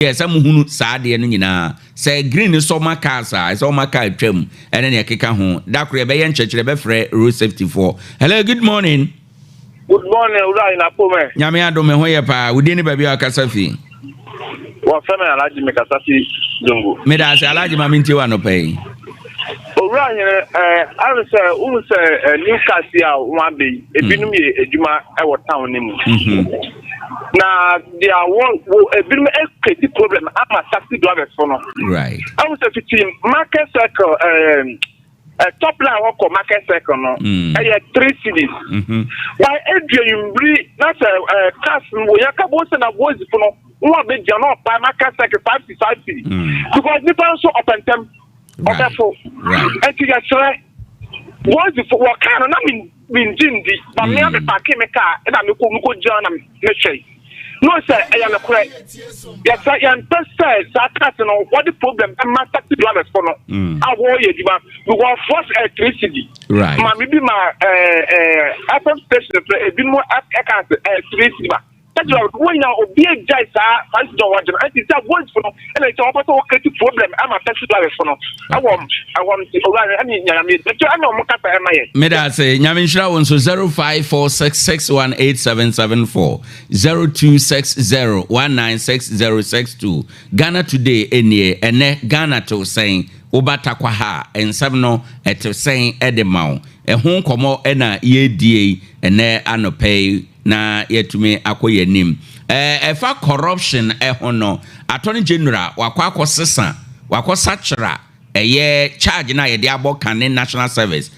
Yɛ sɛ mohunu saa adeɛ no nyinaa sɛ green sɔ ma cars a ɛsɛ ɔma car twam ɛne nea ɛkeka ho. Da koro yɛbɛyɛ nkyerɛkyerɛ, bɛfrɛ road safety foɔ. Hello, good morning. Good morning, Owura Inapome. Nyame adom, me ho yɛ paa. Wodin ne baabi a wakasa fi? Wɔfrɛ me Alhaji, mekasa fi Zongo. Meda ase, Alhaji. Ma mentie wɔ anɔpa yi. Owura Hene, ɛɛ sɛ wohu sɛ new cars yi a wɔn abɛ yi, ebinom yɛ adwuma ɛwɔ town ne mu. Na deɛ wɔn wɔ ebinom ecreate problem ama taxi drivers fo no. Ɛhu sɛ fiti Market Circle, ɛɛ top line wɔkɔ Market Circle no, ɛyɛ 3 cedis. By edu eyimbiri na sɛ cars no wɔ yɛ ka bo sɛ na wɔzi fo no wɔn abɛgyina na ɔpa Market Circle 5 cedi, 5 cedi. Because nipa nso ɔpɛntɛm ɔbɛfo. Nti yɛsrɛ wɔzi fo wɔ kaa no na mi mi ngye ndi ba mmea mi park mi kaa ɛna mi kɔ gyina na mi hwɛ no sɛ ɛyɛ nokorɛ. Yɛsɛ yɛmpɛ sɛ saa cars no wɔde problem ɛma taxi drivers fo no a wɔreyɛ adwuma because first 3 cedi. Maame bi ma ɛɛ ɛɛ FM station fɛ ebinom ɛka sɛ 3 cedi ma taxi drivers wɔn nyinaa obi agyae saa 5 cedi a wɔgye no. Ɛnti sɛ wɔn fo no ɛna nkyɛn wɔpɛ sɛ wɔcreate problem ama taxi drivers fo no ɛwɔ ɛwɔ nti owura ɛne nyame ɛnti ɛna wɔn kasa ɛma yɛ. Meda ase, Nyame nhyira wo nso. 0546618774, 0260196062. Ghana Today ɛnie. Ɛnɛ Ghana tew sɛn? Woba Takwa ha a, nsɛm no ɛte sɛn ɛde ma wo? Ɛho nkɔmmɔ ɛna yɛdie yi ɛnɛ anɔpɛ yi na yɛtumi akɔ yɛn anim. Ɛfa corruption ɛho no, Attorney General wakɔ akɔ sesa, wakɔ sakyera ɛyɛ charge na yɛde abɔ kane National Service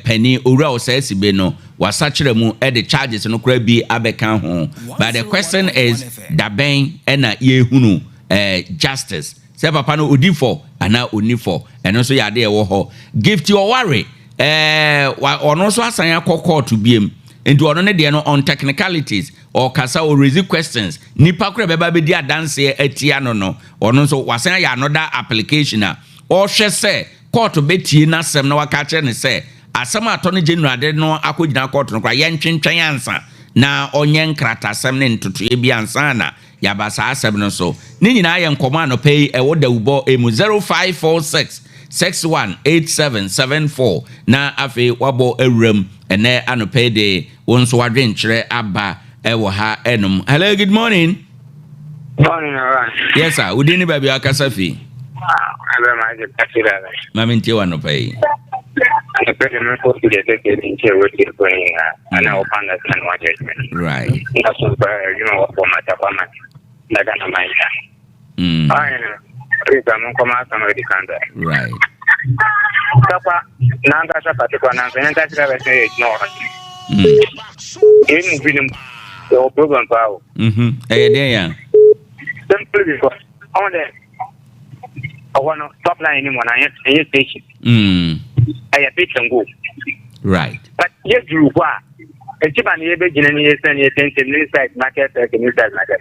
panin Owura Osei Assibey no, wasakyerɛ mu ɛde charges no koraa bi abɛka ho. But the question is, dabɛn ɛna yɛhunu justice sɛ papa no odi fɔ anaa onni fɔ? Ɛno nso yɛ adeɛ ɛwɔ hɔ. Gifty Oware ɔno nso asan akɔ court biem, nti ɔno ne deɛ no on technicalities ɔkasa, ɔraise questions. Nipa koro bɛba bɛdi adanseɛ atia no, ɔno nso wasan ayɛ another application a ɔhwɛ sɛ court bɛtie n'asɛm na waka kyerɛ ne sɛ asɛm a Attorney General de no akɔgyina court no koraa, yɛntwentwɛn ansa na ɔnyɛ nkratasɛm ne ntotoeɛ bi ansa na yaba saa asɛm no so. Ne nyinaa yɛ nkɔmɔ anɔpɛ yi ɛwɔ dawubɔ emu. 0546 618774 na afei wabɔ awuram ɛnɛ anɔpɛ yi de wɔn nso wadwenkyerɛ aba ɛwɔ ha ɛnom. Hello, good morning. Morning, alright. Yes sir, wodi ne baabi akasa fi? Abɛ ma agye taxi driver. Maame, ntie wa anɔpɛ yi. Anɔpɛ de me kɔ fi de sɛ kɛ nkyɛ wɔtie kɔ yi a ana wɔpa understand wa judgment. Na so pa adwuma wɔ fɔ mata kwa ma na Ghana man ya. Ayi no, please am nkɔmɔ asɛm a ɔdi kan da. Takwa n'ankasa particular nanso yɛn taxi driver sɛ yɛ adwuma wɔ hɔ. Yɛn mu binom yɛwɔ problem paa o. Ɛyɛ den ya. Simply because ɔmo dɛ ɔhɔ no top line ni mu na ɛnyɛ station. Ɛyɛ pick and go. But yɛ duru hɔ a, nti ba ne yɛbɛgyina ne yɛsɛn ne yɛtɛntɛm ne side Market Circle ne side Market.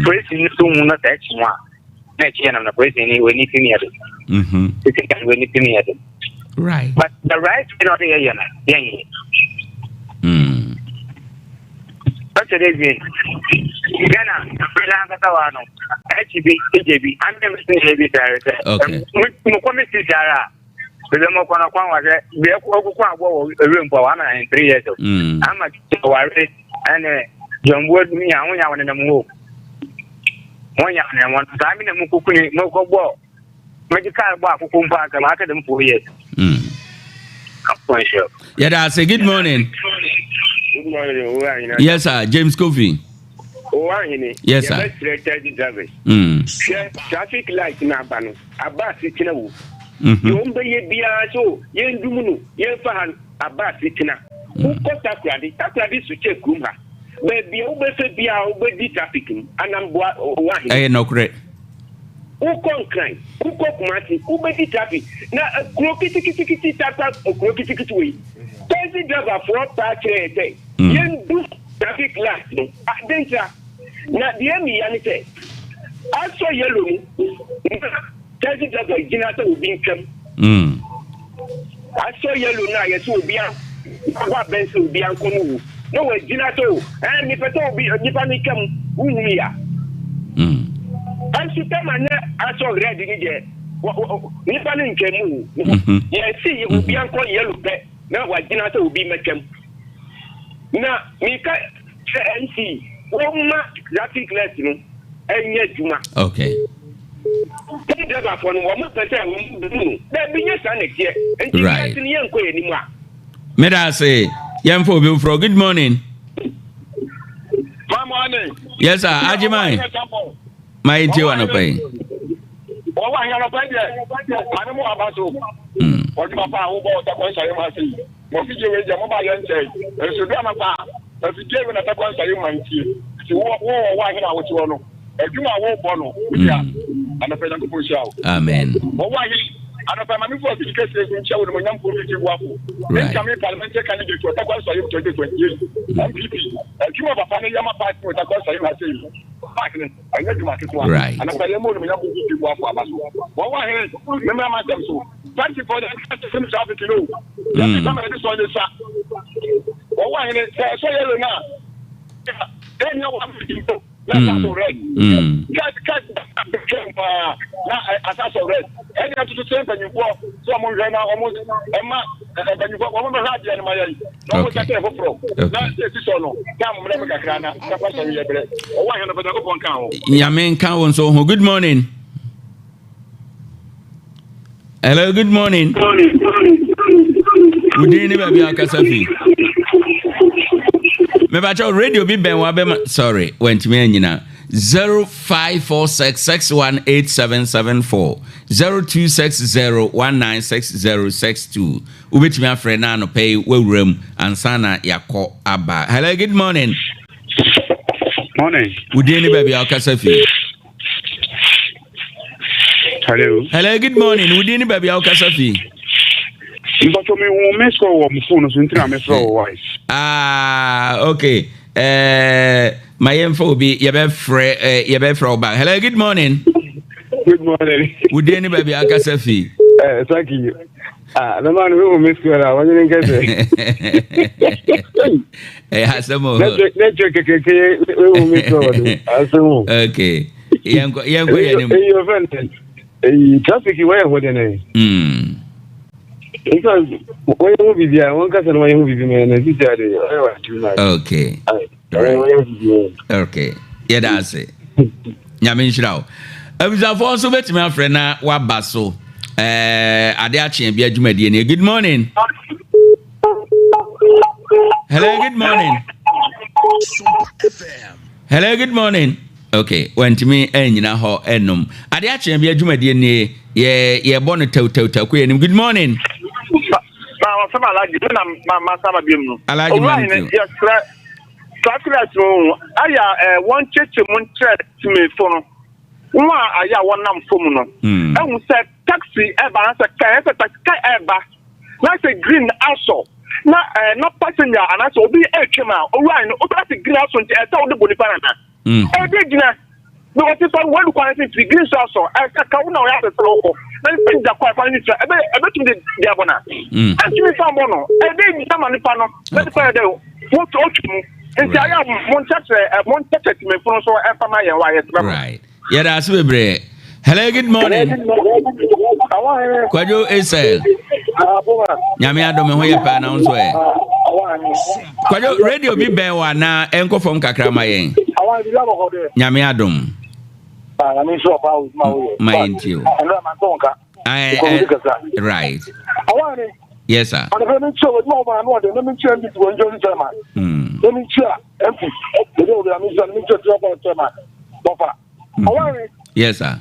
Polisi ni so mu no sɛ ɛkyi mu a na ɛkyi yɛ nam na polisi ni wɔ ni ti mi yɛ de. Sisi kan wɔ ni ti mi yɛ de. But the right thing ɔde yɛ yɛ no yɛn yɛ. Ɔkyɛ dɛ wie Ghana mpere ankasa wa no ɛkyi bi egye bi ame mi si yɛ bi sáré sɛ. Mo kɔ mi si sáré a bebe mo kɔ no kwan wa sɛ bia ɔkoko abɔ wɔ ewura mpo a wama in 3 years o. Ama ware ɛne jɔnbuo mi a wonya wɔn nenam hɔ wonya wɔn nenam hɔ saa mi na mo koko ni mo kɔ bɔ mo de kaa bɔ akoko mpo anka mo aka dɛm 4 years. Yɛda ase. Good morning. Good morning, Owura Ahene. Yes sir, James Kofi. Owura Ahene. Yes sir. Yɛbɛsrɛ taxi drivers. Hwɛ, traffic light na aba no, aba asetena wo. Deɛ wɔn bɛyɛ biara so yɛn dum no yɛnfa ha no aba asetena. Wokɔ Takoradi, Takoradi so kyɛ kurom ha. Baabi a wobɛfɛ biara wobɛdi traffic mu anamboa, Owura Ahene. Ɛyɛ nɔkorɛ. Wokɔ Nkran, wokɔ Kumasi, wobɛdi traffic na kuro kitikiti tata, kuro kitikiti wei. Taxi driver foɔ paa kyerɛ yɛ sɛ yɛndu traffic light no adentra na deɛ mi ya ne sɛ asɔ yellow no na taxi driver gyina sɛ obi ntwam. Asɔ yellow no a yɛsɛ obi a wakɔ abɛn sɛ obi ankɔ no wu na wagyina sɛ o mepɛ sɛ obi nipa no twam wohunu ya. Nso tɛma nyɛ asɔ red ni deɛ nipa no ntwam o. Yɛsi obi ankɔ yellow pɛ na wagyina sɛ obi mɛtwam. Na mika sɛ MC wɔma traffic light no ɛnyɛ adwuma. Okay. Taxi driver fo no wɔn pɛ sɛ wɔn bu no dɛbi nyɛ saa na ɛteɛ nti wiase no yɛn nkɔ yɛn anim a. Meda ase yɛn fɔ obi foforɔ. Good morning. My morning. Yes sir, Agyeman. Ma yɛn tie wa nɔpɛ yi. Wɔn wɔ ahia nɔpɛ deɛ, maame mu aba so. Wɔde papa a wobɔ ɔtakɔ nsɔre mu ase yi. Mo afidie wei deɛ mo ba yɛ nkyɛn. Nso du anɔpa a, afidie wei na ɔtakɔ nsɔre mu ntie. Nti wo wɔ wɔ ahene a wote hɔ no, adwuma a wobɔ no, wodi a, anɔpa Nyankopɔn nhyira wo. Amen. Wɔwɔ ahene anɔpa maame fo afidi kɛseɛ so nkyɛ wo no mo nyamfoɔ fiti boafo. Incoming parliamentary candidate ɔtakɔ nsɔre mu 2028 NPP. Adwuma papa no yɛ ma party no ɔtakɔ nsɔre mu ase yi. Party no ɛnyɛ adwuma ketewa. Anɔpa yɛ mo no mo nyamfoɔ fiti boafo aba so. Wɔwɔ ahene memra m'asɛm so. Taxi fo de nka sɛ traffic no. Yɛte sɛ ma yɛde sɔ ne sa. Wɔwɔ ahene sɛ ɛsɔ yellow no a ɛnyɛ 150 mpo na asa so red. Gas gas twɛn paa na asa so red. Ɛne atoto sɛ mpanyinfoɔ sɛ ɔmo nhwɛ na ɔmo ɛma mpanyinfoɔ ɔmo bɛhwɛ adeɛ no ma yɛn na ɔmo sɛ foforɔ na sɛ esi sɔ no taa mo mmerɛ mu kakra na kafa sɔre yɛ brɛ. Ɔwɔ ahene pɛ Nyankopɔn nka ho. Nyame nka wo nso ho. Good morning. Hello, good morning. Within ne baabi a akasa fi. Mebakyɛw radio bi bɛn wabɛma sorry wantumi anyina 0546618774 0260196062 wobɛtumi afrɛ no anɔpɛ yi wawura mu ansa na yɛakɔ aba. Hello, good morning. Morning. Within ne baabi a akasa fi. Hello. Hello, good morning. Wudi ni baabi a wokasa fi? Mpatɔ mi hu mi sɔ wɔ mo phone so ntina mi frɛ wɔ wise. Ah, okay. Ma yɛn fa obi yɛbɛ frɛ yɛbɛ frɛ ɔba. Hello, good morning. Good morning. Wudi ni baabi a wokasa fi? Thank you. Ah, na maa no mi hu mi sɔ la wɔn nyɛ nkɛsɛ. Asɛm o. Network kɛkɛ mi hu mi sɔ wɔ do. Asɛm o. Okay. Yɛnkɔ yɛnkɔ yɛn anim. Eyi ɔfɛn eyi traffic wɔyɛ hɔ dɛ nɛ. Nfa wɔyɛ ho bibi a wɔn kasa na wɔyɛ ho bibi mɛ na sisi ade ɔyɛ wa too much. Okay. Wɔyɛ ho bibi. Okay. Yɛda ase. Nyame nhyira wo. Abusuafoɔ nso bɛtumi afrɛ na waba so. Ade akyeɛ bi adwumadie ni. Good morning. Hello, good morning. Hello, good morning. Okay, wantumi anyina hɔ ɛnum. Ade akyeɛ bi adwumadie nie yɛ yɛbɔ no tɛwtɛwtɛw kɔ yɛnim. Good morning. Na wɔsɛm Alhaji mi na ma ma sama bi mu. Alhaji Mantu. Yɛsrɛ traffic light no ayɛ wɔn kyekye mu nkyerɛ tìmɛfo no. Wɔn a ayɛ a wɔnam fam no. Ɛhu sɛ taxi ɛba na sɛ kaa ɛsɛ taxi kaa ɛba na sɛ green asɔ na na passenger anaasɛ obi ɛretwam a owura no obi ase green asɔ nti ɛsɛ wode bɔ nipa nana. Ɛde gyina because nipa no wɔadu kwan sɛ nti green so asɔ ɛsɛ ka wo na ɔyɛ asɛsɛ wokɔ na nipa gyina kwan kwan no kyerɛ ɛbɛ ɛbɛtumi de de abɔ na. Ɛntumi fa bɔ no ɛde gyina ma nipa no na nipa yɛ dɛ wɔtwi ɔtwi mu nti ayɛ a mo nkyɛkyerɛ mo nkyɛkyerɛ tìmɛfo no so ɛfa ma yɛn wɔ ayɛ tìmɛfo. Right. Yɛda ase bebree. Hello, good morning. Kwadwo Esel. Nyame adom ho yɛ paa na wo nso ɛ. Kwadwo radio bi bɛn wɔ anaa ɛnkɔ fam kakra ma yɛn. Nyame adom. Ma yɛn ti o. Right. Yes sir. Yes, sir.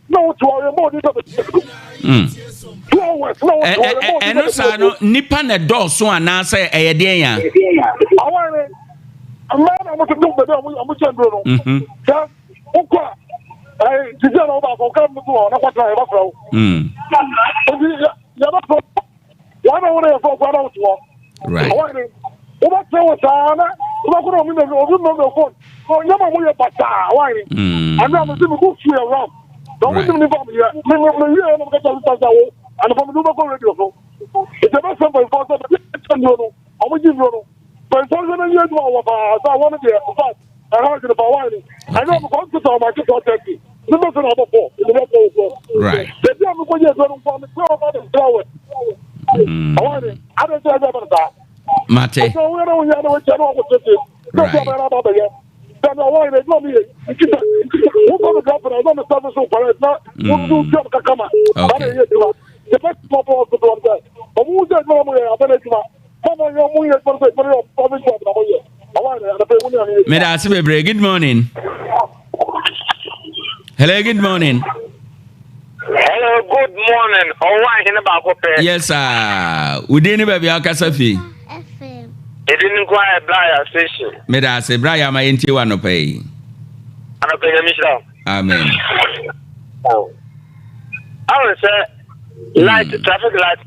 Na wote hɔ yɛ mɔ odi sɛ bɛ 2 hours na wote hɔ yɛ mɔ odi. Ɛno saa no, nipa na ɛdɔɔso anaasɛ ɛyɛ deɛn ya? Awan ne mmaa na wɔn tete baabi a wɔn kyɛn duro no sɛ wokɔ a, ɛɛ sisi a na wɔba akɔ ɔka mu to hɔ na kɔtena yɛ bɛfrɛ wo. Nti yɛ bɛfrɛ wɔn na wɔn yɛ fɔ kɔ na wote hɔ. Awan ne wobɛtena wɔ saa na wobɛkɔ na obi mɛ obi mɛ mɛ phone ɔnyɛ ma mo yɛ basaa. Awan ne ɛnu a mo si mi ko fi yɛ rough na ɔmo nim nipa mi yɛ mi mi mi yɛ ɛna mo kɛtɛ sisan sɛ wo anapa mi de wobɛkɔ radio so. Nti ɛbɛ sɛ mpanyinfoɔ sɛ baabi a ɛkyɛ nnuro no, ɔmo gye nnuro no, mpanyinfoɔ sɛ n'ani adwuma wɔ paa sɛ wɔn deɛ in fact ɛha adwene paa. Wɔn ni ɛnyɛ ɔmo kɔ hospital, ɔmo akye 4:30 ne bɛ sɛ na ɔbɔ 4 ɛdi bɛ 4 o'clock. Baabi a mi kɔ gye aduro no nkɔ mi tẹ ɔmo adi 3 hours. Wɔn ni adi nti ɛsɛ ɛbɛn saa. Mate. Ɔsɛ wɔn yɛn na wɔn yɛn na wɔn kyɛ na wɔn kɔ tete sɛ ɔsɛ ɔbɛn na aba abɛyɛ sɛni ɔwɔ yɛn adwuma mi yɛ nkita wọ́n mi drop na ọ̀sán mi service so correct na wọ́n tún tí ọmọ kankan ma bá yẹ adwuma the first small hospital wọn sẹ ọmọ wọ́n sẹ adwuma wọn yẹ abẹ́rẹ́ adwuma fọmọ yẹ ọmọ yẹ adwuma sẹ adwuma yẹ private job na wọ́n yẹ ọwọ́ yẹ adapẹ ewu ni àná yẹ. Meda ase bebree. Good morning. Hello, good morning. Hello, good morning. Ɔwɔ ahene baako pɛ. Yes sir, wodin ne baabi a wokasa fi? Ɛdi ne nko ayɛ Braya Station. Meda ase, Braya, ma yɛntie wɔ anɔpa yi. Anɔpa, Nyame hyira wo. Amen. Ahun sɛ light, traffic light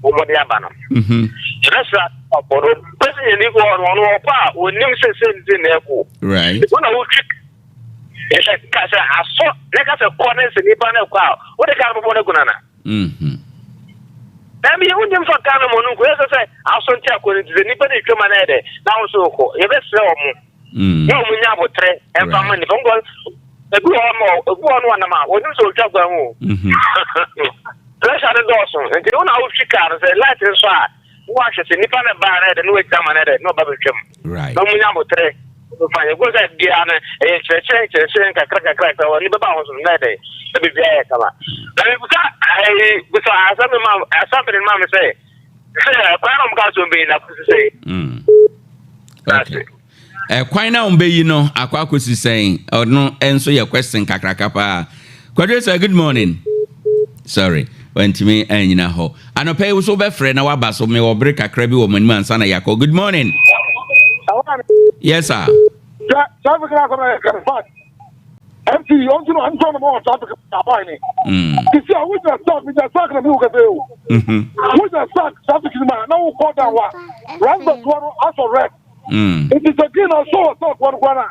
wɔmɔde aba no. Yɛbɛsra ɔbɔ no. President ni wɔ no ɔno ɔkɔ a wɔnim sɛ sɛ nti na ɛkɔ. Wɔn na wotwi ɛsɛ ka sɛ asɔ ne ka sɛ kɔ ne sɛ nipa no kɔ a wode ka no bɔbɔ no gu nana. Ɛmi yɛ wonim fa ka no mu no nko yɛ sɛ asɔ nti akɔ no nti sɛ nipa no twam ana yɛ dɛ na wo so kɔ. Yɛbɛsrɛ wɔ mo na wɔn nya abotrɛ ɛmfa ma nipa nkɔ. Ebi wɔ hɔ ma ebi wɔ hɔ no wɔnam a wɔnim sɛ otwa kwan ho pressure no dɔɔso nti wɔn a wotwi kaa no sɛ light nso a wɔahwɛ sɛ nipa no baa na yɛ dɛ na wɔagyina ma no yɛ dɛ na ɔba bɛtwam na wɔn nya abotrɛ fa yɛ gu sɛ bia no ɛyɛ nkyerɛkyerɛ nkyerɛkyerɛ nkakra kakra kakra wɔ nipa ba ho so na yɛ dɛ na biribi ayɛ kama. Na mebisa ɛyi bisa asɛm ma asɛm ma mi sɛ kwan na wɔn ka so mbɛyi na kosi sɛ. Okay. Ɛkwan na wɔbɛyi no akɔ akɔsi sɛn? Ɔno nso yɛ question kakraka paa. Kwadwo sir, good morning. Sorry, wantumi anyina hɔ. Anɔpɛ yi so wobɛfrɛ na waba so. Mewɔ bere kakra bi wɔ m'anim ansa na yɛakɔ. Good morning. Yes sir. Traffic na asɛm yɛ kɛrɛ fat mc ɔnti no ɔntɔ no ma wɔ traffic aban ne sisi a wogyina stop gyina stop na mi wo kɛsɛ o wogyina stop traffic ni ma na wokɔ down wa roundabout no asɔ red. Nti sɛ green na ɔsɔ wɔ stop wɔn kwan a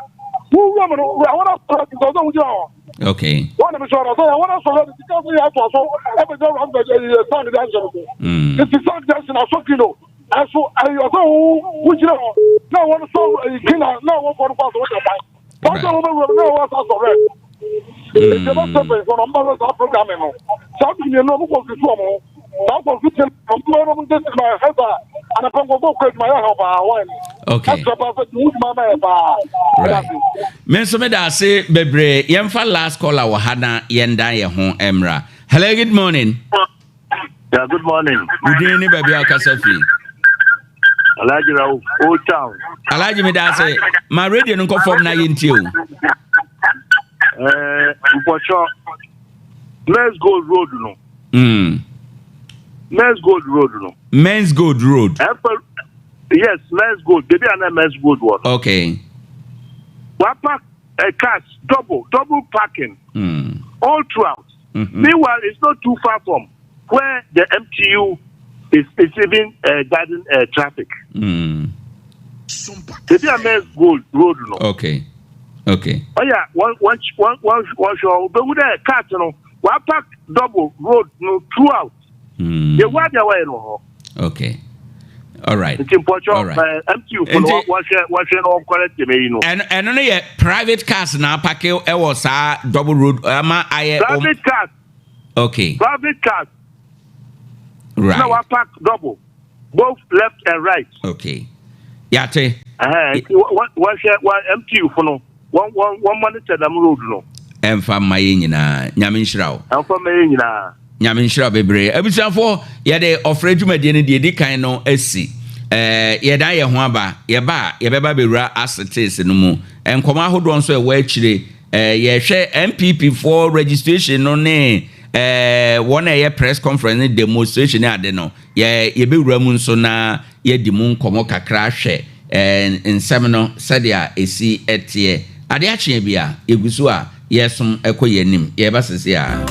wowura mu no wura wɔn asɔ red nti ɔsɔ wogyina hɔ. Wɔn na mi sɔ ɔsɔ yɛ wɔn asɔ red nti kaa sɛ yɛ ato aso ɛbɛgyina roundabout ɛyɛ stand de ahyɛ no so nti stand junction asɔ green o ɛso ɛyɛ ɔsɔ wo wogyina hɔ na wɔn sɔ ɛyɛ green na na wɔn kɔ no kɔ asɔ wɔn kwan wɔn sɛ wɔn bɛwura mu na wɔn asɔ asɔ red. Nti ɛbɛ sɛ mpanyinfoɔ no ɔmo bɛ saa program no saa bi mmienu ɔmo kɔ nsusu ɔmo ho saa kɔ nsusu ɔmo bɛ ɔmo ntɛ sɛ ɛhɛ saa anapa nkɔfo kɔ adwuma yɛ hɛ paa wɔn ɛsɛ paa sɛ tumu dwuma ma yɛ paa. Right. Me nso meda ase bebree. Yɛmfa last caller wɔ ha na yɛndan yɛn ho mmra. Hello, good morning. Yeah, good morning. Wodin ne baabi a wokasa firi? Alhaji Rauf, Old Town. Alhaji, meda ase. Ma radio no nkɔ fam na yɛntie o. Mpɔkyɔ, Menzgold Road no. Menzgold Road no. Menzgold Road. Ɛfɛ, yes, Menzgold. Baby, I know Menzgold one. Wa park cars double, double parking all throughout. Meanwhile, it's not too far from where the MTU is even guiding traffic. Baby, I Menzgold Road no. Oh yeah, one one one one one sure. But with the cars no, wa park double road no throughout. The one the way no. Okay. All right. Nti mpɔtɔ MTU fo no wɔhwɛ na wɔn correct me yi no. Ɛno no yɛ private cars na apark ɛwɔ saa double road ama ayɛ. Private cars. Private cars. Na wa park double both left and right. Okay. Yate. Nti wɔhwɛ wɔn MTU fo no wɔn monitor dam road no. Ɛmfa mma yɛn nyinaa. Nyame nhyira wo. Ɛmfa mma yɛn nyinaa. Nyame nhyira bebree. Abusuafoɔ, yɛde ɔfrɛ dwumadie no deɛ ɛdi kan no asi. Yɛdan yɛn ho aba. Yɛba a, yɛbɛba bɛwura asetees no mu. Nkɔmmɔ ahodoɔ nso ɛwɔ akyire. Yɛhwɛ NPP foɔ registration no ne wɔn a ɛyɛ press conference ne demonstration ne ade no, yɛbɛwura mu nso na yɛdi mu nkɔmmɔ kakra ahwɛ nsɛm no sɛdeɛ ɛsi ɛteɛ. Adeɛ akyeɛ bi a yɛgu so a yɛsom ɛkɔ yɛn anim, yɛba sese a.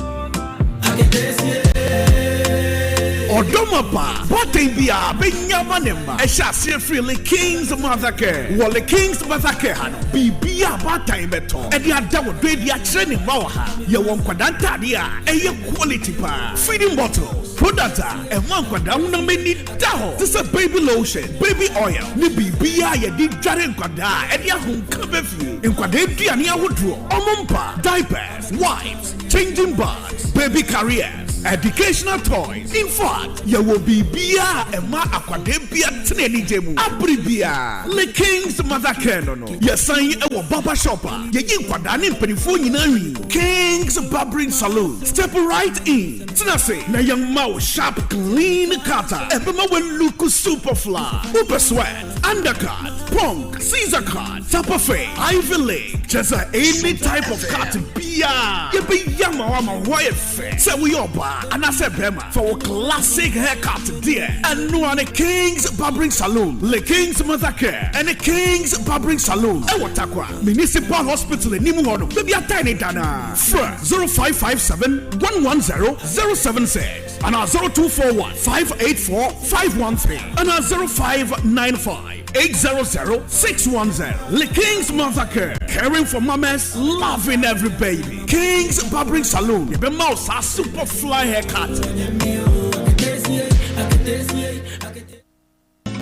Ɔdɔmaba bɔten bi a bɛnya ma ne mma ɛhyɛ aseɛ firi Le Kings Mother Care. Wɔ Le Kings Mother Care ha no, biribia a baatan bɛtɔ ɛde ada wɔ dɔ adi akyerɛ ne mma wɔ ha. Yɛwɔ nkwadaa ntadeɛ a ɛyɛ quality paa, feeding bottles, product a ɛma nkwadaa honam ani da hɔ te sɛ baby lotion, baby oil ne biribia a yɛde dware nkwadaa a ɛde ahomka bɛ fie, nkwadaa aduane ahodoɔ, ɔmo mpa, diapers, wipes, changing bags, baby carriers, educational toys. In fact, yɛwɔ biribiara a ɛma akwadaa bia tene anigye mu abere biara. Le Kings Mother Care no, yɛsan ɛwɔ barber shop a yɛyi nkwadaa ne mpanimfoɔ nyinaa nwi, Kings Barbering Saloon. Step right in, tena se na yɛmma wo sharp, clean cut a ɛbɛma wo look super fly. Wopɛ sweat, undercut, punk, caesar cut, tapa fade, Ivy League, kyerɛ sɛ any type of cut biara yɛbɛyi ama wo ama hɔ ayɛ fɛ. Sɛ woyɛ ɔbaa anaasɛ bɛrima, fa wo classic haircut deɛ, ɛnoa ne Kings Barbering Saloon, Le Kings Mother Care ɛne Kings Barbering Saloon ɛwɔ Takwa Municipal Hospital anim hɔ no, baabi atae ne dana. Frɛ 0557 110 076 anaa 0241 584 513 anaa 0595 800 610. Le Kings Mother Care, caring for mamas, loving every baby. Kings Barbering Saloon, yɛbɛma wo saa super fly haircut.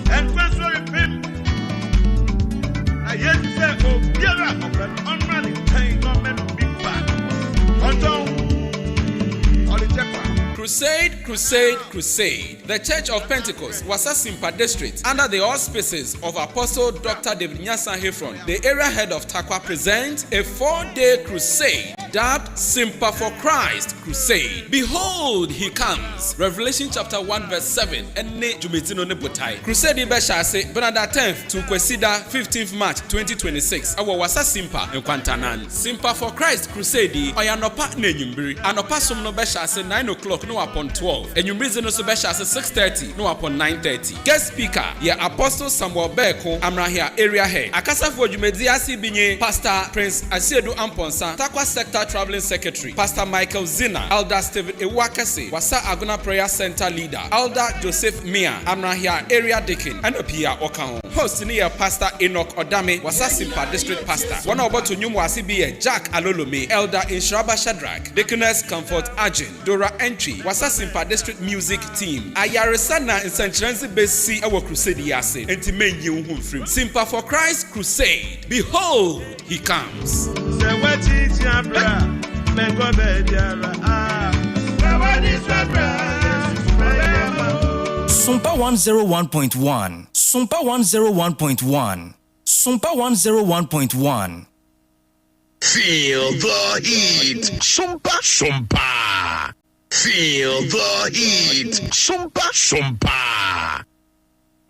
Ɛnkwa sɔre pem na Yesu sɛ obiara a ɔpɛ no ɔmmra ne nkyɛn na ɔmmɛ no bi kwa, ɔntɔn, ɔde kyɛ kwa. Crusade, crusade, crusade. The Church of Pentecost, Wassa Simpa District, under the auspices of Apostle Dr. David Nyasa Heffron, the area head of Tarkwa, presents a 4-day crusade dubbed Simpa for Christ Crusade. Behold, he comes. Revelation chapter 1 verse 7. Ɛne dwumadi no ne botae. Crusade yi bɛhyɛ ase Benada 10th to Kwesida 15th March 2026 ɛwɔ Wassa Simpa Nkwantanan. Simpa for Christ Crusade yi, ɔyɛ anɔpa na enyimbiri. Anɔpa som no bɛhyɛ ase 9 o'clock na wapɔn 12. Enyimbiri dze no nso bɛhyɛ ase 6:30 na wapɔn 9:30. Guest speaker yɛ Apostle Samuel Beeko, Amrahia area head. Akasafoɔ dwumadzi ase bi nye Pastor Prince Asiedu Amponsa, Tarkwa Sector Travelling Secretary, Pastor Michael Zina, Elder Stephen Ewuakese, Wassa Agona Prayer Center Leader, Elder Joseph Mia, Amrahia Area Deacon, ɛna pii a wɔka ho. Host ne yɛ Pastor Enoch Odame, Wassa Simpa District Pastor. Wɔn a wɔbɛto nnwom wɔ ase bi yɛ Jack Alolome, Elder Nhyiraba Shadrach, Deaconess Comfort Agyen, Dora Entry, Wassa Simpa District Music Team. Ayaresa na nsɛnkyerɛnze bɛsi wɔ crusade yi ase, nti menyi wo ho mfirim. Simpa for Christ Crusade. Behold, he comes. Sɛ woakyikyi abrɛ a mɛnkɔ baabiara a sɛ woani so abrɛ a bɛyɛ ma wo. Sumpa 101.1. Sumpa 101.1. Sumpa 101.1. Feel the heat. Sumpa, sumpa. Feel the heat. Sumpa, sumpa.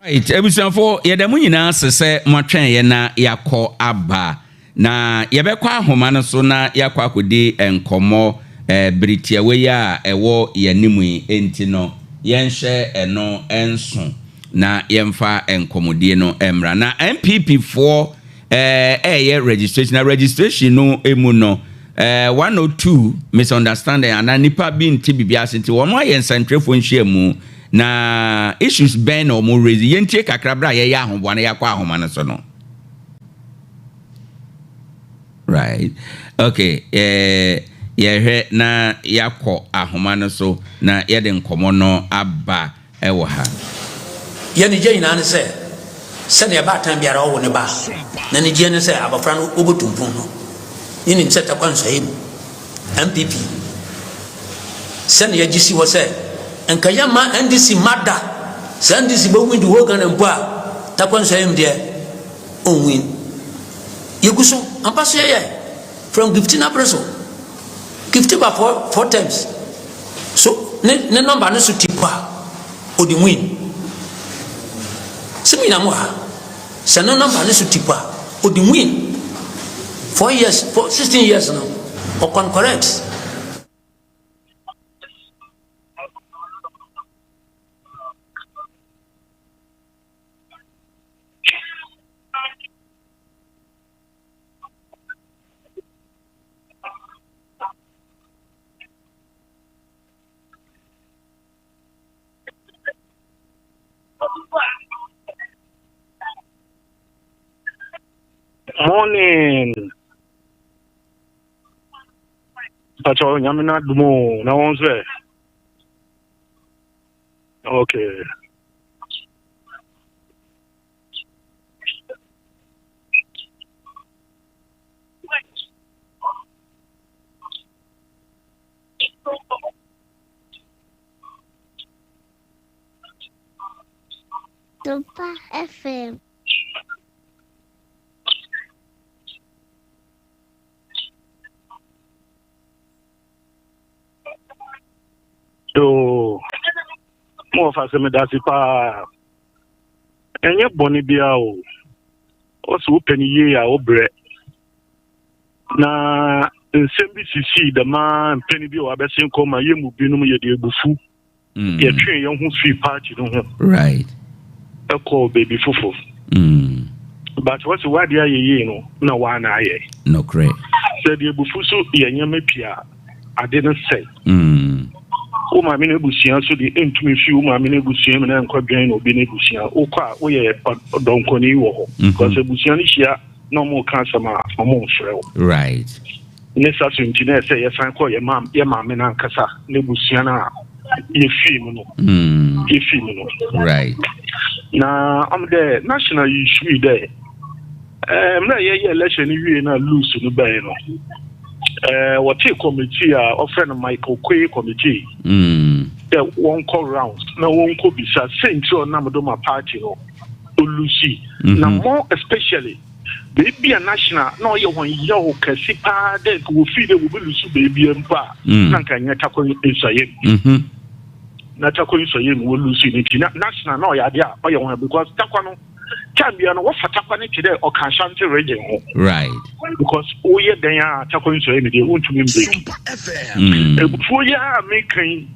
Right, abusuafo, yɛda mu nyinaa ase sɛ moatwɛn yɛ na yɛakɔ aba, na yɛbɛkɔ ahoma no so na yɛakɔ akɔdi nkɔmmɔ bere tiawa yi a ɛwɔ yɛn yi. Enti no yɛnhyɛ ɛno nso na yɛmfa nkɔmmɔdie no mmra. Na NPP foɔ ɛɛyɛ registration, na registration no emu no one or two misunderstanding anaa nipa bi nte biribi ase, nti wɔn ayɛ nsɛntwerɛfoɔ nhyia mu na issues bɛn na wɔn raise? Yɛntie kakra bere a yɛyɛ ahoboa na yɛakɔ ahoma no so no. Right, okay, yɛhwɛ na yɛakɔ ahoma no so na yɛde nkɔmmɔ no aba ɛwɔ ha. Yɛn gye nyinaa ne sɛ sɛdeɛ baatan biara ɔwɔ ne ba na ne gye ne sɛ abɔfra no wobɛtu mpon no, yɛnim sɛ Tarkwa Nsuaem mu NPP sɛne yɛgye si hɔ sɛ nka yɛma NDC ma da sɛ NDC bɛwin the whole Ghana mpo a, Tarkwa Nsuaem deɛ ɔnwin. Yɛgu so ampa so yɛyɛ from Gifty n'abere so. Gifty ba four times so ne number ne so ti po a ɔde win sɛ mo nyinaa mo ha sɛ ne number ne so ti po a ɔde win. 4 years, 4, 16 years no, ɔkɔ correct. Morning. Pacho nyame na adom o na wɔn nso ɛ. Okay. Tumpa FM. So, mo wɔfa sɛ meda ase paa. Ɛnyɛ bɔne biara o. Ɔsɛ wopɛ no yie a wobrɛ. Na nsɛm bi sisii dɛm ara mpɛn bi a wɔabɛsen kɔ ma yɛn mu binom yɛde abufu mm. yɛtwee yɛn ho fii party no ho right ɛkɔɔ baabi foforɔ mm. but wɔsi wade ayɛ yie no na waa na ayɛ nokorɛ sɛ deɛ abufu so yɛ nneɛma pii a ade no sɛe mm. wo maame no abusua so de ɛntumi fi wo maame no abusua mu na nkɔ dwɛn na obi no abusua wokɔ a woyɛ ɔdɔnkɔni wɔ hɔ mm-hmm. because abusua no hyia na ɔmo ka asɛm a ɔmo mfrɛ wo. Right. Ne sa so nti na ɛsɛ yɛsan kɔ yɛ maame yɛ maame no ankasa n'abusua no a yɛfii mu no. Mm. Yɛfii mu no. Right. Na ɔmo dɛ national yi sui dɛ ɛɛ mmerɛ yɛyɛ election no wie na loose no bɛn no ɛɛ wɔte committee a ɔfrɛ no Michael Quay committee. Mm. Dɛ wɔnkɔ rounds na wɔnkɔ bisa sɛnti ɔnam do ma party no. olusi na mhm. more especially beebi a national na ɔyɛ wɔn yaw kɛse paa dɛ nka wofii dɛ wɔbɛlusu beebi mpo a mm. na nka nyɛ takɔ nsɔyɛ mu mhm. na takɔ nsɔyɛ mu wɔlusu no nti na national na ɔyɛ adeɛ a ɔyɛ wɔn because takwa no time bia no wɔfa takwa no te dɛ ɔka Ashanti region ho right because woyɛ dɛn a takwa nsɔyɛ mu deɛ wontumi mbreak mm. ebufuo yi a meka yi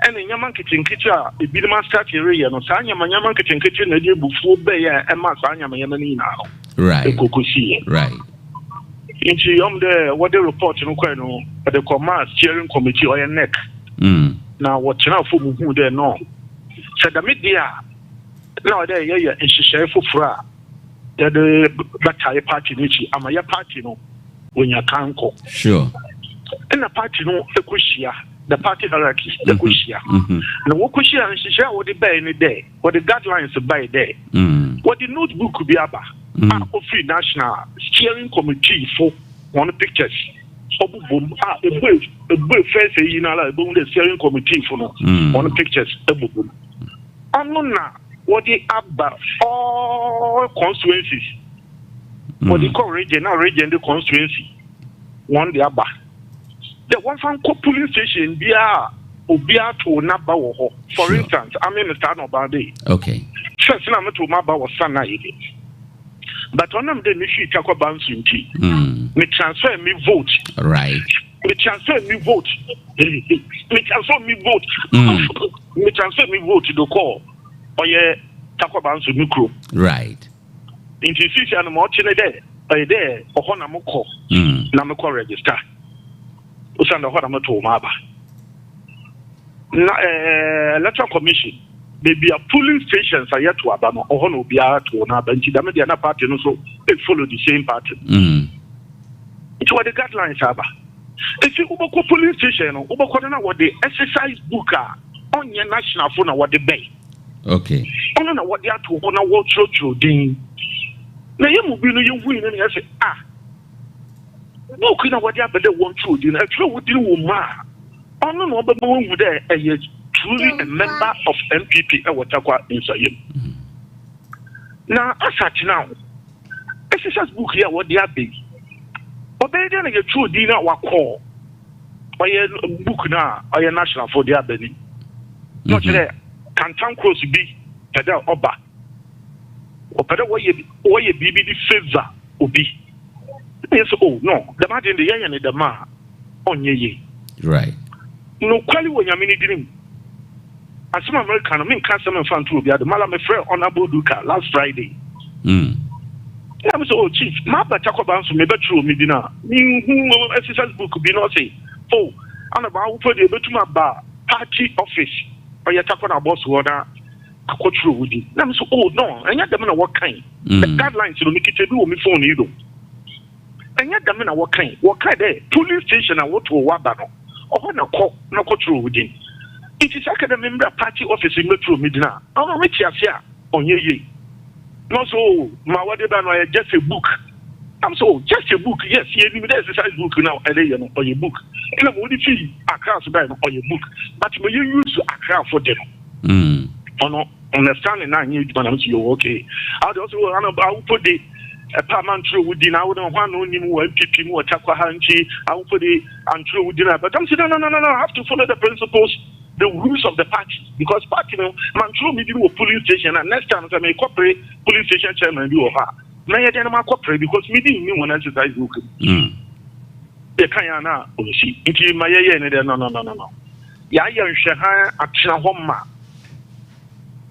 ɛne nneɛma nketenkete a ebinom asate reyɛ no, saa nneɛma nneɛma nketenkete na ɛde abufuo bɛyɛ a ɛma saa nneɛma nneɛma no nyinaa no ɛkɔkɔsiiɛ. Right. Nti ɔm dɛ wɔde report no kɔɛ no, wɔde kɔmaa steering committee ɔyɛ NEC. Mm. Na wɔtenaa fam huu dɛ no, sɛ dɛm deɛ a, na ɔyɛ dɛ yɛyɛ nhyehyɛe foforɔ a yɛde bɛtae party no akyi ama yɛ party no wɔnya kan kɔ. Sure. Ɛna party no ɛkɔhyia the party hierarchy mm-hmm. ɛkɔhyia mm-hmm. na wɔkɔhyia nhyehyɛ a wɔde bae ne dɛ wɔde guidelines bae dɛ mm. wɔde notebook bi aba mm. a ofiri national steering committee fo wɔn pictures ɔbobom a ebue ebue first eyi n'ala ebohu dɛ steering committee fo no mm. wɔn pictures ɛbobom ɔno na wɔde aba all constituencies wɔde kɔ region na region de constituency wɔn de aba. dɛ wɔmfa nkɔ polling station biara a obiara tow n'aba wɔ hɔ. For Sure. instance, ame Mr. Arnold Bade. Okay. First na metow m'aba wɔ Sanaa de. But ɔnam dɛ mifii Tarkwa Banso ntsi, Mm. me transfer me vote. Right. Me transfer me vote. Me transfer me vote. Mm. Me transfer me vote do kɔɔ ɔyɛ Tarkwa Banso me kurom. Right. Ntsi sisia no ma ɔtse ne dɛ ɔyɛ dɛ ɔhɔ na mokɔ mm. na mekɔ register osiandɛ ɔhɔ na motow m'aba. Na eh, electoral commission beebi a polling stations a yɛtow aba no ɔhɔ na obiara tow n'aba nti dɛm deɛ na party no so follow the same party. Mm. Nti wɔde guidelines aba. Esi wobɛkɔ polling station no wobɛkɔ no na wɔde exercise book a ɔnyɛ national fo na wɔde bɛn. Okay. Ɔno na wɔde ato hɔ na wɔkyerɛkyerɛw din. Na yɛn mu bi no yɛhui no na yɛsɛ ah book na wɔde aba dɛ wɔntwerɛ din no ɛtwerɛ wo din wɔ mu a ɔno na ɔbɛma wɔahu dɛ ɛyɛ truly a member of NPP ɛwɔ Tarkwa nsayam. Na as at now exercise book yi a wɔde aba yi ɔbɛyɛ dɛ na yɛtwerɛ din no a wakɔ ɔyɛ book no a ɔyɛ national fo de aba ni. Na ɔkyerɛ dɛ kantankros bi pɛ dɛ ɔba. Wɔpɛ dɛ wɔyɛ wɔyɛ biribi de favour obi. Na yɛse oh no, dɛm adze no de yɛyɛ no dɛm a ɔnnyɛ yie. Right. Nokwar wɔ Nyame ne dzin mu, asɛm a mereka no mennka asɛm mmfa nnto obiara do, mara mefrɛɛ Honourable Duka last Friday. Nna mese oh Chief, maba Takorba nso mebɛkyerɛw me dzin a mennhu exercise book bi na ɔse oh ana m'awofo de ebetum aba party office ɔyɛ Tarkwa na Abosso hɔ na akɔkyerɛw wo dzin. Na mese oh no, nnyɛ dɛm na wɔkae. The guidelines no mekitsa bi wɔ me phone yi do. Nnyɛ dɛm na wɔkae. Wɔkae dɛ polling station a wɔtow w'aba no, ɔhɔ na kɔ na kɔkyerɛw wo dzin. Ntsi sɛ aka dɛ membra party office mbɛkyerɛw me dzin a, ɔno metse ase a ɔnnyɛ yie. Na ɔse oh ma wɔdze ba no ɔyɛ just a book. Na mese oh just a book, yes yenyim dɛ exercise book no a ereyɛ no ɔyɛ book, nna ma wɔdze fii Accra so bae no ɔyɛ book, but ma yɛ use Accrafo de no. Ɔno understanding na anyɛ edwuma na mese yoo okay. Awo deɛ ɔse oh ana awofo de ɛpɛ a mantwerɛ wo din awo de hwan na onim wɔ NPP mu wɔ Tarkwa ha nti awofo de antwerɛ wo din a but I'm say no no no no I have to follow the principles the rules of the party because party no mantwerɛ me din wɔ polling station a next time sɛ mekɔ pere polling station chairman bi wɔ hɔ a mɛyɛ dɛn na makɔ pere because me din nni wɔn exercise book mu. Yɛka yɛn a na ɔnsi nti ma yɛyɛɛ ne dɛ no no no no no. Yɛayɛ nhwɛhan atsena hɔ ma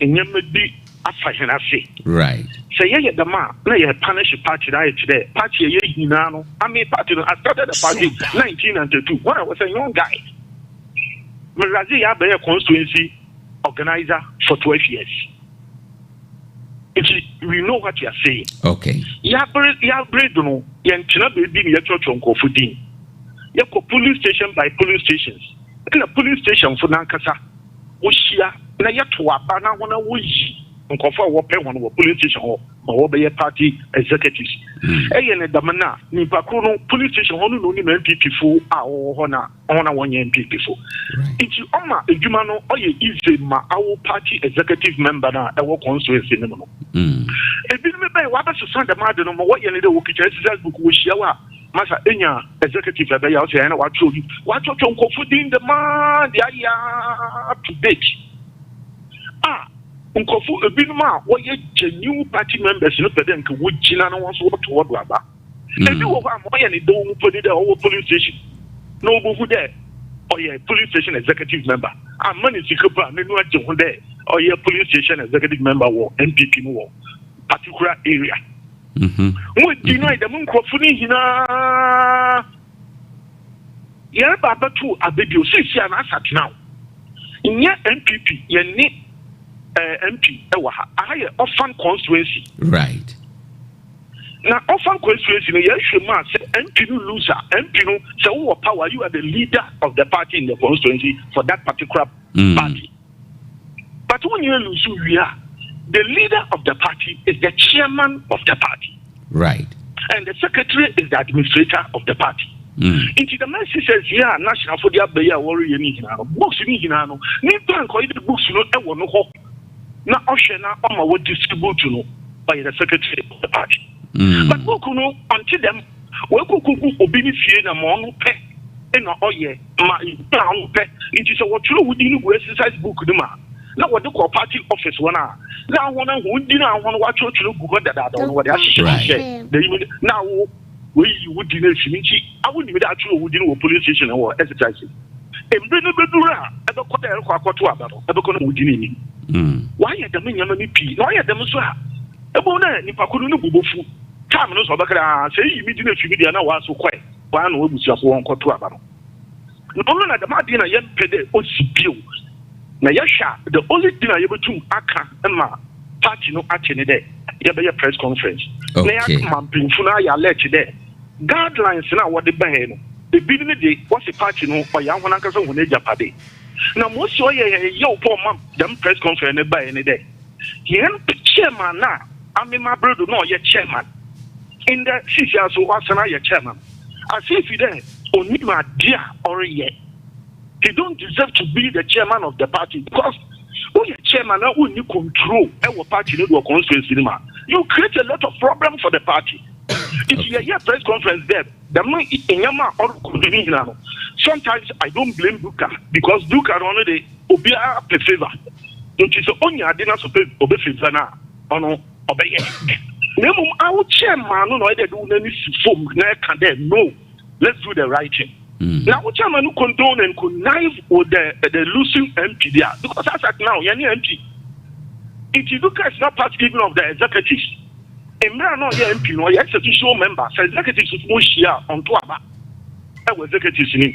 nneɛma bi afa hɛn ase. Right. Sɛ yɛyɛ dɛm a, nna yɛrepunish party no ayɛ tse dɛ party a yɛyɛ nyina no. I mean party no, I started the party 1992 when I was a young guy. Meradze yɛ abɛyɛ constituency organizer for 12 years. Nti we know what we are saying. Okay. Yɛaber yɛaber do no, yɛnntsena beebi na yɛkyerɛkyerɛw nkorɔfo din. Yɛkɔ polling station by polling stations na polling station fo nankasa wohyia na yɛtow aba na hɔn woyi nkorɔfo a wɔpɛ hɔn wɔ polling station hɔ ma wɔbɛyɛ party executives. Eyɛ no dɛm no a, nyimpa kor no polling station hɔ no na onyim NPP fo a wɔwɔ hɔ na hɔn a wɔnnyɛ NPP fo. Ntsi ɔma edwuma no ɔyɛ easy ma awo party executive member no a ɛwɔ constituency no mu no. Binom bɛyɛ wɔabɛsesa dɛm ade no ma wɔyɛ no dɛ wokitsa exercise book wohyia wo a Masa enya executive ɛbɛyɛ a ɔsɛ ɛna watwerɛ bi watwerɛtwerɛ nkurɔfo din dɛm ara de ayɛ up to date a nkurɔfo ebinom a wɔyɛ genuine party members no pɛ dɛ nka wogyina na wɔn nso wɔto hɔ do aba. Ebi wɔ hɔ a ma ɔyɛ ne dɛw mu pɛ ni dɛ ɔwɔ polling station na obohu dɛ ɔyɛ polling station executive member amma ne sika po a n'enyi agye ho dɛ ɔyɛ polling station executive member wɔ NPP mu wɔ particular area. Mo deny dɛm nkorɔfo no nyinaa. Yɛreba abɛto aba bio seesei a na asa tena o. Nyɛ NPP yɛne eh, MP wɔ ha. Aha yɛ Orphan constituency. Right. Na Orphan constituency no yɛhwɛ mu a sɛ MP no lose a, MP no sɛ wowɔ power you are the leader of the party in the constituency for that particular party. But wo nyina lose wie a, the leader of the party is the chairman of the party. Right. And the secretary is the administrator of the party. Nti dɛm exercise yi a nationalfo de aba yi a wɔreyɛ no nyinaa no, books no nyinaa no, nipa nka ɔyɛ de books no wɔ no hɔ na ɔhwɛ na ɔma wɔ distribute no, ɔyɛ the secretary of the party. But book no ɔnte dɛm, wɔakɔkɔgu obi ne fie na ma ɔno pɛ na ɔyɛ. Ma nnyina ho pɛ ntsi sɛ wɔtwerɛ wo din no gu exercise book no mu a na wɔde kɔ party office hɔ no a na hɔn ahu wo din a hɔn wɔatwerɛtwerɛ gu hɔ dadaada no wɔde ahyehyɛ hyehyɛ na yi na wo wɔayi wo din afi mu ntsi awo nyim dɛ atwerɛ wo din wɔ polling station wɔ exercise mber no bɛdur a ɛbɛkɔ dɛ ɛrekɔ akɔto aba no ɛbɛkɔ na wo din nni mu. Wɔayɛ dɛm nneɛma no pii na ɔyɛ dɛm nso a ebohu dɛ nyimpa kor no no bo bofuw time no so ɔbɛka dɛ ah sɛ eyi me din efi mu deɛ na wɔaso kɔe. Woana na w'ebusuafo wɔnkɔtow aba no? Na ɔno na dɛm ade na yɛmmpɛ dɛ osi bio. Na yɛhwɛ a, the only thing a yebotum aka ma party no atse nye dɛ yɛbɛyɛ press conference na yɛama mpanyimfo no ayɛ alert dɛ guidelines no a wɔdze bae no, binom dze wɔse party no ɔyɛ hɔnankasa hɔn egyapade. Na ma osi ɔyɛ hɛn yaw paa ɔma dɛm press conference no bae nye dɛ, Hɛn chairman no a ame m'aber do na ɔyɛ chairman ndɛ seseiara so ɔasan ayɛ chairman as if dɛ onnyim ade a ɔreyɛ. He don't deserve to be the chairman of the party because woyɛ chairman na wonni control wɔ party no do wɔ constituency no mu a, you create a lot of problem for the party. Ntsi yɛyɛɛ press conference dɛ dɛm nneɛma a ɔrokɔ do no nyina no, sometimes I don't blame Duka because Duka no ɔno de obiara pɛ favour. Ntsi sɛ onya ade na sɛ ɔbɛ favour no a, ɔno ɔbɛyɛ. Na mmom awo chairman no na ɔyɛ dɛ de wo n'ani si fam na ɛka dɛ no, let's do the right thing. Na wo chairman no condone and connive with the losing MP there because as at now yɛne MP. Nti Duka is not part even of the executives. Mmerɛ a na ɔyɛ MP no ɔyɛ ex officio member. Sɛ executives no hyia a ɔnto aba ɛwɔ executives no mu.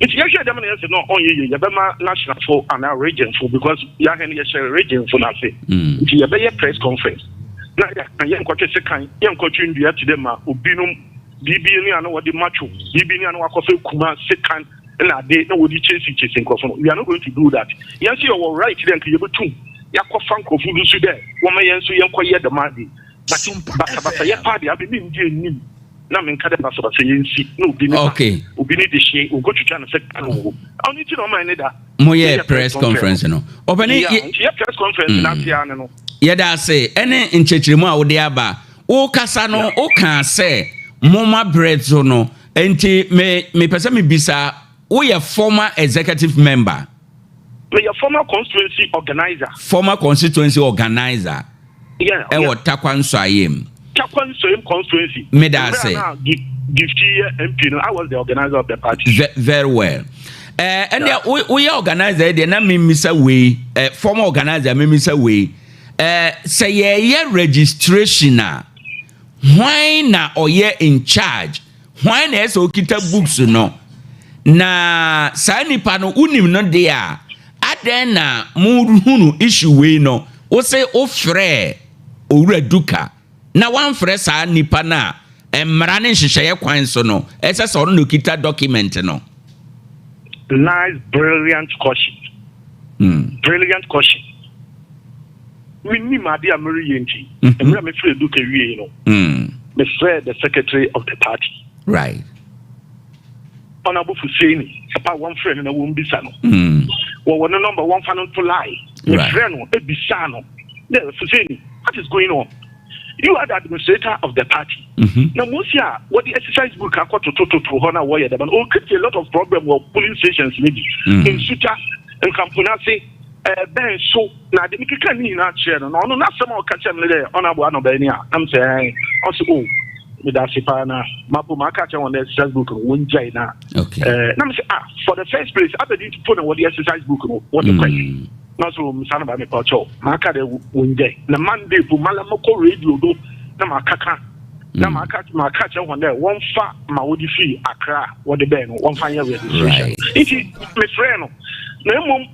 Nti yɛhwɛ dɛm na yɛsɛ no ɔnyɛ yie, yɛbɛma national fo anaa region fo because yɛahwɛ no yɛhyɛ region fo n'ase. Nti yɛbɛyɛ press conference na yɛaka yɛnkɔtwe sekan, yɛnkɔtwe ndua te dɛ ma obinom biribi ne a na wɔde matwo, biribi ne a na wakɔfɛ kuma sekan na ade na wɔde chase chase nkurɔfo no. We are not going to do that. Yɛn nso yɛwɔ right dɛ nka yɛbɛtum yɛakɔfa nkurɔfo bi nso dɛ wɔma yɛn nso yɛnkɔyɛ dɛm ade, but basabasa yɛ paa deɛ abe mengye nnim na menka dɛ basabasa yɛnsi na obi ne ba obi ne de hye onkɔtwitwa no sɛ ka no wɔ hɔ. Ɔno nti na ɔman ne da moyɛ press conference no, ɔpɛni. Yeah, nti yɛ press conference na ase ano no. Yɛda ase ɛne nkyerɛkyerɛmu a wode aba. Wokasa no, wokaa sɛ moma berɛ so no, nti mepɛ sɛ mebisa, woyɛ former executive member? Meyɛ former constituency organizer. Former constituency organizer. Yeah. Ɛwɔ Takwa Nsɔayɛ Takwa Nsɔayɛ constituency. Meda ase. Gifty MP no, I was the organizer of the party. Very well. Ɛndeɛ woyɛ organizer deɛ na memisa wei, former organizer, memisa wei, sɛ yɛyɛ registration a, hwan na ɔyɛ in charge? Hwan na ɛsɛ okita books no? Na saa nipa no wonim no deɛ a, adɛn na mohunu issue wei no, wo se wofrɛ Owura Duka na wamfrɛ saa nipa no a mmara ne nhyehyɛeɛ kwan so no ɛsɛ sɛ ɔno na okita document no? Nice, brilliant question. Brilliant question. Menim ade a mereyɛ nti, mmerɛ a mefrɛ Duka wie no, mefrɛ the secretary of the party. Honorable Fuseni, papa, wɔmfrɛ no na wɔmbisa no. Wɔwɔ no number, wɔmfa no nto line. Mefrɛ no, ebisa no. Yeah, Fuseni, what is going on? You are the administrator of the party. Na mosi a wɔde exercise book akɔ totototo hɔ na wɔyɛ dɛm no, o create a lot of problem wɔ polling stations ne bi. Nsuta, Nkramponase, ɛbɛn so na ade mekeka ne nyinaa kyerɛ no, na ɔno n'asɛm a ɔka kyerɛ me no dɛ ɔno anɔbɛn ni a nam sɛ ɛn ɔsɛ o meda ase paa na mapo maka kyerɛ wɔn dɛ exercise book no wɔngyae na na me sɛ, ah, for the first place abɛdi nti po na wɔde exercise book no wɔde kɔ na so msa no ba mepa kyɛw maka dɛ wɔngyae na Monday po mala mɛkɔ radio do na makaka na maka kyerɛ wɔn dɛ wɔmfa ma wɔde fii Accra wɔde bɛn no wɔmfa nyɛ registration. Nti mefrɛ no na mmom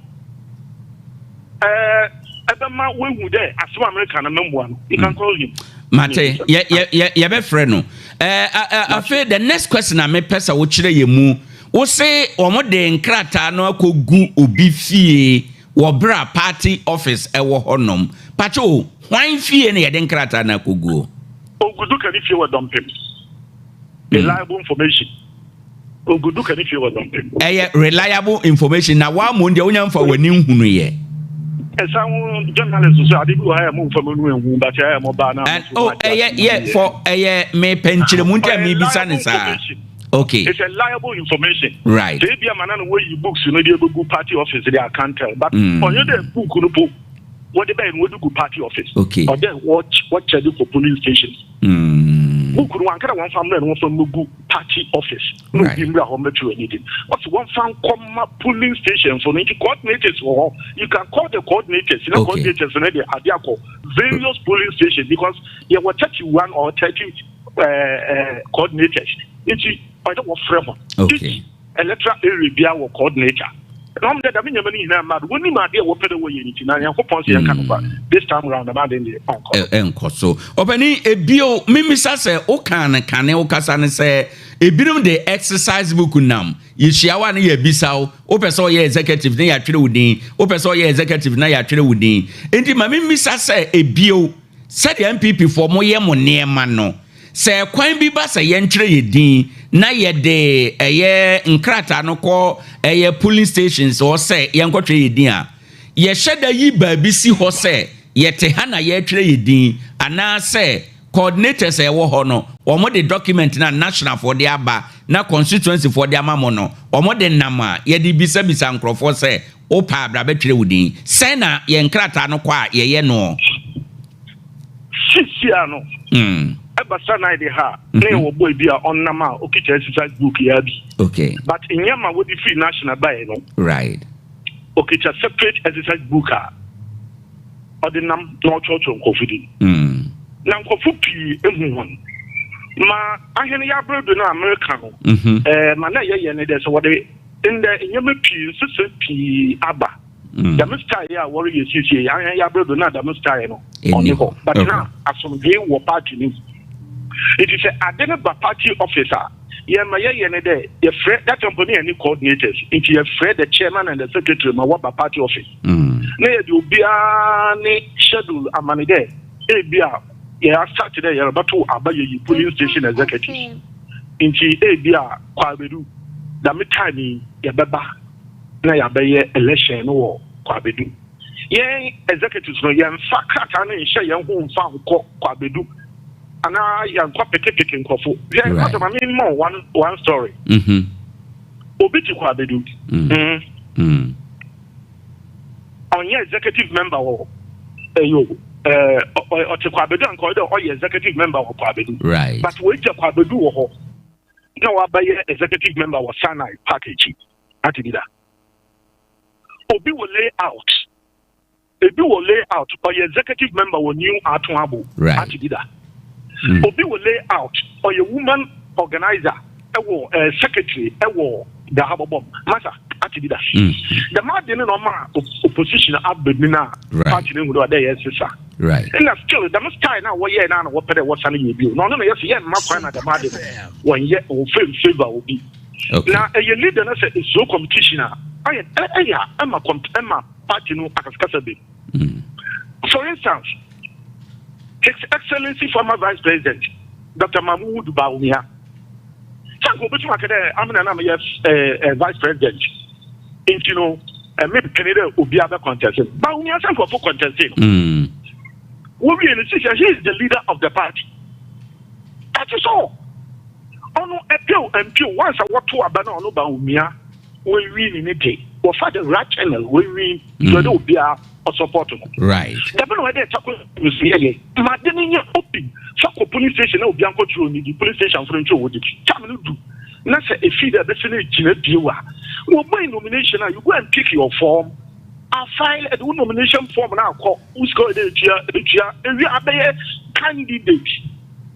ɛbɛma woehu dɛ asɛm a mereka no memboa no. You can call him. Mate, yɛbɛfrɛ no. Afei the next question a mepɛ sɛ wokyerɛ yɛ mu, wo se wɔn de nkrataa no akɔgu obi fie wɔ berɛ a party office ɛwɔ hɔnom. Patro, hwan fie na yɛde nkrataa no akɔguo? Ogudu ka ne fie wɔ Dɔmpem. Reliable information. Ogudu ka ne fie wɔ Dɔmpem. Ɛyɛ reliable information na waa mo deɛ wonya mfa w'ani nhunu yɛ. Ɛsan ho journalist so ade bi wɔ ha yɛ mo nfa mo nu ehu but ɛyɛ mo ba na. Oh, ɛyɛ yɛ for ɛyɛ mepɛ nkyerɛmu nti a mebisa ne saa. Okay. It's a reliable information. Sɛ ebi ama na no wɔyi books no de ebegu party office de, I can't tell, but ɔnyɛ dɛ book no po wɔde bɛyɛ no wɔde gu party office. Ɔdɛ wɔkyɛ de kɔ polling stations. Book no wankara wɔn fa mmerɛ no wɔn fa mmegu party office na obi mmra hɔ mmɛtwerɛ ne din. Wɔsi wɔn fa nkɔma polling station fo no, nti coordinators wɔ hɔ. You can call the coordinators na coordinators no de ade akɔ various polling stations because yɛwɔ 31 or 30 coordinators, nti ɔyɛ wɔfrɛ ho. Each electoral area biara wɔ coordinator na ɔmo dɛ dɛm nneɛma no nyinaa mma do wɔnim adeɛ a wɔpɛ dɛ wɔyɛ ne ti na Nyankopɔn sɛ yɛnka no kwa, this time round dɛm ade deɛ ɔnkɔ. Ɛnkɔ so. Ɔpɛni, ebio mimisa sɛ woka no kane wokasa no sɛ ebinom de exercise book nam yɛhyia wo a ne yɛbisa wo, wopɛ sɛ ɔyɛ executive na yɛatwerɛ wo din, wopɛ sɛ ɔyɛ executive na yɛatwerɛ wo din, nti ma mimisa sɛ ebio sɛdeɛ NPP foɔ moyɛ mo nneɛma no, sɛ kwan bi ba sɛ yɛntwerɛ yɛ din na yɛde ɛyɛ nkrataa no kɔ ɛyɛ polling stations hɔ sɛ yɛnkɔtwerɛ yɛ din a, yɛhyɛ da yi baabi si hɔ sɛ yɛte ha na yɛretwerɛ yɛ din, anaasɛ coordinators a ɛwɔ hɔ no wɔn de document na national foɔ de aba na constituency foɔ de ama mo no, wɔn de nam a yɛde bisabisa nkurɔfoɔ sɛ wopɛ abra bɛtwerɛ wo din, sɛn na yɛn nkrataa no kɔ a yɛyɛ no? Sisi. Sisi a no. Ɛba Sanai de ha na yɛwɔ boy bi a ɔnam a okita exercise book ya bi. Okay. But nneɛma wɔde firi national baeɛ no. Right. Okita separate exercise book a ɔde nam na ɔtwerɛtwerɛ nkurɔfo din. Na nkurɔfo pii ehu wɔn. Ma ahene yɛ abere do no a Amerika no. Ɛɛ ma na ɛyɛ yɛ ne dɛ sɛ wɔde ndɛ nneɛma pii nsesa pii aba. Dɛm style yi a wɔreyɛ siesie yi ahɛn yɛ abere do na dɛm style no ɔnni hɔ. But na asomdwee wɔ party no mu. Nti sɛ ade no ba party office a, yɛn ma yɛyɛ ne dɛ yɛfrɛ, that time mpo ne yɛnni coordinators, nti yɛfrɛ the chairman and the secretary ma wɔba party office. Na yɛde obiara ne schedule ama no dɛ ebi a yɛ astart dɛ yɛrebɛtow aba yɛyi polling station executives. Nti ebi a Kwabedu dɛm time yi yɛbɛba. na yɛabɛyɛ election no wɔ Kwabedu. Yɛn executives no yɛnfa krataa no nhyɛ yɛn ho nfa nkɔ Kwabedu anaa yɛnkɔ pekepeke nkurɔfo. Hwɛ, Pastor, ma me mma wo one, one story. Obi te Kwabedu. Ɔnyɛ executive member wɔ ɛyo ɛɛ ɔte Kwabedu anka ɔyɛ dɛ ɔyɛ executive member wɔ Kwabedu. But wɔagya Kwabedu wɔ hɔ na wabɛyɛ executive member wɔ Sinai Park akyi. Ate bi da? Obi wɔ layout. Ebi wɔ layout. Ɔyɛ executive member wɔ New Atoabo. Ate bi da? Obi wɔ layout. Ɔyɛ woman organizer ɛwɔ eh, secretary ɛwɔ Dahabɔbɔm. Masa, ate bi da? Dɛm ade no na ɔma opposition aba mu na party no hu dɛ ɔdɛ yɛ sesa. Right. Ɛna still dɛm style na wɔyɛɛ na na wɔpɛ dɛ wɔsan yɛ bio. Na ɔno na yɛsɛ yɛmma kwan na dɛm ade no wɔnyɛ wɔmfa favor obi. Okay. Na ɛyɛ leader na sɛ esuro competition a ayɛ ɛyɛ a ɛma comp ɛma party no akasakasa bem. For instance, His Excellency former Vice President Dr. Mahmoud Bawumia. Sɛ nka obetum aka dɛ amena na meyɛ ɛɛ Vice President nti no ɛme mpene dɛ obiara bɛ contest. Bawumia sɛ nkurɔfo contest no. Wowie no sisi he is the leader of the party. That is all. Ɔno ɛpew ɛmpew once a wɔto aba na ɔno Bawumia wɔnwin ne de wɔfa the right channel wɔnwin so ɛdɛ obiara ɔsupport no. Right. Dabi na wɔde ɛta kɔ nso yɛyɛ ma de no nyɛ open fa kɔ police station na obiara nkɔtwerɛ onidi police station fo no ntwerɛ wɔdi time no du na sɛ efi dɛ ɛbɛsɛ no gyina bio a wɔbɔ nomination a you go and pick your form a file ɛde wo nomination form na akɔ wo sika ɛde etua etua ewi abɛyɛ candidate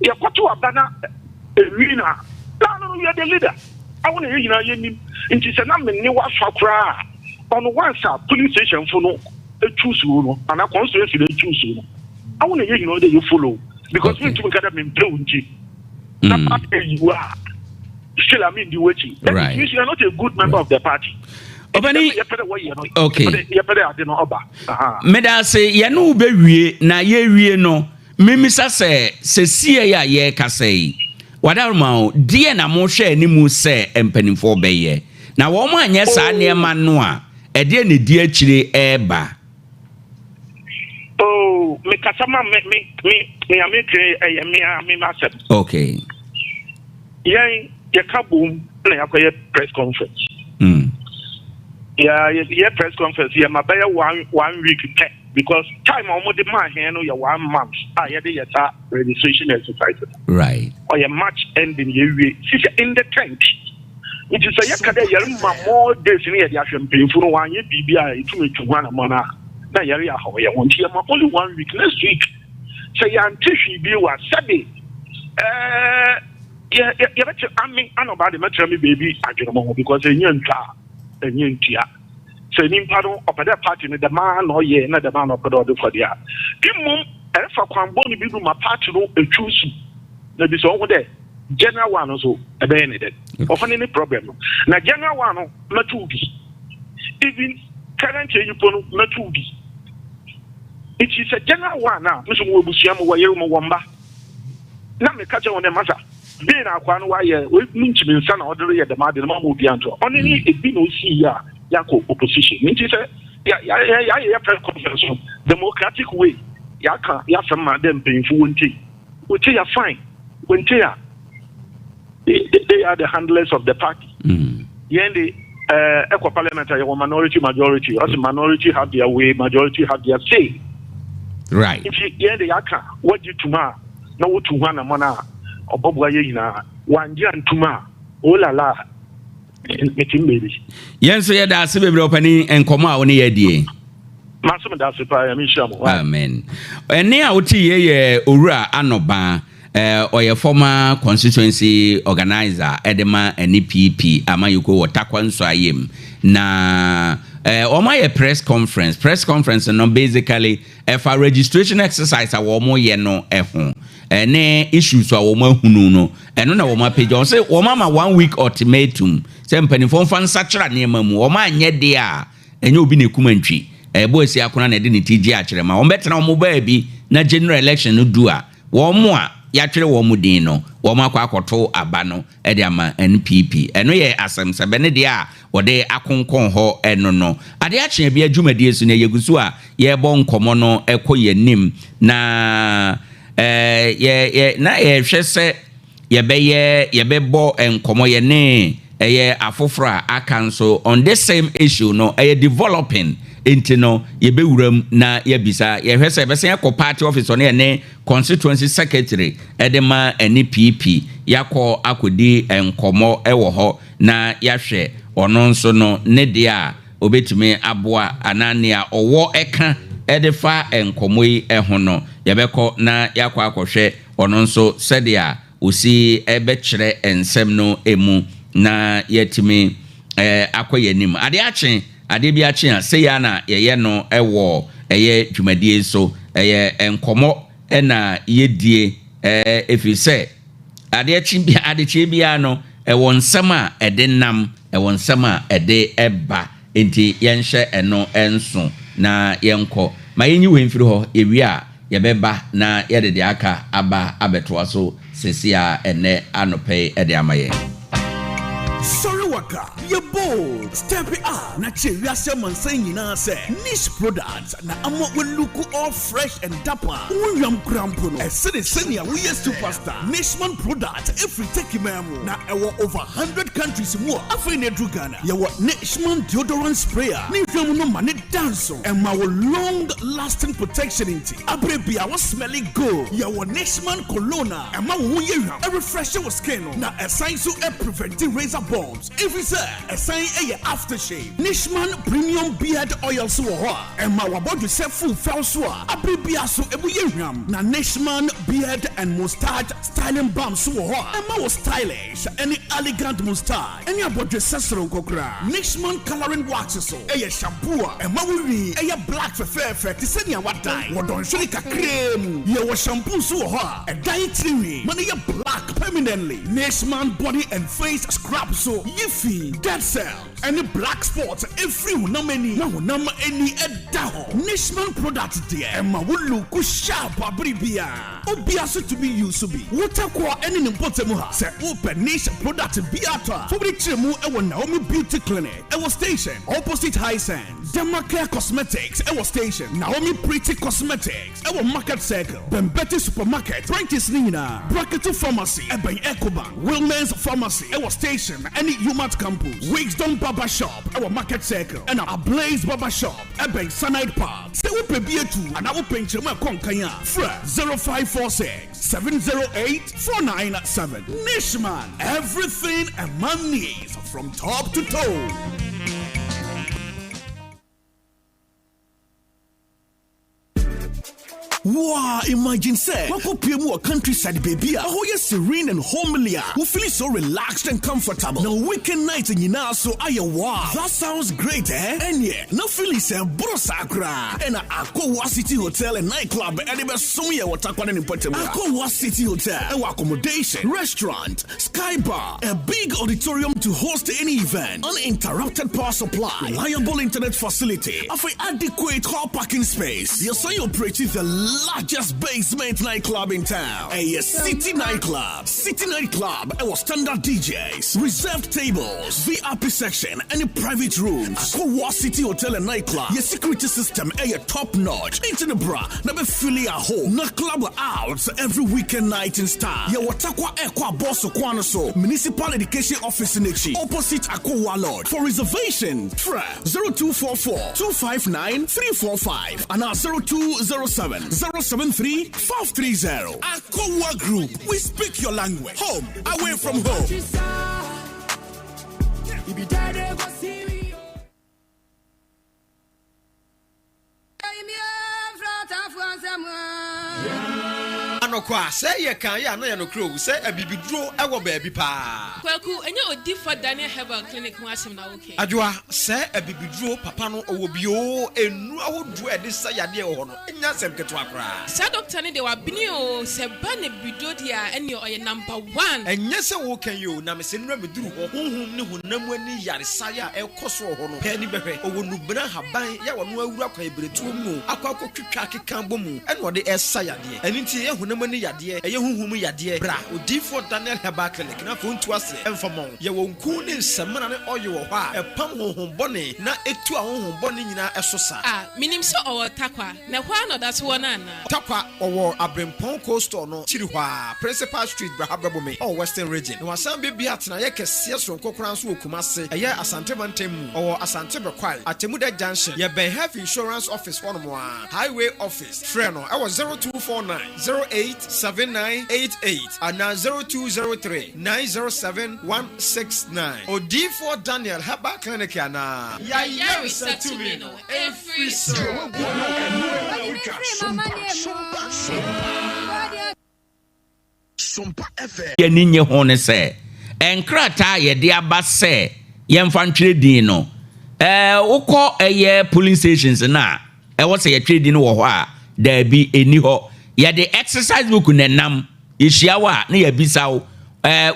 yɛkɔto aba na ewi na na no you are the leader awo na yɛ nyinaa yɛ nim nti sɛ na me ne wafa koraa ɔno once a police station fo no etu so no ana constituency na etu so no awo na yɛ nyinaa de yɛ follow because mi ntumi nka dɛ mi mpɛ wo nti na party eyi wo a still I mean di w'akyi. That means you are not a good member of the party. Ɔbɛni yɛpɛ dɛ wɔyɛ no. Okay. Yɛpɛ dɛ ade no ɔba. Meda ase yɛne wo bɛwie na yɛwie no memisa sɛ sɛsie a yɛrekasa yi wadaroma o deɛ na mohwɛ animu sɛ mpanimfoɔ bɛyɛ na wɔn anyɛ saa nneɛma no a ɛdeɛ na ɛdi akyire ɛreba. Oh, me kasa ma me me me me ame kere ɛyɛ me a me ma asɛm. Okay. Yɛn yɛka bom na yɛakɔyɛ press conference. Yɛ yɛ press conference yɛ ma bɛyɛ one week pɛ because time a wɔde maa hɛn no yɛ one month a yɛde yɛ saa registration exercise. Right. Ɔyɛ March ending yɛwie sisi in the 10th. Nti sɛ yɛka dɛ yɛrema more days ne yɛde ahwɛ mpanyinfo no wɔanyɛ biribi a yɛtumi etu ho anamɔ no a na yɛreyɛ ahaw yɛn ho nti yɛma only one week next week sɛ yɛante hwee bio a sɛde ɛɛ yɛ yɛbɛkyerɛ ame ana ɔbaa de mɛkyerɛ me beebi adwene mo ho because ɛnyɛ ntwa a ɛnyɛ ntua sɛ nipa no ɔpɛ dɛ party no dɛm ara na ɔyɛ na dɛm ara na ɔpɛ dɛ ɔde kɔ deɛ a mmom ɛrefa kwan bɔne bi do ma party no etwu su na bi sɛ ɔho dɛ general one no so ɛbɛyɛ ne dɛ ɔhɔ ne ne problem no na general one no mɛto bi even current eyipo no mɛto bi nti sɛ general one a nso mo wɔ abusua mo wɔ yere mo wɔ mba na meka kyerɛ wɔn dɛ masa bee na akwaa no wayɛ ne nkyimi nsa na ɔde reyɛ dɛm ade no ma ma obi anto ɔne ne ebi na osi yi a yɛakɔ opposition nti sɛ yɛayɛ yɛ press conference no democratic way yɛaka yɛasɛm ma dɛ mpanyinfo wɔntie wɔtie yɛ fine wɔntie a they are the handlers of the party. Yɛn de ɛkɔ parliament a yɛwɔ minority majority ɔsɛ minority have their way, majority have their say. Right. Nti yɛn de yɛaka wɔgye tum a na wotu ho anamɔn a ɔbɔboa yɛn nyinaa. Wangye antum a, oh la la, metim baabi. Yɛn nso yɛda ase bebree ɔpanin nkɔmmɔ a wo ne yɛ adie. Maso meda ase paa, Nyame nhyira mo. Amen. Ɛnne a wote yie yɛ Owura Anɔba. Ɔyɛ former constituency organizer de ma NPP amanyɔkuo wɔ Tarkwa Nsuayem. Na wɔn ayɛ press conference. Press conference no basically ɛfa registration exercise a wɔn yɛ no ho ɛne issues a wɔn ahunu no ɛno na wɔn apagya. Wɔn sɛ wɔn ama one week ultimatum sɛ mpanimfoɔ mfa nsakyera nneɛma mu. Wɔn anyɛ deɛ a ɛnyɛ obi na ekum antwi. Ɛbɔ esi akona na ɛde ne ti gye akyerɛ ma wɔn bɛtena wɔn baabi na general election no du a wɔn a yɛatwerɛ wɔn din no wɔn akɔ akɔto aba no de ama NPP. Ɛno yɛ asɛmsɛbɛ ne deɛ a wɔde akonkɔn hɔ ɛno no. Adeɛ akyea bi adwumadie so no yɛgu so a yɛrebɔ nkɔmmɔ no ɛkɔ yɛn anim na yɛ yɛ na yɛhwɛ sɛ yɛbɛyɛ yɛbɛbɔ nkɔmmɔ yɛne ɛyɛ afoforɔ a aka nso on this same issue no ɛyɛ developing nti no yɛbɛwura mu na yɛbisa yɛhwɛ sɛ yɛbɛsɛn akɔ party office ɔne yɛne constituency secretary ɛde ma NPP yɛakɔ akɔdi nkɔmmɔ ɛwɔ hɔ na yɛahwɛ ɔno nso no ne deɛ a obɛtumi aboa anaa nea ɔwɔ ɛka ɛde fa nkɔmmɔ yi ɛho no yɛbɛkɔ na yɛakɔ akɔhwɛ ɔno nso sɛdeɛ osi ɛbɛkyerɛ nsɛm no emu na yɛtumi akɔ yɛn anim. Adeɛ akye adeɛ bi akye a sɛyia na yɛyɛ no ɛwɔ ɛyɛ dwumadie so ɛyɛ nkɔmmɔ ɛna yɛdie ɛfiri sɛ adeɛ kye bi adekyee biara no ɛwɔ nsɛm a ɛde nam ɛwɔ nsɛm a ɛde ɛba nti yɛnhyɛ ɛno ɛnso na yɛnkɔ ma yɛnyi wɔ mfiri hɔ yɛwie a yɛbɛba na yɛde deɛ aka aba abɛtoa so sesi a ɛnɛ anɔpɛ yi ɛde ama yɛn. Sorry waka, yɛ bold, step it up. Na kyerɛ wiase amansan nyinaa sɛ niche products na ama wo look all fresh and dapper. Wonwam kora mpo no, ɛsene sɛnea woyɛ superstar. Nishman product ɛfiri Turkey man mu na ɛwɔ over 100 countries mu a afei na ɛduru Ghana. Yɛwɔ Nishman deodorant spray a ne hwam no ma ne danso. Ɛma wo long lasting protection nti abere bia wo smelly good. Yɛwɔ Nishman cologne a ɛma wo ho yɛ hwam, ɛrefresh wo skin no na ɛsan so ɛprevent razor bumps. Ɛfiri sɛ ɛsan ɛyɛ aftershave. Nishman premium beard oil so wɔ hɔ a ɛma wabɔdwe sɛ full fɛw so a abere bia so ɛmu yɛ hwam. Na Nishman beard and moustache styling balm so wɔ hɔ a ɛma wo stylish ɛne elegant moustache ɛne abɔdwe sɛ soronko koraa. Nishman coloring wax so ɛyɛ shampoo a ɛma wo nwi ɛyɛ black fɛfɛɛfɛ te sɛ nea wadan wɔ dɔnhwere kakraa mu. Yɛwɔ shampoo so wɔ hɔ a ɛdan tirinwi ma no yɛ black permanently. Nishman body and face scrub so yi fi dead cells ɛne black spots efiri honam ani na honam ani ɛda hɔ. Nishman product deɛ ɛma wo look sharp abere bia. Obia so tumi use bi. Wotakɔ ɛne ne mpɔtam ha sɛ wopɛ niche product bi atɔ a fobere kyerɛ mu ɛwɔ Naomi Beauty Clinic ɛwɔ station opposite Hisense. Demacare Cosmetics ɛwɔ station. Naomi Pretty Cosmetics ɛwɔ Market Circle. Bembeti Supermarket branches ne nyinaa. Braketu Pharmacy ɛbɛn Ecobank. Wilmens Pharmacy ɛwɔ station ɛne Umat Campus. Wisdom Barber Shop ɛwɔ Market Circle ɛna Ablaze Barber Shop ɛbɛn Sanide Park. Sɛ wopɛ bi etu anaa wopɛ nkyerɛmu ɛkɔ nkan a frɛ 0546 708 497. Nishman, everything a man needs from top to toe. Wow, imagine sɛ wakɔpie mu wɔ countryside baabi a ɛhɔ yɛ serene and homely a wo feeling so relaxed and comfortable. Na weekend night nyinaa so ayɛ wow. That sounds great, eh? Ɛneɛ na feeling sɛ boro saa koraa. Ɛna Akɔwa City Hotel and Nightclub ɛde bɛsom yɛ wɔ Tarkwa ne ne mpɔtam. Akɔwa City Hotel ɛwɔ accommodation, restaurant, sky bar, a big auditorium to host any event, uninterrupted power supply, reliable internet facility, afei adequate car parking space. Yɛsan operate the largest basement nightclub in town. Ɛyɛ City Nightclub. City Nightclub ɛwɔ standard DJs, reserved tables, VIP section, ɛne private rooms. Akowa City Hotel and Nightclub. Yɛ security system ɛyɛ top notch. Nti ne bra na bɛ feel at home. Na club out every weekend night in style. Yɛwɔ Tarkwa ɛkɔ Aboso kwan so. Municipal Education Office n'akyi. Opposite Akowa Lodge. For reservation, frɛ 0244 259 345 and 0207 073 530. Akowa Group. We speak your language. Home, away from home. Anokwa, sɛ yɛ kan yɛ a na yɛ nokorɛ o, sɛ abibiduro wɔ baabi paa. Kwaku, ɛnyɛ Odifoɔ Daniel Herbal Clinic ho asɛm na woka yi? Adwoa, sɛ abibiduro papa no ɔwɔ bi oo, nnuro ahodoɔ a yɛde sa yadeɛ wɔ hɔ no, ɛnyɛ asɛm ketewa koraa. Saa doctor no deɛ wabene oo, sɛ ɛba no abibiduro deɛ a, ɛneɛ ɔyɛ number one. Ɛnyɛ sɛ woka yi oo, na mese nnora meduru hɔ, honhom ne honam ani yaresaeɛ a ɛrekɔ so wɔ hɔ no, pɛ ani bɛhwɛ. Ɔwɔ nnubena ahaban yɛ a ɔno awura kwaebiretuo mu akɔ akɔtwitwa akeka abɔ mu ɛna ɔde resa yadeɛ. Ɛno nti ɛyɛ honam ani yadeɛ, ɛyɛ honhom mu yadeɛ. Bra Odiyifoɔ Daniel Herbal Clinic na afei ɔntu aseɛ mfa mma wo. Yɛwɔ nku ne nsamina ne oil wɔ hɔ a ɛpam honhom bɔne na ɛtu ahonhom bɔne nyinaa so sa. Ah, menim sɛ ɔwɔ Tarkwa, na ɛhɔ ara na ɔda so wɔ no anaa? Tarkwa, ɔwɔ Abrempong Cold Store no kyiri hɔ ara, Principal Street, bra ha bɛbo me, ɔwɔ Western Region. Na wasan bɛbue atenaeɛ kɛseɛ soronko koraa nso wɔ Kumase, ɛyɛ Asante mantam mu, ɔwɔ Asante Bɛkwae, Atemmuda Junction, yɛbɛn Health Insurance Office hɔnom ara, Highway Office. Frɛ no wɔ 0249 08 7988 anaa 0203 907 169. Odiyifoɔ Daniel Herbal Clinic anaa? Y'ayaresa tumi no ɛfiri soro. Yɛn ani nnye ho ne sɛ, nkrataa a yɛde aba sɛ yɛmfa ntwerɛ din no, wokɔ ɛyɛ polling stations no a, ɛwɔ sɛ yɛtwerɛ din no wɔ hɔ a, daabi, ɛnni hɔ. Yɛde exercise book na ɛnam. Yɛhyia wo a, na yɛabisa wo,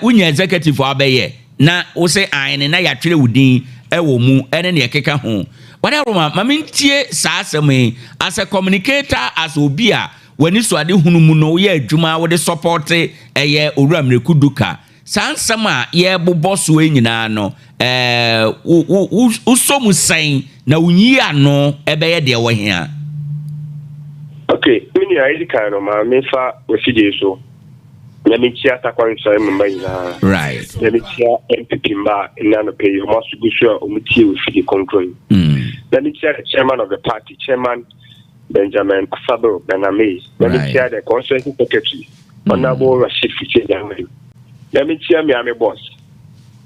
wonya executive a wobɛyɛ? Na wo se aane, na yɛatwerɛ wo din wɔ mu, ɛne deɛ ɛkeka ho. Whatever, ma mentie saa asɛm yi, as a communicator, as obi a W'anisoadehunu mu no woyɛ adwuma wode sɔpɔte ɛyɛ Owura Miraku Duka. Saa nsɛm a yɛrebobɔ soɔ yi nyinaa no, ɛɛ, wo, wo, wo, wosɔ mu sɛn na wo nyiano ɛbɛyɛ deɛ ɛwɔ he a? Ok, me nua, edi kan no, ma memfa w'afidie so na menkyia Tarkwa Nsɔre mu mma nyinaa. Right. Na menkyia NPP mma a nnɛ anɔpa yi wɔn aso gu so a wɔtie w'afidie kronkron yi. Na menkyia the chairman of the party, Chairman Benjamin Asabel Bename, na mekyia the constituency secretary, Honorable Rashid Fiche Jamari, na mekyia me ame boss,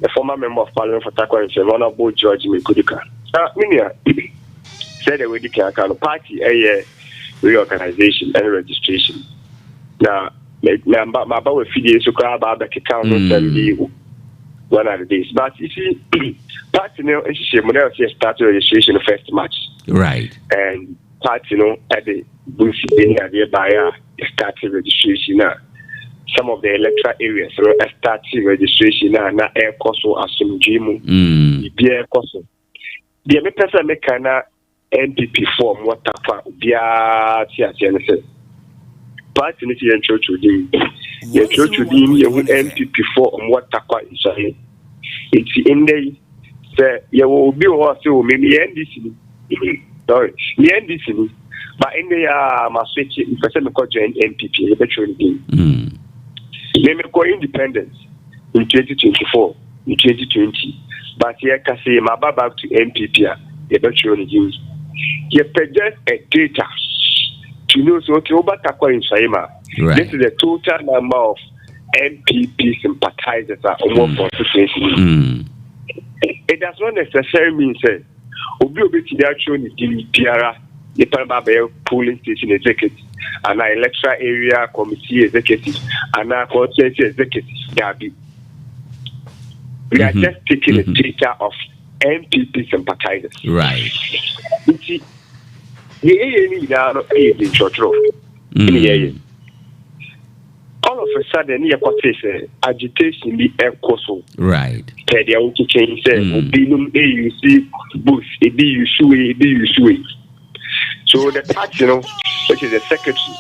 the former member of parliament for Tarkwa Nkyem, Honorable George Mekuduka. Na me nua, sɛdeɛ wadi kan aka no, party ɛyɛ reorganization and registration. Na maba wɔ afidie so koraa ba abɛkeka ho nsɛm bi one of the days. But you see, party no nhyehyɛ mu na ɛwɔ sɛ start registration first March. Right. And party no ɛde booth bi ne adeɛ baeɛ a start registration a some of the electoral areas no start registration a na ɛrekɔ so asomdwee mu. Biribiara ɛkɔ so. Deɛ mepɛ sɛ meka na NPP foɔ a wɔwɔ Tarkwa obiara te aseɛ ne sɛ party no sɛ yɛntwerɛtwerɛ din yɛtwerɛtwerɛ din ne yɛhu NPP foɔ a wɔwɔ Tarkwa nsuaeɛ nti nnɛ yi sɛ yɛwɔ obi wɔ hɔ a sɛ wɔ me meyɛ NDC ni sorry meyɛ NDC ni ba nnɛ yi a ma switch mpɛ sɛ mekɔ join NPP yɛbɛtwerɛ ne din me mekɔ independent in 2024 in 2020 but yɛka sɛ maba back to NPP a yɛbɛtwerɛ ne din. Yɛpɛ just a data to know so okay woba Tarkwa Nsuaem a this is the total number of NPP sympathizers a wɔn constituency mu. It does not necessarily mean sɛ obi a obetumi atwerɛ ne din biara nipa no ba abɛyɛ polling station executive anaa electoral area committee executive anaa constituency executive daabi. We are just taking a data of NPP sympathizers. Right. Nti deɛ yɛyɛ no nyinaa no yɛ di nkyerɛkyerɛ ɛne yɛyɛ. All of a sudden ne yɛkɔtee sɛ agitation bi ɛkɔ so. Right. Pɛ deɛ wokyekyɛn sɛ obinom ɛyusi booth, ebi yusu wei, ebi yusu wei. So the party no, which is the secretary,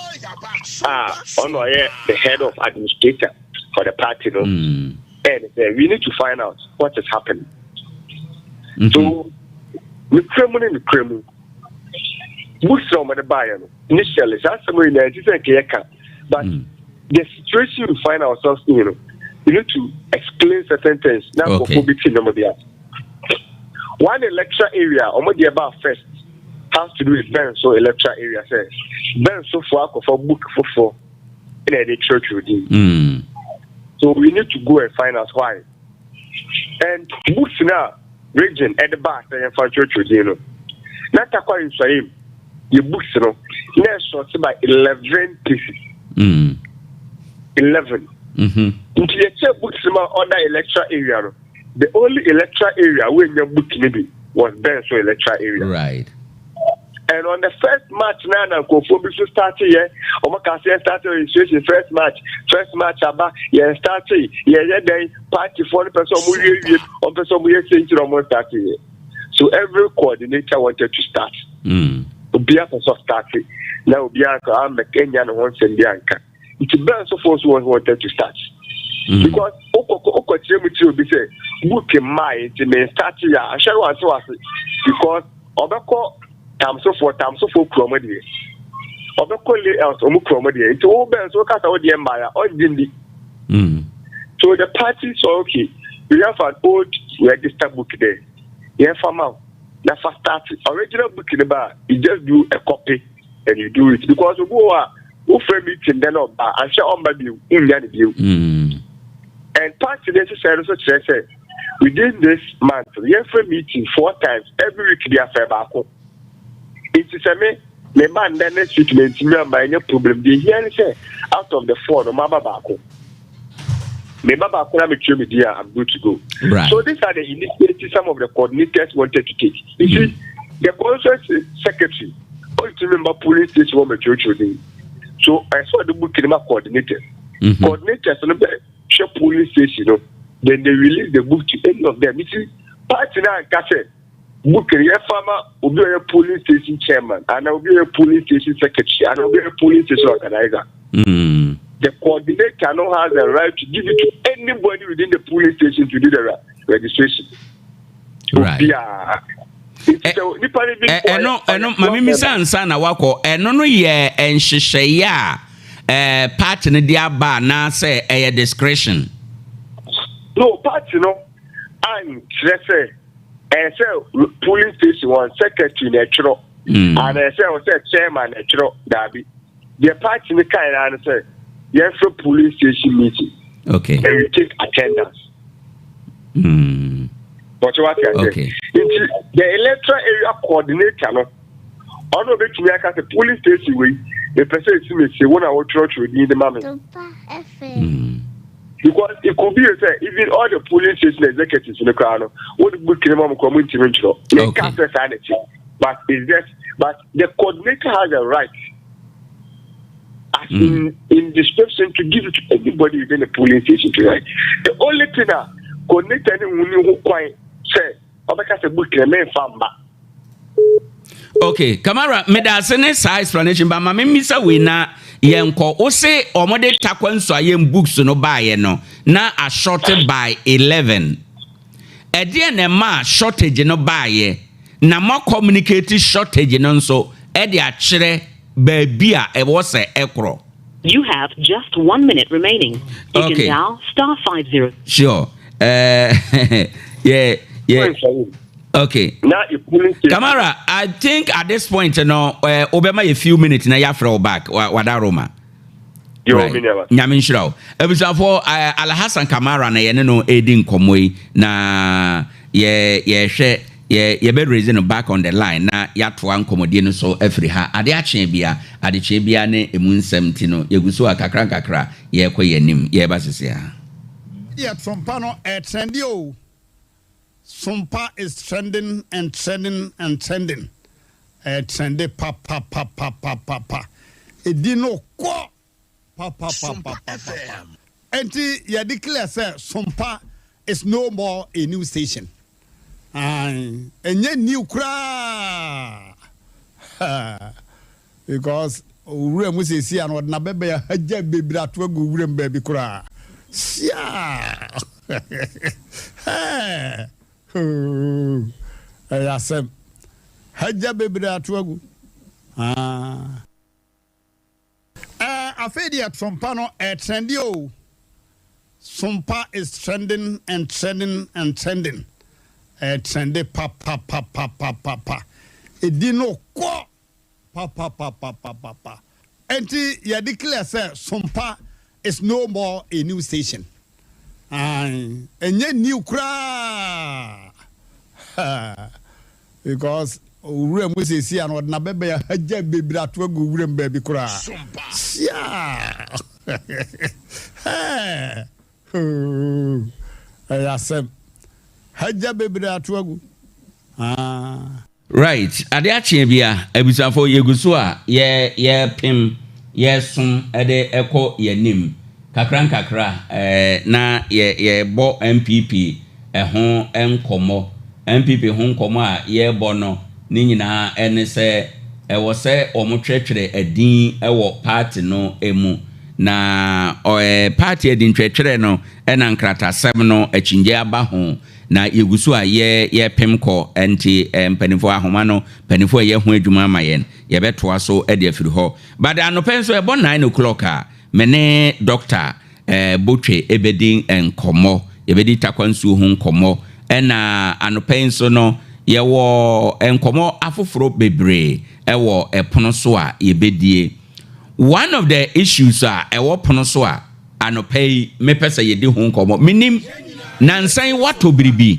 A ɔno ɔyɛ the head of administrator for the party no ɛyɛ ne sɛ we need to find out what is happening. So nukura mu ne nukura mu, books na wɔde baayɛ no, initially saa asɛm yi na ɛti sɛ nkɛyɛ ka, but the situation we find ourselves in no, we need to explain certain things na nkɔfo bi ti nneɛma bi ase. One electoral area wɔn deɛ ba first has to do with Benso electoral area, sɛ Benso fo akɔfa book foforɔ ɛna yɛde kyerɛkyerɛ din. So we need to go and find out why. And books na region ɛde ba sɛ yɛmfa kyerɛkyerɛ din no, na Tarkwa Nsuaem yɛ books no na ɛsɔɔte by 11 pieces. 11. Nti yɛkyɛ books no ma ɔda electoral area no, the only electoral area wey nya book ni bi was Benso electoral area. And on the first March na nkurɔfoɔ bi so start yɛ, wɔn ka sɛ yɛn start registration first March, first March aba, yɛn start yɛ yɛ dɛn, party foɔ no pɛ sɛ wɔn wie wie, wɔn pɛ sɛ wɔn yɛ sɛ nti na wɔn start yɛ. So every coordinator wanted to start. Obiara pɛ sɛ start na obiara ka amɛ kenya ne ho nsɛm bi anka. Nti Benso foɔ so wɔn wanted to start. Because wokɔ wokɔ kyerɛ mu kyerɛ obi sɛ book mmaa nti me start yɛ a, ahwɛ no wante wase, because ɔbɛkɔ tamsofoɔ, tamsofoɔ kura ɔmo deɛ, ɔbɛkɔ layout, ɔmo kura ɔmo deɛ, nti wo bɛn so wokasa wo deɛ mmaa a, ɔngye ndi. So the party saw, okay, we have an old register book there, yɛn fa ma wo na fa start. Original book ne ba, you just do a copy and you do it, because obi wɔ hɔ a wofrɛ meeting dɛ na ɔba ahwɛ, ɔmba bio, nnya ne bio. And party ne nhyehyɛ no nso kyerɛ sɛ within this month yɛmfrɛ meeting four times every week bi, afɛ baako. Nti sɛ me me ba ndɛ, next week na ntumi amba, ɛnyɛ problem. Deɛ ehia ne sɛ out of the four no, maba baako, me ba baako na metwerɛ me din a, I'm good to go. So these are the initiatives some of the coordinators wanted to take. You see, the constituency secretary ɔntumi mba polling station wɔ mɛtwerɛtwerɛ din, so ɛsɛ ɔde book no ma coordinators. Coordinators no bɛ hwɛ polling station no, then they release the book to any of them. You see, party na nka sɛ book no yɛfa ma obi a ɔyɛ polling station chairman ana obi a ɔyɛ polling station secretary ana obi a ɔyɛ polling station organizer. The coordinator no has the right to give it to anybody within the polling station to do the registration. Obiara. Nipa ni bi. Ɛno maame misa nsa na wakɔ, ɛno no yɛ nhyehyɛeɛ a party no de aba anaasɛ ɛyɛ discretion? No, party no ankyerɛ sɛ ɛyɛ sɛ polling station wɔn secretary na ɛtwerɛ ana ɛsɛ ɔsɛ chairman na ɛtwerɛ. Daabi, deɛ party no kan na no sɛ yɛmfrɛ polling station meeting and we take attendance. Bɔtɛ wate ase? Nti the electoral area coordinator no, ɔno obetumi aka sɛ polling station wei, mepɛ sɛ esi mesie wo na wotwerɛtwerɛ din de ma me, because it could be sɛ even all the polling station executives no koraa no, wɔde book ne ma mo koraa mo ntumi ntwerɛ. Meka sɛ saa na ɛte, but it's just, but the coordinator has a right as in description to give it to anybody within the polling station to write. The only thing a coordinator ne hu ne ho kwan sɛ ɔbɛka sɛ book ne mɛnfa mma. Okay, Kamara, meda ase ne saa explanation ba ma memisa wei na yɛnkɔ. Wo se ɔmode Tarkwa Nsuaem books no baeɛ no na ashort by 11. Ɛdeɛ na ɛma shortage no baeɛ, na mo communicate shortage no nso ɛde akyerɛ baabi a ɛwɔ sɛ ɛkorɔ? You have just one minute remaining. You can dial *50. Sure. Yeah. Okay. Na polling station. Kamara, I think at this point, obema a few minutes na yafrɛ wo back wada Roma. Yo, me nua. Nyame nhyira wo. Abusuafoɔ, Alhassan Kamara na yɛne no ɛredi nkɔmmɔ yi, na yɛ yɛhwɛ yɛ yɛbɛ raise no back on the line na yɛatoa nkɔmmɔdie no so afiri ha. Ade akyee bia, adekyee bia ne emu nsɛm nti no, yɛgu so a kakra nkakra yɛrekɔ yɛn anim, yɛreba sisi ha. Deɛ Sompa no ɛtrend o. Sompa is trending and trending and trending. Ɛtrend papapapapapa. Edi no kɔ papapapapa. Enti yɛ declare sɛ Sompa is no more a new station. Ɛnyɛ new koraa because Owura mu seesei a na ɔde n'abɛbɛn ahagya bebree ato agu wuram baabi koraa. Siaa! Hɛɛ! Hoo! Ɛyɛ asɛm. Hagya bebree ato agu. Ah. Ɛɛ, afei deɛ Trɔmpa no ɛɛtrɛnde o. Sompa is trending and trending and trending. Ɛɛtrɛnde papapapapapa. Ɛdi no kɔ papapapapapa. Enti yɛ declare sɛ Sompa is no more a new station. Ae, ɛnyɛ new koraa. Because owura mu seesei a na ɔde n'abɛbɛn ahagya bebree ato agu wuram baabi koraa. Siaa! Hɛɛ! Hoo! Ɛyɛ asɛm. Hagya bebree ato agu. Ah. Right, ade akyeɛ bia abusuafoɔ yɛgu so a yɛ yɛpem yɛsom de kɔ yɛnim kakra nkakra eh, na yɛ yɛbɔ NPP ho nkɔmmɔ. NPP ho nkɔmmɔ a yɛrebɔ no ne nyinaa ne sɛ ɛwɔ sɛ wɔtwerɛtwerɛ adin wɔ party no mu. Na eh, party adintwerɛtwerɛ no na nkratasɛm no akyinnye aba ho. Na yɛgu so a yɛ yɛrepem kɔ, nti eh, mpanimfoɔ ahoma no, mpanimfoɔ a ɛyɛ ho adwuma ama yɛn, yɛbɛtoa so de afiri hɔ. But anɔpa yi nso ɛbɔ 9 o'clock a, me ne Dɔkta eh, Botwe ɛbɛdi nkɔmmɔ, yɛbɛdi Tarkwa nsuo ho nkɔmmɔ. Ɛna anɔpa yi nso no, yɛwɔ nkɔmmɔ afoforɔ bebree ɛwɔ ɛpono so a yɛbɛdie. One of the issues a ɛwɔ pono so a anɔpa yi mepɛ sɛ yɛdi ho nkɔmmɔ. Menim, nansa yi woatɔ biribi,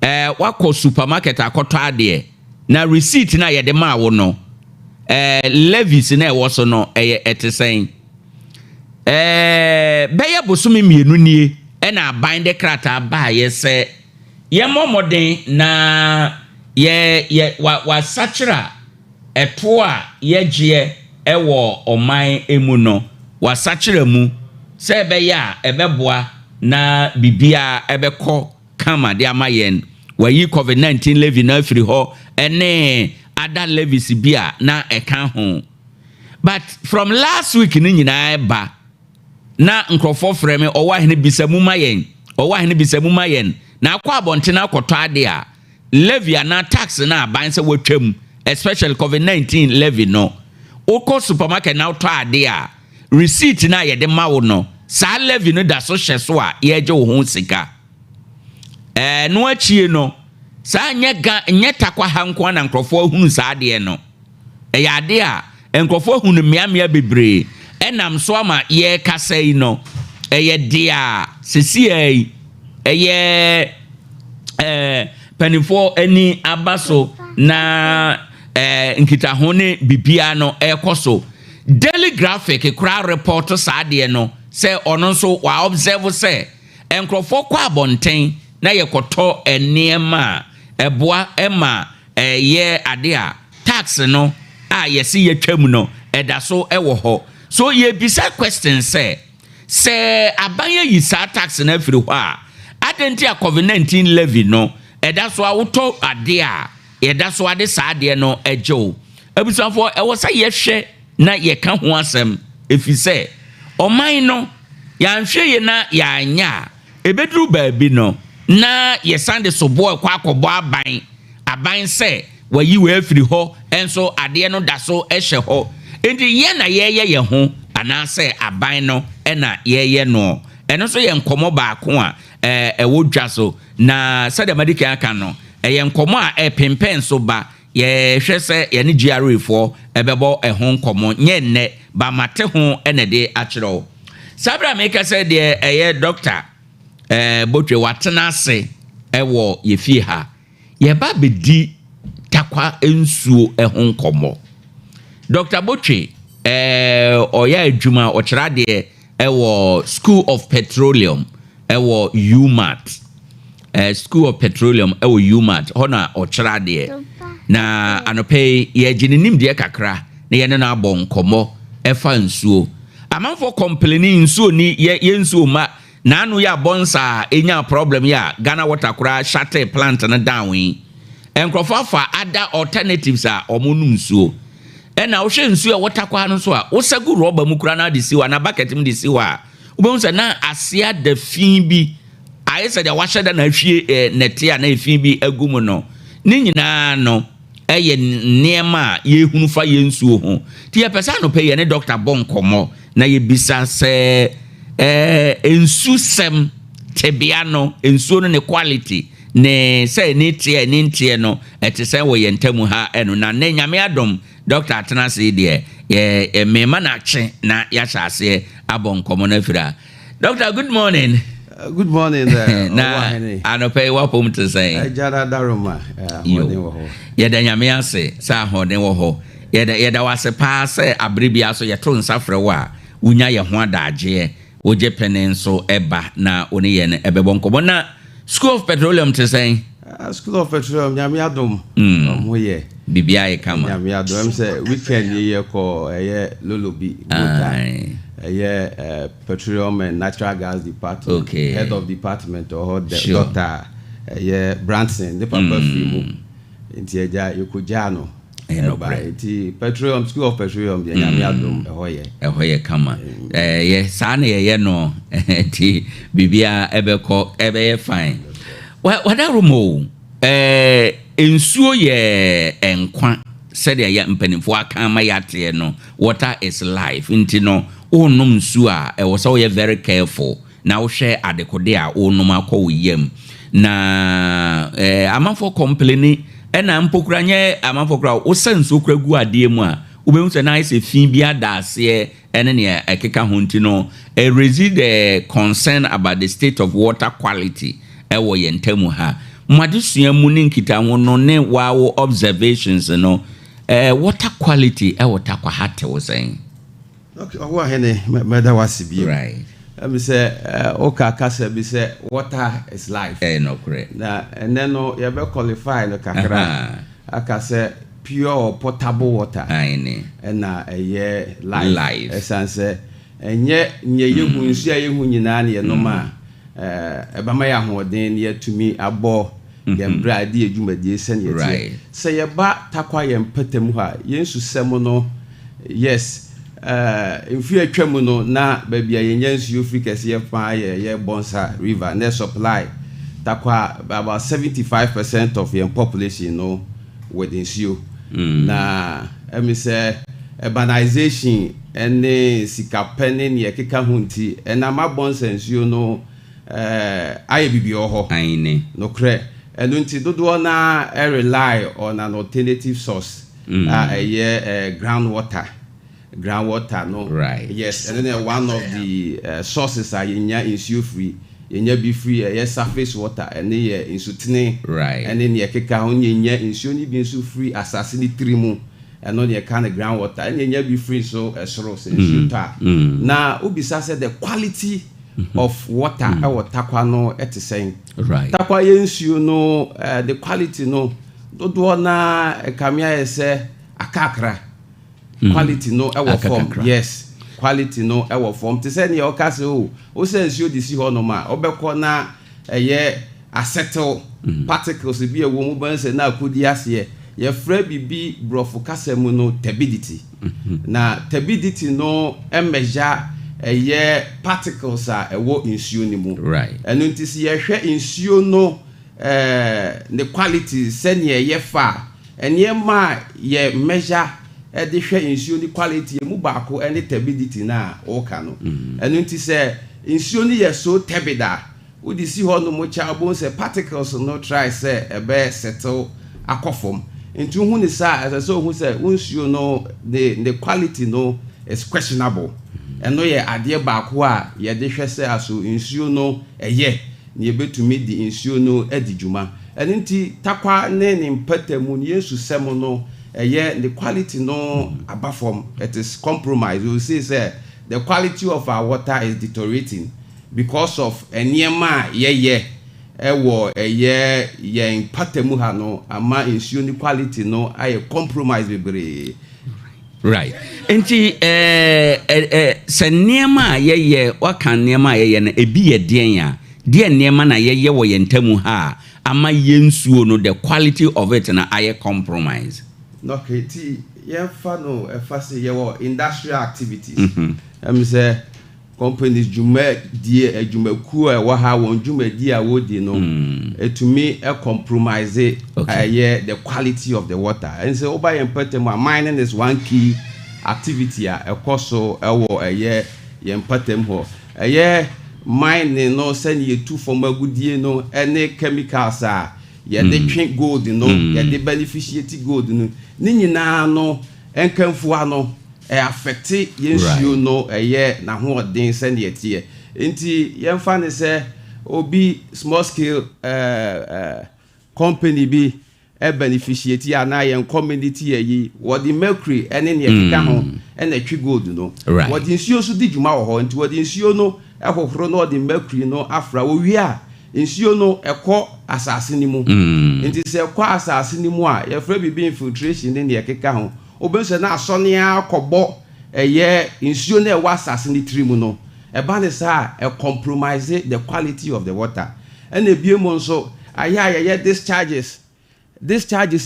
eh, woakɔ supermarket akɔtɔ adeɛ, na receipt no a yɛde maa wo no, eh, levies no a ɛwɔ so no, ɛyɛ ɛte sɛn? Eh, bɛyɛ bosome mmienu nie ɛna aban de krataa baeɛ sɛ yɛmmɔ mmɔden na yɛ, yɛ, wa, wasakyera Ɛtoɔ a yɛgyeɛ wɔ ɔman mu no, wɔasakyera mu sɛ ɛbɛyɛ a ɛbɛboa na biribiara bɛkɔ kama de ama yɛn. Wɔayi Covid 19 levy no afiri hɔ ne other levies bi a na ɛka ho. But from last week no nyinaa ɛba na nkurɔfoɔ frɛ me, ɔwɔ ahene bisa mu ma yɛn, ɔwɔ ahene bisa mu ma yɛn. Na akɔ abɔnten akɔtɔ adeɛ a, Levy anaa tax no a aban sɛ watwam especially covid 19 levy no, wokɔ supermarket na wotɔ adeɛ a, receipt no a yɛde ma wo no, saa levy no da so hyɛ so a yɛregye wo ho sika. Ɛno akyie no, saa nyɛ ga nyɛ takwa ha nko na nkurɔfoɔ ahunu saa adeɛ no. Ɛyɛ adeɛ a nkurɔfoɔ ahu no mmeammea bebree ɛnam so ama yɛrekasa yi no, ɛyɛ deɛ a sesiaa yi ɛyɛ ɛɛ mpanimfoɔ ani aba so na ɛɛ nkitaho ne biribiara no ɛrekɔ so. Daily Graphic koraa report saa adeɛ no sɛ ɔno nso wa observe sɛ nkurɔfoɔ kɔ abɔnten na yɛkɔtɔ nneɛma a ɛboa ma Ɛyɛ ade a tax no a yɛse yɛtwam no ɛda so wɔ hɔ. So yɛbisa question sɛ, sɛ aban ayi saa tax no afiri hɔ a, adɛn nti a covid 19 levy no ɛda so a wotɔ adeɛ a yɛda so ade saa adeɛ no gye wo? Abusuafoɔ ɛwɔ sɛ yɛhwɛ na yɛka ho asɛm ɛfiri sɛ ɔman no yɛanhwɛ yie na yɛanyɛ a Ɛbɛduru baabi no, na yɛsan de soboɔ rekɔ akɔbɔ aban, aban sɛ wayi wei afiri hɔ, nso adeɛ no da so hyɛ hɔ. Enti yɛn na yɛreyɛ yɛn ho anaasɛ aban no na yɛreyɛ noɔ? Ɛno nso yɛ nkɔmmɔ baako a ɛwɔ dwa so. Na sɛdeɛ madi kan aka no, ɛyɛ nkɔmmɔ a ɛpempɛn so ba. Yɛhwɛ sɛ yɛne GRA foɔ bɛbɔ ɛho nkɔmmɔ, nyɛ nnɛ, but mate ho na ɛde akyerɛ wo. Saa berɛ a meka sɛ deɛ ɛyɛ Dɔkta eh, Botwe watena ase wɔ yɛ fie ha, yɛba bɛdi Tarkwa nsuo ho nkɔmmɔ. Dɔkta Botwe eh, ɔyɛ adwuma, ɔkyerɛ adeɛ wɔ School of Petroleum wɔ UMaT. Eh, School of Petroleum wɔ UMaT, hɔ na ɔkyerɛ adeɛ. Na anɔpa yi, yɛgye ne nimdeɛ kakra na yɛne no abɔ nkɔmmɔ ɛfa nsuo. Amanfoɔ kɔmpleni nsuo ni, yɛ, yɛ nsuo mma. N'ano yɛ abɔnsa a ɛnyaa problem yɛ a Ghana Water koraa shutee plant no down yi. Nkurɔfoɔ afa other alternatives a wɔnom nsuo. Ɛna wohwɛ nsuo a ɛwɔ Tarkwa no nso a, wosa gu rɔba mu koraa na de si hɔ anaa bucket mu de si hɔ a, wobɛhu sɛ na aseɛ ada fi bi, ayɛ sɛ deɛ wahyɛ da na ahwie eh, nɛte a na efi bi agu mu no. Ne nyinaa no ɛyɛ nneɛma a yɛhunu fa yɛn nsuo ho. Nti yɛpɛ sɛ anɔpa yi yɛne dɔkta bɔ nkɔmmɔ na yɛbisa sɛ eh, nsusɛm tebea no, nsuo no ne quality, ne sɛ ɛni teɛ ɛni nteɛ no ɛte sɛn wɔ yɛn ntamu ha ɛno. Na nnɛ Nyame adom Dɔkta atena ase yi deɛ yɛ yɛ mema no akye na yɛahyɛ aseɛ abɔ nkɔmmɔ no afiri a. Dɔkta, good morning. Good morning there, Na Ɔwahene. anɔpa yi w'apom te sɛn? Agya no adaworoma, Yo. ahoɔden wɔ hɔ. Yɛda Nyame ase sɛ ahoɔden wɔ hɔ. Yɛda yɛda wo ase paa sɛ abere biara so yɛto nsa frɛ wo a wonya yɛn ho adagyeɛ. Wogye pene nso ba na wo ne yɛn bɛbɔ nkɔmmɔ. Na School of Petroleum te sɛn? School of Petroleum, Nyame adom, ɔmo yɛ. Biribiara yɛ kama. Nyame adom, ɛm sɛ weekend yi yɛ kɔ ɛyɛ Lolobi, Volta, ɛyɛ Petroleum and Natural Gas Department, Head of Department wɔ hɔ, Doctor ɛyɛ Branson, ne papa firi mu. Nti agya yɛkɔgyaa no ɛbaeɛ. Nti petroleum, school of petroleum deɛ Nyame adom ɛhɔ yɛ. Ɛhɔ yɛ kama. Ɛyɛ saa na yɛyɛ no nti biribiara ɛbɛkɔ ɛbɛyɛ fine. Wadaroma o, ɛɛ nsuo yɛ nkwa sɛdeɛ yɛ mpanimfoɔ aka ama yɛateɛ no, water is life nti no wonom nsuo a ɛwɔ sɛ woyɛ very careful. Na wohwɛ adekode a wonom akɔ wo yam na eh, amanfoɔ kɔmpleni ɛna mpo kora nyɛ amanfoɔ kora wosa nsuo kora gu adeɛ mu a wobɛhu sɛ na ayɛ sɛ fi bi ada aseɛ ɛne nea ɛkeka ho nti no ɛrezi the concern about the state of water quality ɛwɔ yɛn ntamu ha. Mo adesua mu ne nkitaho no ne wawo observations no eh, water quality ɛwɔ Tarkwa ha te wo sɛn? Ok, Ɔwoahene, mɛda wo ase bio. Right. Ɛmi sɛ woka kasa bi sɛ water is life. Ɛyɛ nɔkorɛ. Na ɛnɛ no yɛbɛ qualify no kakra aka sɛ pure or potable water. Aane. Ɛna ɛyɛ life. Life. Ɛsan sɛ ɛnyɛ nea yɛhu nsuo a yɛhu nyinaa na yɛnom a ɛbɛma yɛn ahoɔden na yɛatumi abɔ yɛn bra adi yɛn dwumadie sɛdeɛ ɛteɛ. Sɛ yɛba Tarkwa yɛn mpɔtam hɔ a, yɛn nsusɛm no, yes, mfeɛ a atwa mu no, na baabi a yɛnya nsuo firi kɛseɛ pa ara yɛ yɛ Bonsa River, na ɛsupply Tarkwa about 75 percent of yɛn population no with nsuo. Na ɛmi sɛ urbanization ne sikapɛ ne nea ɛkeka ho nti, ɛnam abɔnsa nsuo no ayɛ biribi wɔ hɔ. Aane. Nokorɛ. Ɛno nti dodoɔ no ara rely on an alternative source a ɛyɛ ground water. Ground water no. Right. Yes, ɛno na one of the sources a yɛnya nsuo firi. Yɛnya bi firi ɛyɛ surface water, ɛne yɛ nsutene. Right. Ɛne nea ɛkeka ho. Yɛnya nsuo no bi nso firi asase no tiri mu. Ɛno deɛ yɛka no ground water. Ɛna yɛnya bi firi nso ɛsoro sɛ nsuo tɔ a. Na wobisa sɛ the quality of water ɛwɔ Tarkwa no ɛte sɛn? Right. Tarkwa yɛ nsuo no the quality no dodoɔ no ara ɛkame ayɛ sɛ akakra. Quality no ɛwɔ fam. Yes, quality no ɛwɔ fam. Te sɛ nea ɔka sɛ o, wosɛ nsuo de si hɔnom a, wobɛkɔ na ɛyɛ asetew, particles bi a ɛwɔ mu bɛn sɛ na akodi aseɛ. Yɛfrɛ biribi borɔfo kasa mu no turbidity. Na turbidity no measure ɛyɛ particles a ɛwɔ nsuo no mu. Ɛno nti sɛ yɛhwɛ nsuo no ne quality sɛnea ɛyɛ fa a, nneɛma a yɛ measure de hwɛ nsuo no quality ɛmu baako ne turbidity no a woka no. Ɛno nti sɛ nsuo no yɛ so turbid a, Wode si hɔ nom kyɛ a wobɛhu sɛ particles no try sɛ ɛbɛ settle akɔ fam. Nti wohu no saa a, ɛsɛ sɛ wohu sɛ wo nsuo no ne ne quality no is questionable. Ɛno yɛ adeɛ baako a yɛde hwɛ sɛ aso nsuo no ɛyɛ na yɛbɛtumi de nsuo no adi dwuma. Ɛno nti Tarkwa ne ne mpatamu no yɛn nsusɛm no ɛyɛ ne quality no aba fam. It is compromised. We will say sɛ the quality of our water is deteriorating. Because of nneɛma a yɛyɛ wɔ ɛyɛ yɛn mpata mu ha no ama nsuo no quality no ayɛ compromise bebree. Right. Nti eh, eh, eh, sɛ nneɛma a yɛyɛ, waka nneɛma a yɛyɛ no, ebi yɛ deɛn a, deɛ nneɛma na yɛyɛ wɔ yɛn ntamu ha a ama yɛn nsuo no, the quality of it no ayɛ compromise? Okay, nti. Yɛmfa no ɛfa se yɛwɔ industrial activities. Ɛm sɛ companies dwumadie, adwumakuo a ɛwɔ ha wɔn dwumadie a wɔdi no, ɛtumi compromise ɛyɛ the quality of the water. Ɛn sɛ woba yɛn mpɔtam a, mining is one key activity a ɛkɔ so ɛwɔ ɛyɛ yɛn mpɔtam hɔ. Ɛyɛ mining no sɛnea yɛtu fam agudie no ɛne chemicals a yɛde twe gold no, yɛde beneficiate gold no, ne nyinaa no nkamfua no ɛ affect yɛn nsuo no ɛyɛ n'ahoɔden sɛnea ɛteɛ. Nti yɛmfa ne sɛ obi small scale company bi ɛ beneficiate anaa yɛn community ayi, wɔde mercury ɛne nea ɛkeka ho ɛna ɛtwe gold no. Wɔde nsuo nso di dwuma wɔ hɔ, nti wɔde nsuo no ɛhohoro na wɔde mercury no afra. Wɔwie a, nsuo no ɛkɔ asase no mu. Nti sɛ ɛkɔ asase no mu a, yɛfrɛ biribi infiltration ne nea ɛkeka ho. Wobɛhu sɛ na asɔne akɔbɔ ɛyɛ nsuo no ɛwɔ asase no tiri mu no. Ɛba ne saa a, ɛ compromise the quality of the water. Ɛna ebie mu nso, ayɛ a yɛyɛ discharges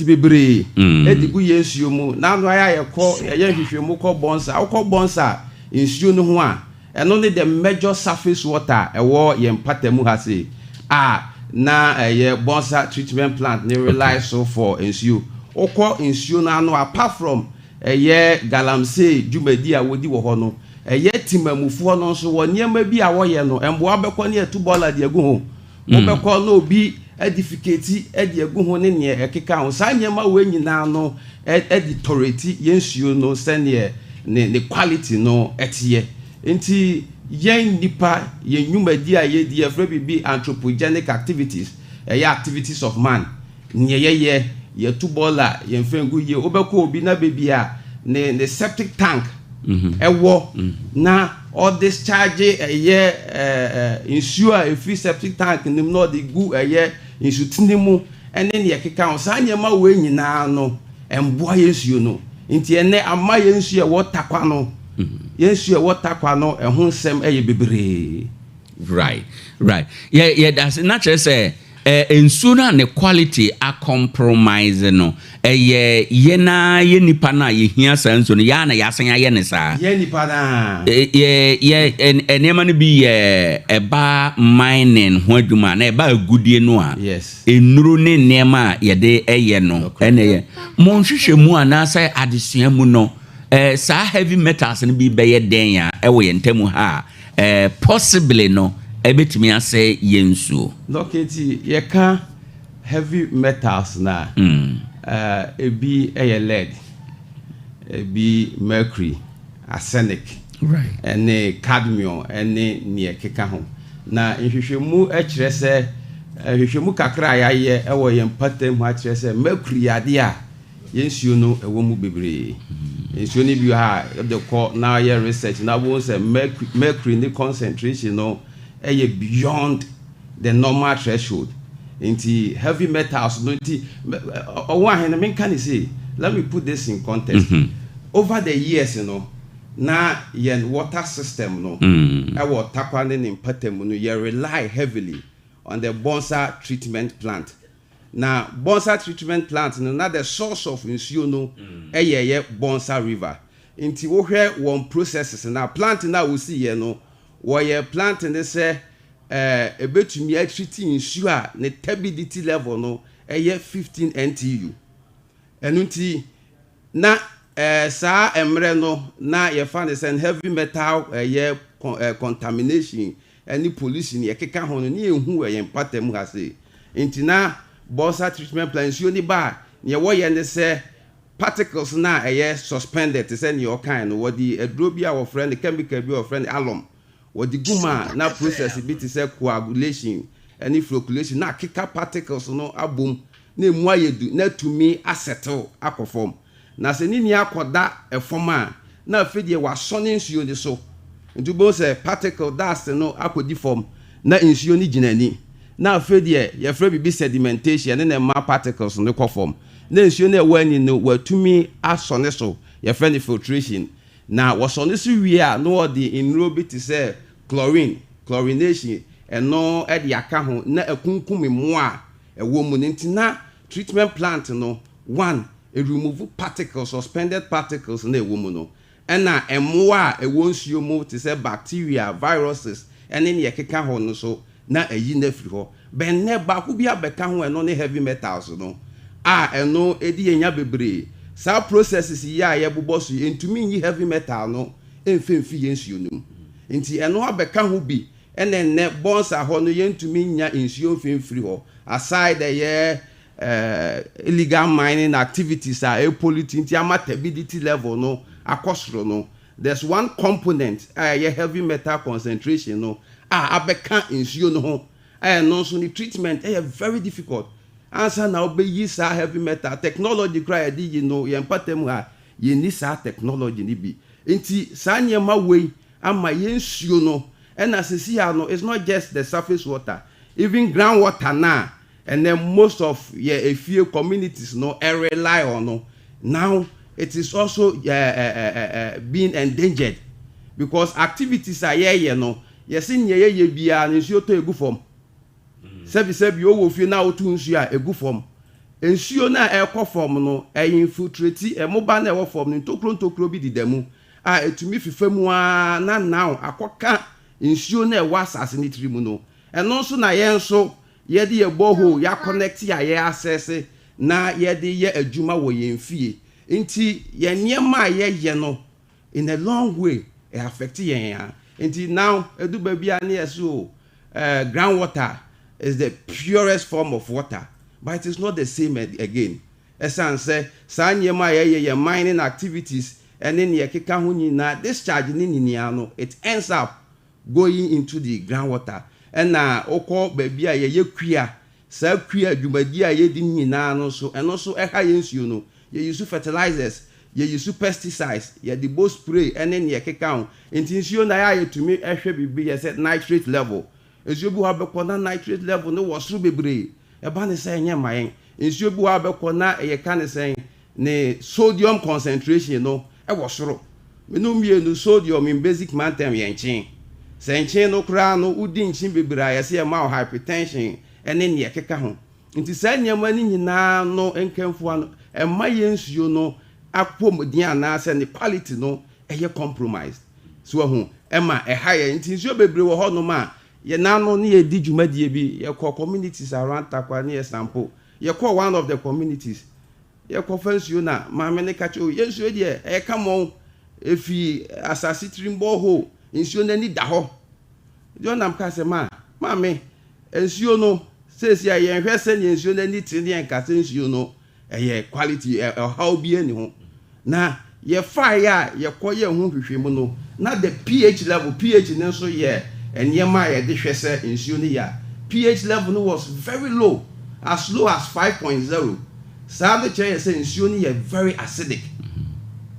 bebree ɛde gu yɛn nsuo mu. N'ano ayɛ a yɛkɔ yɛyɛ nhwehwɛmu kɔ Bɔnsa, wokɔ Bɔnsa nsuo no ho a, ɛno ne the major surface water ɛwɔ yɛn mpata mu ha sei a na ɛyɛ Bɔnsa treatment plant ne rely so for nsuo. Wokɔ nsuo no ano, apart from ɛyɛ galamsey dwumadi a wɔdi wɔ hɔ no, ɛyɛ timamufoɔ no nso wɔ nneɛma bi a wɔyɛ no, mboa bɛkɔ ne ɛtu bɔɔla de agu ho, wobɛkɔ na obi edificate ɛde agu ho ne neɛ ɛkeka ho. Saa nneɛma wei nyinaa no ɛde tɔrɛti yɛn nsuo no sɛneɛ ne quality no ɛteɛ. Nti yɛn nipa yɛn nnwumadi a yɛdi, yɛfrɛ biribi anthropogenic activities, ɛyɛ activities of man. Neɛ yɛyɛ, yɛtu bɔɔla, yɛmfa ngu yie. Wobɛkɔ obi na baabi a ne septic tank ɛwɔ na ɔdischarge ɛyɛ ɛɛ nsuo a efiri septic tank nim na ɔde gu ɛyɛ nsutene mu ɛne neɛ ɛkeka ho. Saa nneɛma wei nyinaa no ɛmboa yɛn nsuo no. Nti ɛnɛ ama yɛn nsuo ɛwɔ Takwa no, yɛn nsuo ɛwɔ Takwa no ɛho nsɛm ɛyɛ bebree. Right, yɛ da na kyerɛ sɛ nsuo no a ne quality acompromise no, ɛyɛ yɛn a yɛ nipa no a yɛhia saa nsuo no, yɛa na yɛasan ayɛ ne saa. Yɛn nipa naa. Yɛ yɛ nneɛma no bi yɛ ɛba mining ho adwuma na ɛba agudie no a, nnuro ne nneɛma a yɛde ɛyɛ no, ɛna ɛyɛ mo nhwehwɛ mu anaasɛ adesua mu no, saa heavy metals no bi bɛyɛ dɛn a ɛwɔ yɛn ntam ha a possibly no ɛbɛtumi asɛ yɛn nsuo? Okay, nti yɛka heavy metals na ebi ɛyɛ lead, ebi mercury, arsenic, ɛne cadmium ɛne neɛ keka ho. Na nhwehwɛmu kyerɛ sɛ, nhwehwɛmu kakra a yɛayɛ ɛwɔ yɛn mpatam ho akyerɛ sɛ mercury adeɛ a yɛn nsuo no ɛwɔ mu bebree. Nsuo no bi wɔ ha a yɛde kɔ na yɛ research na wɔn sɛ mercury ne concentration no ɛyɛ beyond the normal threshold. Nti heavy metals no, nti ɔwɔ ahene menka ne sei, let me put this in context. Over the years no, na yɛn water system no ɛwɔ Takwa ne ne mpatamu no, yɛ rely heavily on the Bonsa treatment plant. Na Bonsa treatment plant no, na the source of nsuo no ɛyɛ yɛ Bonsa River. Nti wohwɛ wɔn processes na plant na wosi yɛ no, wɔyɛ plant ne sɛ ebetumi atreat nsuo a ne turbidity level no ɛyɛ 15 NTU. Ɛno nti na saa mmerɛ no na yɛfa ne sɛ heavy metal ɛyɛ contamination ɛne pollution yɛkeka ho no ne yɛnhu wɔ yɛn mpata mu ha sei. Nti na Bonsa treatment plant nsuo ne ba a, nea wɔyɛ ne sɛ particles na ɛyɛ suspended te sɛ nea ɔkan no, wɔde aduro bi a wɔfrɛ no, chemical bi a wɔfrɛ no alum, wɔde gu mu a, na process bi te sɛ coagulation ɛne flocculation na akeka particles no abom na emu ayɛ du na atumi asettle akɔ fam. Na sɛ ne nia akɔda ɛfam a, na afei deɛ wasɔ ne nsuo ne so. Nti wobɛhu sɛ particle dust no akɔdi fam na nsuo no gyina ani. Na afei deɛ yɛfrɛ biribi sedimentation ne na ɛma particles no kɔ fam na nsuo no ɛwɔ ani no watumi asɔ ne so, yɛfrɛ no filtration. Na wɔsɔ ne so wie a, na wɔde nnuro bi te sɛ chlorine, chlorination, ɛno ɛde aka ho na akunkum mmoa a ɛwɔ mu no. Nti na treatment plant no one ɛremove particles, suspended particles no a ɛwɔ mu no. Ɛna mmoa a ɛwɔ nsuo mu te sɛ bacteria, viruses ne nea ɛkeka ho no nso, na ayi no afiri hɔ. But nnɛ, baako bi abɛka ho, ɛno ne heavy metals no, a ɛno ɛdi yɛn nya bebree. Saa processes yi a yɛbobɔ so yi, ɛntumi nyi heavy metal no mfa mfi yɛn nsuo no mu. Nti ɛno abɛka ho bi, ɛna nnɛ Bonsa hɔ no yɛntumi nnya nsuo mfa mfiri hɔ, aside ɛyɛ illegal mining activities a ɛrepollute nti ama turbidity level no akɔ soro no, there's one component a ɛyɛ heavy metal concentration no a abɛka nsuo no ho a ɛno nso ne treatment yɛ very difficult ansa na wobɛyi saa heavy metal. Technology koraa a yɛde yi no yɛn mpata mu ha yɛnni saa technology no bi nti saa nneɛma wei ama yɛn nsuo no ɛna sisi a no it's not just the surface water, even ground water na ɛnɛ most of yɛ efie communities no rely on no, now it is also being endangered because activities a yɛyɛ no, yɛsi nea yɛyɛ biara no nsuo tɔ egu fam. Sɛbisɛbi owó fie na wotu nsuo a egu fam, nsuo no a ɛrekɔ fam no ɛyɛ infiltrate ɛmoba na ɛwɔ fam no, ntokuro ntokuro bi deda mu a etumi fifa mu aa na now akɔka nsuo no a ɛwɔ asase ne tiri mu no. Ɛno nso na yɛn nso yɛde yɛ borehole yɛa connect a yɛ access na yɛde yɛ adwuma wɔ yɛn fie. Nti yɛn nneɛma a yɛyɛ no in a long way ɛ affect yɛn a nti now edu baabi a ne yɛ so ground water is the purest form of water, but it is not the same again, ɛsan sɛ saa nneɛma a yɛyɛ, yɛ mining activities ɛne nea ɛkeka ho nyinaa, discharge ne nyinaa no, it ends up going into the groundwater. Ɛna wokɔ baabi a yɛyɛ kua, saa kua dwumadi a yɛdi nyinaa no nso, ɛno nso ɛha yɛn nsuo no. Yɛyi so fertilizers, yɛyi so pesticides, yɛde bɔ spray ɛne nea ɛkeka ho. Nti nsuo na yɛ a yɛtumi ɛhwɛ biribi yɛ sɛ nitrate level. Nsuo bi wɔ abɛkɔ na nitrate level no wɔ soro bebree, ɛba ne sɛ ɛnyɛ ma yɛn. Nsuo bi wɔ abɛkɔ na ɛyɛ ka ne sɛn ne sodium concentration no ɛwɔ soro. Menu mmienu, sodium in basic mantam yɛ nkyen. Sɛ nkyen no koraa no, wodi nkyen bebree a, yɛsɛ yɛma wo hypertension ɛne nea ɛkeka ho. Nti saa nneɛma no nyinaa no nkamfoa no ɛma yɛn nsuo no apɔmuden anaasɛ ne quality no ɛyɛ compromised so ɛho ɛma ɛha yɛn. Nti nsuo bebree wɔ hɔnom a yɛn ano ne yɛdi dwumadie bi, yɛkɔ communities around Tarkwa ne yɛ sample. Yɛkɔ one of the communities, yɛkɔfa nsuo na maame ne ka kyerɛ o, yɛn nsuo deɛ ɛyɛ kamɔn, efi asase tirim borehole, nsuo n'ani da hɔ deɛ. Ɔnam ka sɛ maa maame nsuo no seesi a yɛnhwɛ sɛnea nsuo n'ani te ne yɛn kasa nsuo no ɛyɛ quality, ɔhaw bi ani ho. Na yɛfaeɛ a yɛkɔ yɛn ho hwehwɛ mu no na the pH level, pH no nso yɛ nneɛma a yɛde hwɛ sɛ nsuo no yɛ a, pH level no was very low, as low as 5.0. Saa no kyerɛ yɛ sɛ nsuo no yɛ very acidic.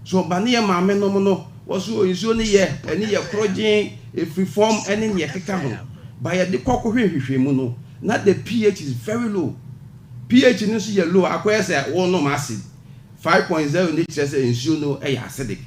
So ɔba ne yɛ maame nom no wɔso nsuo no yɛ ɛne yɛ korɔgyen efiri fam ɛne nea ɛkeka ho ba. Yɛde kɔ kɔhwɛ nhwehwɛ mu no na the pH is very low. pH no nso yɛ low akɔyɛ sɛ wɔnom acid. 5.0 ne kyerɛ sɛ nsuo no yɛ acidic.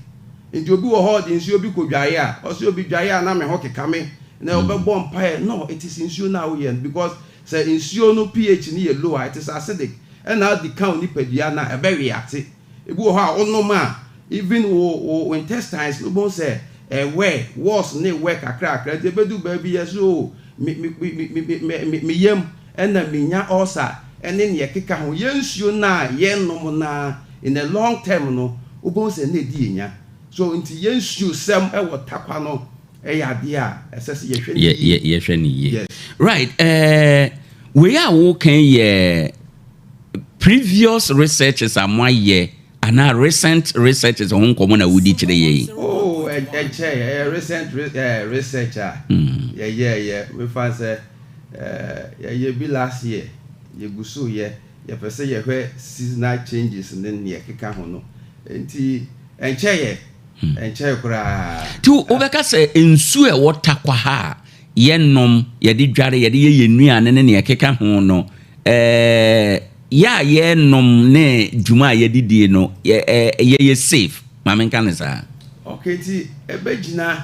Nti obi wɔ hɔ ɔde nsuo bi kɔ dwaeɛ a ɔsɛ obi dwaeɛ a na me ho keka me na ɔbɛbɔ mpaeɛ no, it is nsuo no a woyɛ no, because sɛ nsuo no pH no yɛ low a, it is acidic ɛna ɔde ka wo nipadua no a ɛbɛ react. Ebi wɔ hɔ a wonom a, even wo intestines no bɔn sɛ ɛwɛ walls ne wɛ kakrakra. Nti ebedu baabi yɛ so o me me me me me me me yam ɛna me nya ulcer ɛne nea ɛkeka ho. Yɛn nsuo no a yɛnom na in the long term no wobɛhu sɛ na ɛdi yɛn nya so. Nti yɛn nsuo sɛm ɛwɔ Tarkwa no ɛyɛ adeɛ a ɛsɛ sɛ yɛhwɛ ne yie. Yɛhwɛ ne yie. Yes. Right, wei a wokan yɛ previous researches a moayɛ anaa recent researches ho nkɔmmɔ na wodi kyerɛ yɛ yi? Oh, ɛnkyɛ, ɛyɛ recent research a yɛyɛɛyɛ. Mefa sɛ yɛyɛ bi last year, yɛgu so yɛ, yɛpɛ sɛ yɛhwɛ seasonal changes ne nea ɛkeka ho no. Nti ɛnkyɛ yɛ, ɛnkyɛ koraa. Nti wobɛka sɛ nsuo a ɛwɔ Tarkwa ha a yɛnom, yɛde dware, yɛde yɛ yɛn nnuane ne nea ɛkeka ho no, yɛ a yɛnom ne dwuma a yɛde die no, yɛyɛ safe, maame nka ne saa? Okay, nti ɛbɛgyina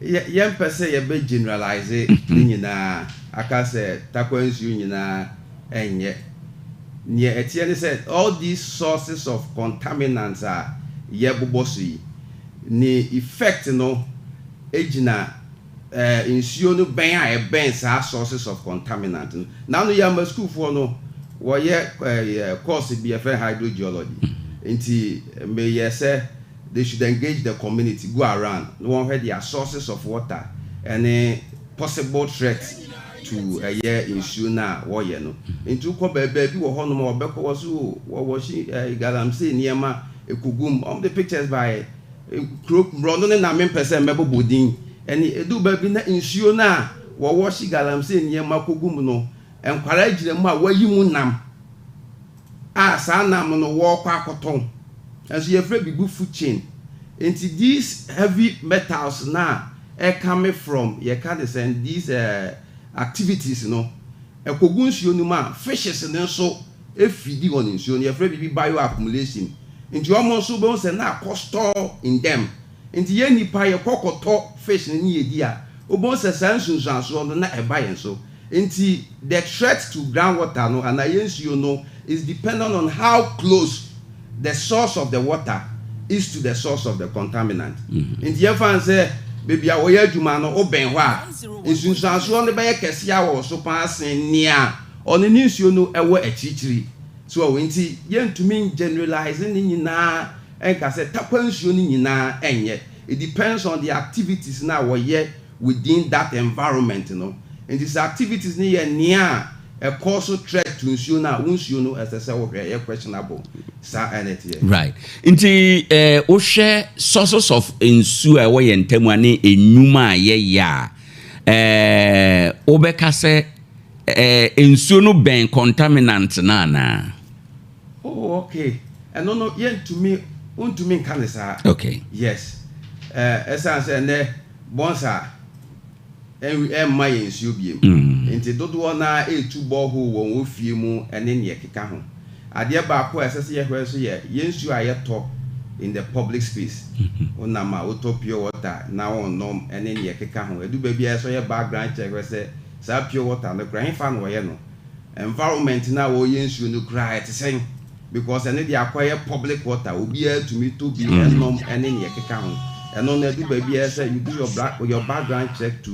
yɛmpɛ sɛ yɛbɛ generalize ne nyinaa aka sɛ Tarkwa nsuo nyinaa ɛnyɛ. Neɛ ɛteɛ ne sɛ all these sources of contaminants a yɛbobɔ so yi, ne effect no gyina nsuo no bɛn a ɛbɛn saa sources of contaminant no. Nano yɛ ama sukuufoɔ no wɔyɛ course bi yɛfrɛ no hydrogeology. Nti meyɛ sɛ they should engage the community, go around na wɔnhwɛ their sources of water ɛne possible threat to ɛyɛ nsuo no a wɔyɛ no. Nti wokɔ baabi baabi wɔ hɔnom a wɔbɛkɔ wɔ so o, wɔwɔhye galamsey nneɛma ɛkɔgu mu. Wɔde pictures baeɛ. Kuro borɔno no na mempɛ sɛ mɛbobɔ din. Ɛne ɛduru baabi na nsuo no a wɔwɔhye galamsey nneɛma kɔgu mu no, nkwadaa gyina mu a wɔayi mu nam a saa nam no wɔrekɔ akɔtɔn. Nso yɛfrɛ biribi food chain. Nti these heavy metals no a ɛcome from yɛka ne sɛn these activities no, ɛkɔgu nsuo no mu a fishes no nso ɛfidi wɔ nsuo no. Yɛfrɛ biribi bioaccumulation. Nti wɔn nso bɛhu sɛ na akɔ store in them. Nti yɛn nipa yɛkɔ kɔtɔ fish no ne yɛdi a, wobɛhu sɛ saa nsunsuansoɔ no na ɛba yɛn so. Nti the threat to groundwater no anaa yɛn nsuo no is dependent on how close the source of the water is to the source of the contaminant. Nti yɛmfa no sɛ baabi a wɔyɛ adwuma no wobɛn hɔ a, nsunsuansoɔ no bɛyɛ kɛseɛ a wɔ so paa sen nea ɔno ne nsuo no ɛwɔ akyirikyiri. So nti yɛntumi generalize ne nyinaa ɛnka sɛ Tarkwa nsuo no nyinaa ɛnyɛ. It depends on the activities na wɔyɛ within that environment no. Nti sɛ activities no yɛ nea ɛkɔ so threat to nsuo no a, wo nsuo no ɛsɛ sɛ wohwɛ ɛyɛ questionable. Saa ɛna ɛteɛ. Right. Nti wohwɛ sources of nsuo a ɛwɔ yɛn ntam a ne enwuma a yɛyɛ a, wobɛka sɛ nsuo no bɛn contaminant no anaa? Oh, okay. Ɛno no yɛntumi wontumi nka ne saa. Yes. Ɛsiane sɛ ɛnɛ bɔnsa ɛmma yɛn nsuo biem. Nti dodoɔ naa ɛretu borehole wɔ wɔn fie mu ɛne neɛ ɛkeka ho. Adeɛ baako a ɛsɛ sɛ yɛhwɛ nso yɛ yɛn nsuo a yɛtɔ in the public space. Wonam a wotɔ pure water na wɔnnom ɛne neɛ ɛkeka ho. Ɛdu baabi a ɛsɛ sɛ ɔyɛ background check hwɛ sɛ saa pure water no koraa hefa na wɔyɛ no. Environment no a wɔyɛ nsuo no koraa ɛte sɛn, because ɛno deɛ akɔyɛ public water, obiara tumi tɔ bi ɛnom ɛne neɛ ɛkeka ho. Ɛno no ɛdu baabi a ɛsɛ you do your background check to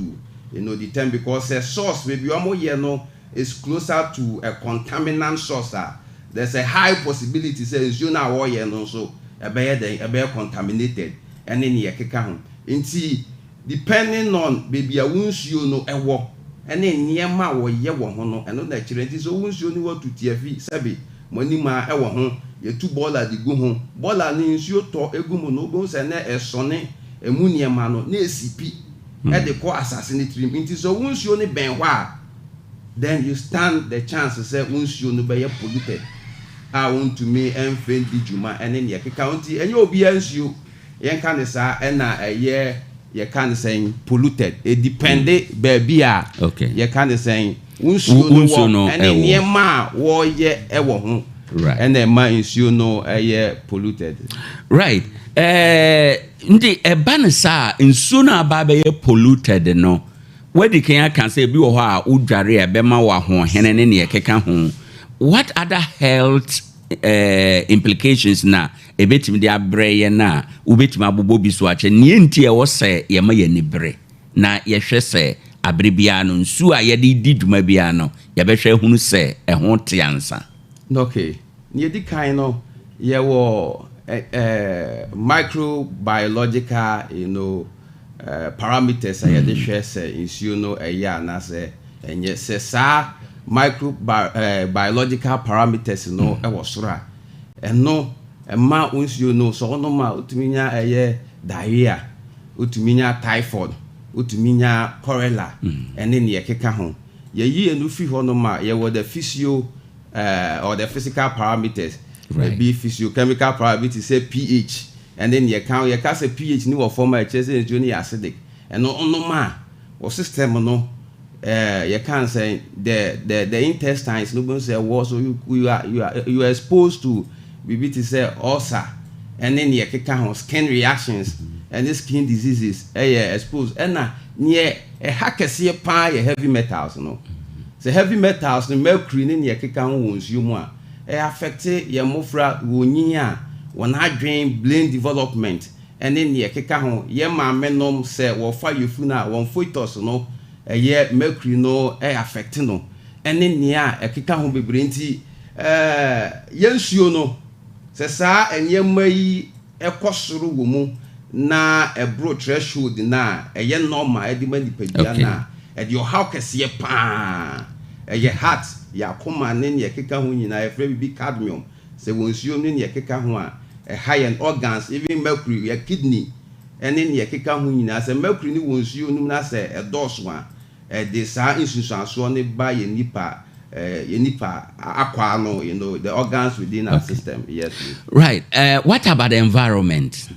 determine, because sɛ source baabi a wɔyɛ no is closer to a contaminant source a, there's a high possibility sɛ nsuo no a wɔyɛ no nso ɛbɛyɛ dɛn, ɛbɛyɛ contaminated ɛne neɛ ɛkeka ho. Nti depending on baabi a wo nsuo no ɛwɔ ɛne nneɛma a wɔyɛ wɔ ho no, ɛno na ɛkyerɛ. Nti sɛ wo nsuo no wɔ tutiafi sɛbi mo anim a ɛwɔ ho, yɛtu bɔɔla de gu ho, bɔɔla no nsuo tɔ egu mu no, wobɛhu sɛ nɛ ɛsɔne emu nneɛma no na esi pi ɛde kɔ asase no tirim. Nti sɛ wo nsuo no bɛn hɔ a, then you stand the chance sɛ wo nsuo no bɛyɛ polluted a wontumi ɛmfɛ ndi dwuma ɛne neɛ ɛkeka ho. Nti ɛnyɛ obiara nsuo yɛnka ne saa ɛna ɛyɛ yɛka ne sɛn polluted. Ɛdepend baabi a yɛka ne sɛn wo nsuo no wɔ ɛne nneɛma a wɔreyɛ ɛwɔ ho ɛna ɛma nsuo no ɛyɛ polluted. Right. Nti ɛba ne saa nsuo no aba bɛyɛ polluted no, wadi kan aka sɛ ebi wɔ hɔ a wodware a ɛbɛma wɔ ahoɔhene ne neɛ ɛkeka ho. What other health implications na ebetumi de abrɛ yɛn a wobɛtumi abobɔ bi so akyɛ nea nti ɛwɔ sɛ yɛma yɛn ani bere na yɛhwɛ sɛ abere biara no nsuo a yɛde di dwuma biara no yɛbɛhwɛ hunu sɛ ɛho te ansa? Okay, nea edi kan no, yɛwɔ microbiological parameters a yɛde hwɛ sɛ nsuo no ɛyɛ anaasɛ ɛnyɛ. Sɛ saa microbiological parameters no ɛwɔ soro a, ɛno ɛma nsuo no sɛ ɔnom a wotumi nya ɛyɛ diarrhea, wotumi nya typhoid, wotumi nya cholera ɛne nea ɛkeka ho. Yɛyi ɛno fi hɔ nom a, yɛwɔ the physio or the physical parameters. Ebi physiochemical parameters sɛ pH ɛne nea ɛka ho. Yɛka sɛ pH ni wɔ fam a, ɛkyerɛ sɛ nsuo no yɛ acidic. Ɛno ɔnom a, wɔ system no yɛka sɛ the intestines no bɛhu sɛ ɛwɔ so you are exposed to biribi te sɛ ulcer ɛne nea ɛkeka ho, skin reactions ɛne skin diseases ɛyɛ exposed. Ɛna neɛ ɛha kɛseɛ paa yɛ heavy metals no. Sɛ heavy metals no, mercury ne nea ɛkeka ho wɔ nsuo mu a, Ɛ affect yɛn mmofra wɔnyin a, wɔn adwen, brain development, ɛne neɛ ɛkeka ho. Yɛn maame nom sɛ wɔfa yefunu a, wɔn foetus no, ɛyɛ mercury no ɛ affect no, ɛne nea ɛkeka ho bebree. Nti yɛn nsuo no, sɛ saa nneɛma yi kɔ soro wɔ mu na ɛboro threshold no a ɛyɛ normal de ma nipadua no a, ɛde ɔhaw kɛseɛ pa ara. Ɛyɛ heart, yɛn akoma ne nea ɛkeka ho nyinaa, yɛfrɛ biribi cadmium, sɛ wɔ nsuo mu ne nea ɛkeka ho a, ɛha yɛn organs, even mercury, yɛn kidney ne nea ɛkeka ho nyinaa. Sɛ mercury no wɔ nsuo no mu na sɛ ɛdɔɔso a, Ɛde saa nsunsuansoɔ no ba yɛn nipa, yɛn nipa akwaa no, you know, the organs within our system. Yes, please. Right. What about the environment?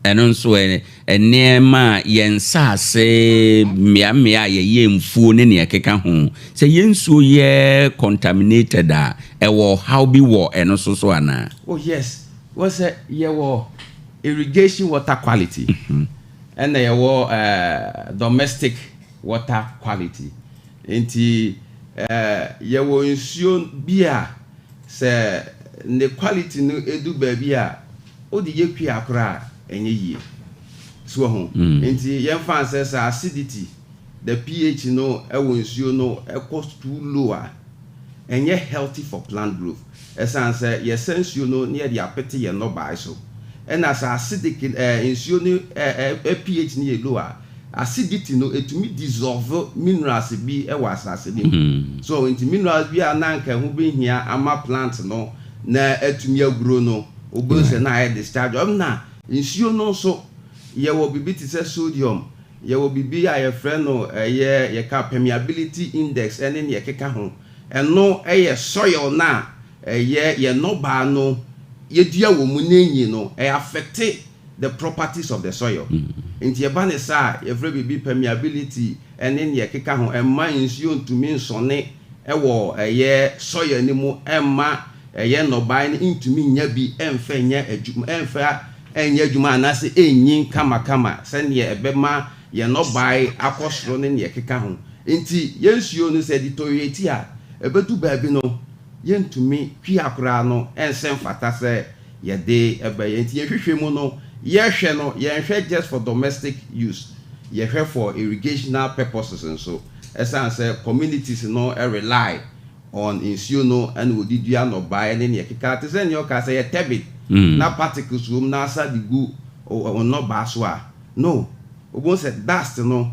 Ɛno nso ɛ, nneɛma a yɛn nsaase, mmeammea a yɛyɛ mfuo ne nea ɛkeka ho. Sɛ yɛn nsuo yɛ contaminated a, ɛwɔ ɔhaw bi wɔ ɛno nso so anaa? Oh yes, wɔn sɛ yɛwɔ irrigation water quality. Ɛna yɛwɔ domestic water quality. Nti yɛwɔ nsuo bi a sɛ ne quality no du baabi a wode yɛ kua koraa a ɛnyɛ yie. So wahu? Nti yɛmfa no sɛ sɛ acidity, the pH no wɔ nsuo no kɔ too low a, ɛnyɛ healthy for plant growth. Ɛsiane sɛ yɛsa nsuo no na yɛde apete yɛn nnɔbae so. Ɛna sɛ acidic ɛɛ nsuo no ɛɛ pH no yɛ low a, acidity no ɛtumi dissolve minerals bi wɔ asase no mu. So nti minerals bi a na anka ɛho bɛhia ama plant no na atumi agrow no, wobɛhu sɛ na ayɛ discharge. Ɛna nsuo no nso, yɛwɔ biribi te sɛ sodium, yɛwɔ biribi a yɛfrɛ no ɛyɛ yɛka permeability index ɛne nea ɛkeka ho. Ɛno yɛ soil no a ɛyɛ yɛn nnɔbaa no yɛdua wɔ mu no enyin no, ɛ affect the properties of the soil. Nti ɛba no saa a, yɛfrɛ biribi permeability ɛne nea ɛkeka ho, ɛmma nsuo ntumi nsɔne wɔ ɛyɛ soil no mu, ɛmma ɛyɛ nnɔbae no ntumi nnya bi ɛmfa nyɛ adwuma, ɛmfa nyɛ adwuma anaasɛ ɛnnyin kamakama sɛdeɛ ɛbɛma yɛn nnɔbae akɔ soro ne nea ɛkeka ho. Enti yɛn nsuo no sɛ deteriorate a, ɛbɛdu baabi no yɛntumi twia koraa no ɛnsɛ mfata sɛ yɛde bɛyɛ. Enti yɛn hwehwɛ mu no, yɛhwɛ no, yɛnhwɛ just for domestic use, yɛhwɛ for irrigational purposes nso. Ɛsiane sɛ communities no rely on nsuo no na wɔde dua nnɔbaeɛ ne nea ɛkeka. Te sɛ nea ɔka sɛ ɛyɛ turbid na particles wɔ mu na asa de gu wo nnɔbaa so a, No. Wobɛhu sɛ dust no,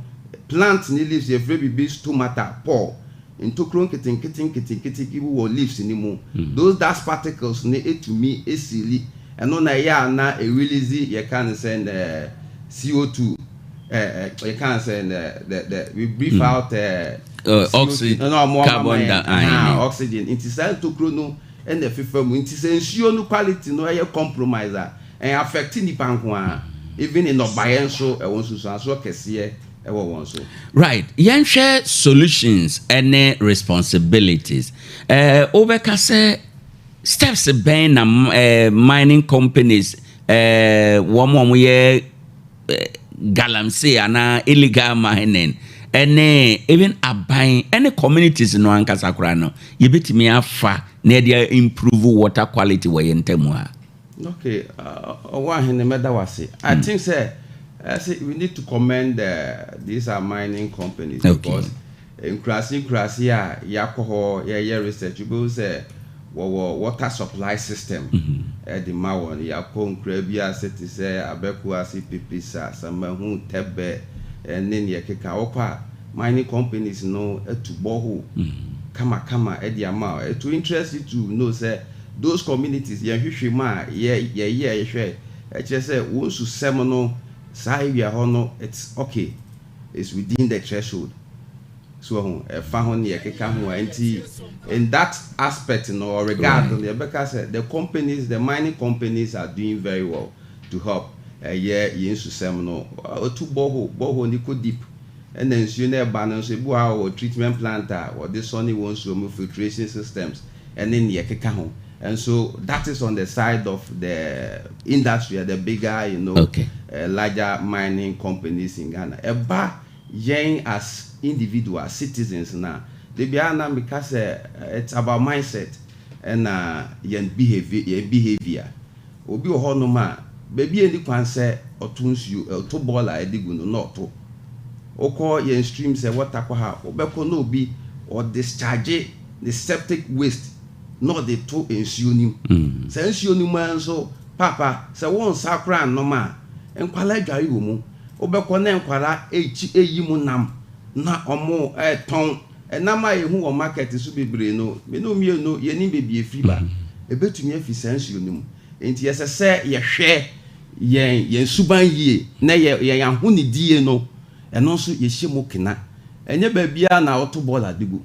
plant ne leaves, yɛfrɛ biribi stomata, pore, ntokuro nketenkete nketenkete bi wɔ leaves no mu. Those dust particles no tumi seali, ɛno na ɛyɛ a na ɛrelease yɛka no sɛn eh, CO2, eh, eh, yɛka no sɛn eh, the, the, we breathe out eh, Uh, CO2, oxy, no, ɔmo ama carbon yɛn, dioxide. aha, oxygen. Nti saa ntokuro no na ɛfefa mu. Nti sɛ nsuo no quality no yɛ compromise a, Ɛn affect nnipa nko ara, even nnɔbaeɛ nso ɛwɔ nsunsuansoɔ kɛseɛ ɛwɔ wɔn so. Right, yɛnhwɛ solutions ne responsibilities. Eh, wobɛka sɛ steps bɛn na eh, mining companies eh, wɔn a wɔyɛ eh, galamsey anaa illegal mining ɛne even aban ɛne communities no ankasa koraa no yɛbɛtumi afa na yɛde improve water quality wɔ yɛn ntamu ha? Okay, Ɔwɔahene mɛda wo ase. I think sɛ ɛsɛ we need to commend these our mining companies because nkuraase nkuraase a yɛakɔ hɔ yɛyɛ research wobɛhu sɛ wɔwɔ water supply system ɛde ma wɔn. Yɛakɔ nkuraa bi ase te sɛ Abɛko ase, Pepesa, Samahu, Tɛbɛ ɛne nea ɛkeka. Wokɔ a mining companies no atu borehole kamakama ɛde ama wo. It will interest you to know sɛ Those communities, yɛn nhwehwɛmu a yɛ yɛyɛɛ hwɛɛ ɛkyerɛ sɛ wɔn nsusɛm no saa area hɔ no it's okay, it's within the threshold. So wahu, ɛfa ho ne ɛkeka ho a, nti in that aspect no or regard no yɛbɛka sɛ the companies, the mining companies are doing very well to help ɛyɛ yɛn nsusɛm no. Wɔtu borehole, borehole no kɔ deep ɛna nsuo no ɛba no nso ebi wɔ hɔ a wɔwɔ treatment plant a wɔde sɔne wɔn nsuo mu, filtration systems. Ɛne nea ɛkeka ho nso that is on the side of the industry the bigger you know Okay. larger mining companies in Ghana. Ɛba yɛn as individuals, citizens no a, da biara na meka sɛ it's about mindset. Ɛna yɛn behave yɛn behaviour. Obi wɔ hɔnom a, baabi a ɛnni kwan sɛ ɔto nsuo, ɔto bɔɔla a ɛde gu no na ɔto. Wokɔ yɛn streams a ɛwɔ Tarkwa ha a, wobɛkɔ na obi ɔdischarge ne septic waste na ɔde to nsuo no mu. Saa nsuo no mu ara nso, paapa, sɛ wonsa koraa nnom a, nkwadaa dware wɔ mu. Wobɛkɔ na nkwadaa rekyi reyi mu nam na wɔretɔn. Ɛnam a yɛhu wɔ market so bebree no, me ne wo mmienu yɛnnim baabi ɛfiri ba. Ɛbɛtumi afi saa nsuo no mu. Enti ɛsɛ sɛ yɛhwɛ yɛn yɛn suban yie na yɛ yɛn ahonidie no, ɛno nso yɛhyɛ mu kena. Ɛnyɛ baabiara na woto bɔɔla de gu.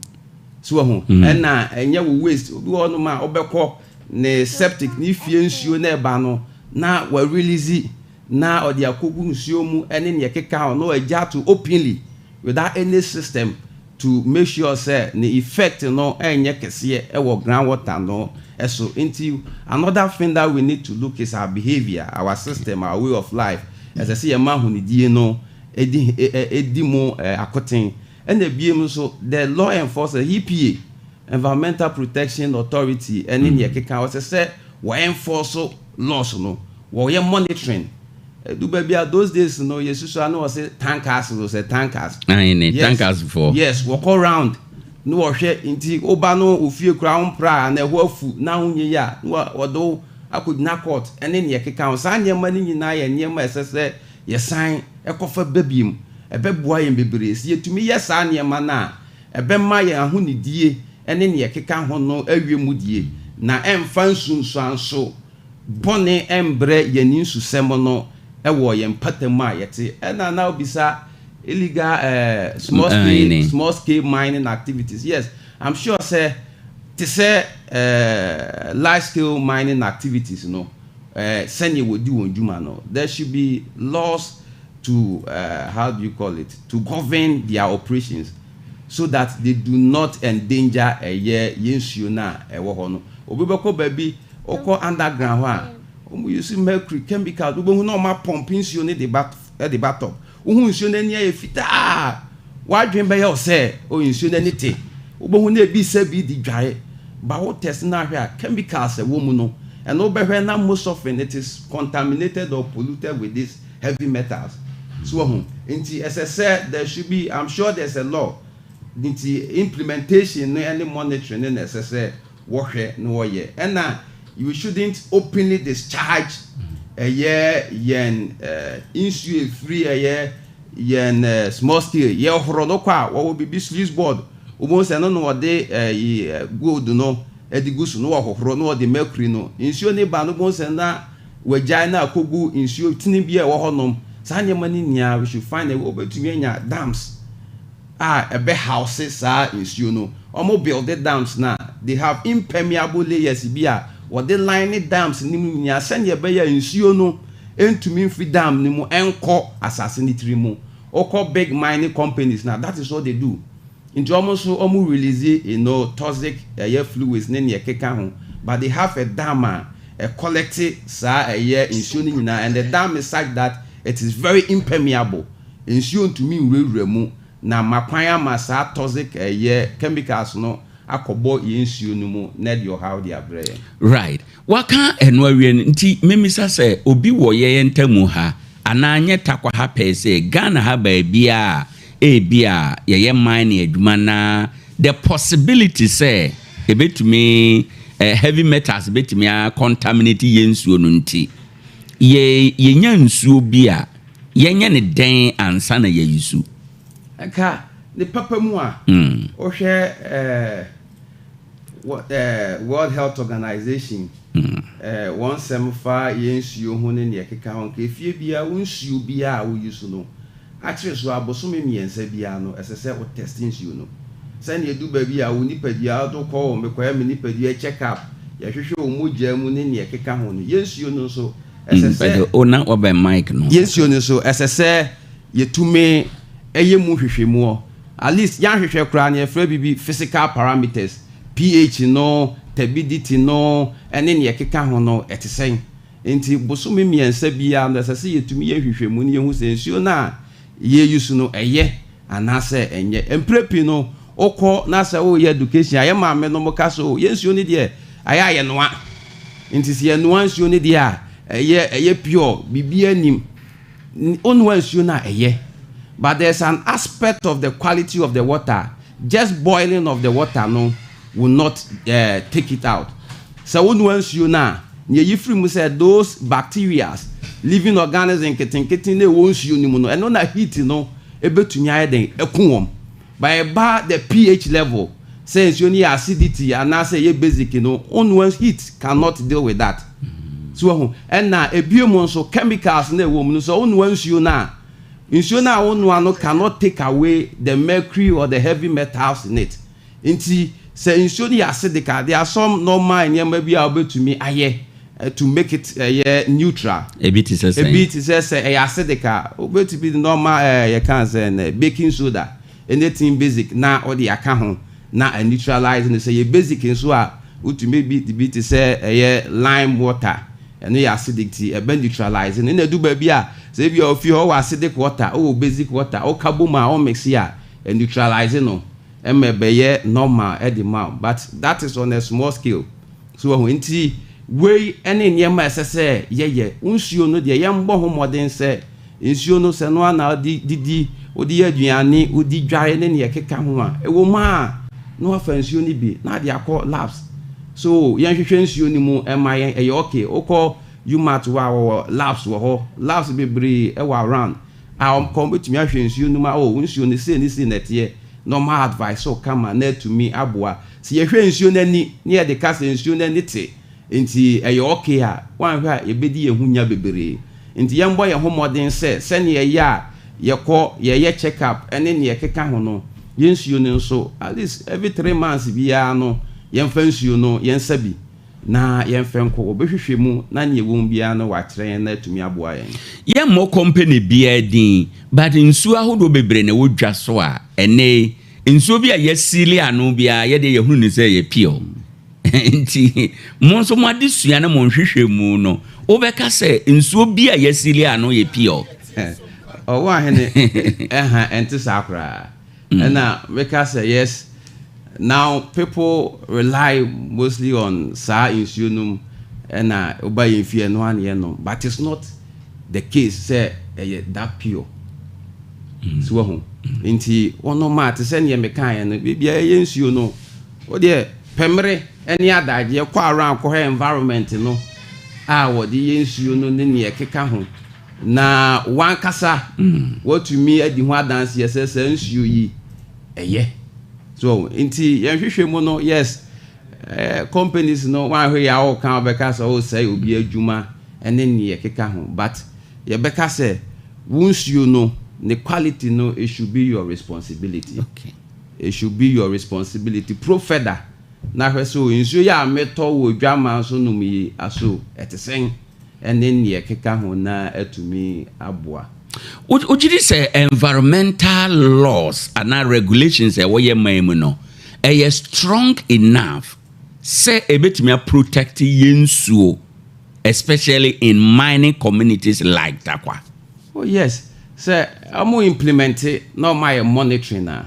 So wahu? Ɛna ɛnyɛ wo waste. Obi wɔ hɔnom a wobɛkɔ ne septic, ne fie nsuo na ɛba no na wa release na ɔde akɔgu nsuo mu ne nea ɛkeka ho na wagya ato openly without any system to make sure sɛ ne effect no ɛnyɛ kɛseɛ ɛwɔ ground water no so. Nti another thing that we need to look is our behaviour, our system, our way of life. Ɛsɛ sɛ yɛma ahonidie no ɛdi ɛdi mu akoten. Ɛna biem nso the law enforcers, EPA, Environmental Protection Authority ɛne nea ɛkeka ho, ɛsɛ sɛ wɔ enforce laws no, wɔyɛ monitoring. Edu baabi a those days no yɛsusu a na wɔse tankers no sɛ tankers. Ayi ne tankers foɔ. Yes, wɔkɔ round na wɔhwɛ nti woba no ofie koraa wompra a na ɛhɔ afu na wonyɛ yie a na wɔde wo akɔgyina court ɛne nea ɛkeka ho. Saa nneɛma no nyinaa yɛ nneɛma a ɛsɛ sɛ yɛsan kɔfa ba biom. Ɛbɛboa yɛn bebree. Sɛ yɛtumi yɛ saa nneɛma no a, ɛbɛma yɛn ahonidie ne nea ɛkeka ho no awie mu die na ɛmfa nsunsuanso bɔne mbrɛ yɛn nsusɛm no wɔ yɛn mpatamu a yɛte. Ɛna na wobisa illegal eh, small scale, small scale mining activities. Yes, I'm sure sɛ te sɛ eh, large scale mining activities no, eh, sɛnea wɔdi wɔn dwuma no, there should be laws to eh, how do you call it, to govern their operations so that they do not endanger ɛyɛ yɛn nsuo no a ɛwɔ hɔ no. Obi bɛkɔ baabi, wokɔ underground hɔ a, wɔn use mercury chemicals, wobɛhu na wɔn apɔmpe nsuo no de ba de ba top. Wohu nsuo no ani ayɛ fitaa, w'adwene bɛyɛ wo sɛ oh nsuo no ani te. Wobɛhu na ebi sɛ bi di dware, ba wo test no ahwɛ a chemicals ɛwɔ mu no, ɛno wobɛhwɛ na most often it is contaminated or polluted with this heavy metals. So wahu? Nti ɛsɛ sɛ there should be, I'm sure there's a law, nti implementation no ne monitoring no na ɛsɛ sɛ wɔhwɛ na wɔyɛ. Ɛna we shouldn't openly discharge ɛyɛ yɛn nsuo ɛfiri ɛyɛ yɛn small scale yɛhoro no kɔ a wɔwɔ biribi sluice board wobɛhu sɛ ɛno na wɔde ɛyi gold no ɛde gu so na wɔhohoro na wɔde mercury no nsuo no ba no wobɛhu sɛ na wɔagyae no akɔgu nsuo tene bi a ɛwɔ hɔnom. Saa nneɛma no nyinaa we should find a way wobɛtumi anya dams a ɛbɛ house saa nsuo no. Wɔn build dams no a, they have impermeable layers bi a wɔde line dams no mu nyinaa sɛdeɛ ɛbɛyɛ a nsuo no ntumi mfiri dam no mu nkɔ asase no tiri mu. Wokɔ big mining companies no a, that is what they do. Nti wɔn nso wɔn release you know toxic ɛyɛ fluids ne nea ɛkeka ho but they have a dam a ɛ collect saa ɛyɛ nsuo no nyinaa and the dam is such that it is very impermeable, nsuo ntumi nwurawura mu na ama kwan ama saa toxic ɛyɛ chemicals no akɔbɔ yɛn nsuo no mu na ɛde ɔhaw de abrɛ yɛn. Right. Waka ɛno awie no nti memisa sɛ obi wɔ yɛn ntamu ha anaa nyɛ Tarkwa ha pɛɛ sɛ Ghana ha baabiaa a ebia yɛyɛ mining adwuma na the possibility sɛ ɛbɛtumi eh, heavy metals bɛtumi a contaminate yɛn nsuo no nti yɛ yɛnya nsuo bi a yɛnyɛ ne dɛn ansa na yɛyi su? Nka ne papa mu a, wohwɛ eh, World Health Organization wɔn nsɛm fa yɛn nsuo ho ne nea ɛkeka ho, nka efie biara wo nsuo biara a wo use no, akyere so abosome mmiɛnsa biara no ɛsɛ sɛ wo test nsuo no. Sɛnea ɛdu baabi a wo nipadua wode kɔ o mekɔyɛ me nipadua check up, yɛhwehwɛ wo mogya mu ne nea ɛkeka ho no, yɛn nsuo no nso ɛsɛ sɛ. O na wabɛn mic no. Yɛn nsuo no nso ɛsɛ sɛ yɛtumi yɛ mu nhwehwɛmuɔ. At least yɛanhwehwɛ koraa no yɛfrɛ biribi physical parameters, pH no, turbidity no ne nea ɛkeka ho no ɛte sɛn. Nti bosome mmiɛnsa biara no ɛsɛ sɛ yɛtumi yɛ nhwehwɛmu na yɛhu sɛ nsuo no a yɛ use no ɛyɛ anaasɛ ɛnyɛ. Mprɛ pii no wokɔ na sɛ woreyɛ education a yɛn maame nom ka sɛ oh yɛn nsuo no deɛ. Ayɛ a yɛnoa. Nti sɛ yɛnoa nsuo no deɛ a, ɛyɛ ɛyɛ pure, biribiara nnim. Wonoa nsuo no a ɛyɛ. But there's an aspect of the quality of the water, just boiling of the water no will not eh, take it out. Sɛ wonoa nsuo no a, nea ɛyi firi mu sɛ those bacterias, living organisms nketenkete no a ɛwɔ nsuo no mu no, ɛno na heat no ɛbɛtumi ayɛ dɛn aku wɔn. But ɛba the pH level, sɛ nsuo no yɛ acidity anaasɛ ɛyɛ basic no, wonoa heat cannot deal with that. So wahu? Ɛna ebio mu nso, chemicals no a ɛwɔ mu no, sɛ wonoa nsuo no a, nsuo no a wonoa no cannot take away the mercury or the heavy metals in it. Nti sɛ nsuo no yɛ acidic a, there are some normal nneɛma bi a wobɛtumi ayɛ to make it ɛyɛ neutral. Ebi te sɛ sɛn? Ebi te sɛ sɛ ɛyɛ acidic a, wobɛtumi de normal ɛɛ yɛka sɛ no baking soda, anything basic na wode aka ho na a neutralize no. Sɛ ɛyɛ basic nso a, wotumi bi de bi te sɛ ɛyɛ lime water, ɛno yɛ acidic nti ɛbɛ neutralize no. Ɛna ɛdu baabi a, sɛ ebia ofie hɔ wowɔ acidic water, wowɔ basic water, woka bom a, wo mix a, ɛ neutralize no ma ɛbɛyɛ normal de ma wo. But that is on a small scale. So wahu? Nti wei ne nneɛma a ɛsɛ sɛ yɛyɛ. Wo nsuo no deɛ, yɛmmɔ ho mmɔden sɛ nsuo no, sɛ ɛno ara na wode didi, wode yɛ aduane, wode dware ne nea ɛkeka ho a, ɛwɔ mu a, na woafa nsuo no bi na ade akɔ labs. So yɛnhwehwɛ nsuo no mu mma yɛn, ɛyɛ okay. Wokɔ UMaT hɔ a, wɔwɔ labs wɔ hɔ. Labs bebree wɔ around a wɔkɔ, wɔbɛtumi ahwɛ nsuo no mu a, oh, wo nsuo no sei ne sei na ɛteɛ, na wɔn advice wo kama na atumi aboa. Sɛ yɛhwɛ nsuo no ani na yɛde ka sɛ nsuo no ani te nti ɛyɛ okay a, woanhwɛ a yɛbɛdi yɛn ho nya bebree. Nti yɛmbɔ yɛn ho mmɔden sɛ sɛdeɛ ɛyɛ a yɛkɔ yɛyɛ check up ne deɛ ɛkeka ho no, yɛn nsuo no nso at least every 3 months biara no yɛmfa nsuo no yɛnsa bi na yɛmfa nkɔ. Wɔbɛhwehwɛ mu na deɛ ɛwɔ mu biara no wɔakyerɛ yɛn na atumi aboa yɛn. Yɛmmɔ company biara din but nsuo ahodoɔ bebree na ɛwɔ dwa so a ɛnnɛ yi nsuo bi a yɛasili ano biara yɛdeɛ yɛhunu no sɛ ɛyɛ pure. Nti mo nso mo adesua ne mo nhwehwɛmu no wobɛka sɛ nsuo bi a yɛasili ano yɛ pure? Ɔwɔ ahene ɛha ɛnte saa koraa. Ɛna meka sɛ yes now people rely mostly on saa nsuo nom ɛna woba yɛn fie ɛno ara na yɛnom but it's not the case sɛ ɛyɛ that pure. So wahu? Nti wɔnom a te sɛ neɛ mekaeɛ no baabi a yɛyɛ nsuo no wodeɛ pɛ mmere ne adagyeɛ kɔ around kɔhwɛ environment no a wɔde yɛ nsuo no ne neɛ ɛkeka ho. Na w'ankasa woatumi adi ho adanseɛ sɛ saa nsuo yi ɛyɛ. So nti yɛn hwehwɛ mu no, yes, eh, companies no woanhwɛ yɛ a woka wobɛka sɛ wosɛe obi adwuma ɛne neɛ ɛkeka ho, but yɛbɛka sɛ wo nsuo no ne quality no, it should be your responsibility. Okay. It should be your responsibility. Pro further na hwɛ sɛ nsuo yi a metɔ wɔ dwaman so nom yi aso ɛte sɛn? ne nea ɛkeka ho na atumi aboa. Wogye di sɛ environmental laws anaa regulations a ɛwɔ yɛn man mu no, ɛyɛ strong enough sɛ ɛbɛtumi a protect yɛn nsuo especially in mining communities like Tarkwa? Oh yes, sɛ wɔn implement na wɔn ayɛ monitoring a,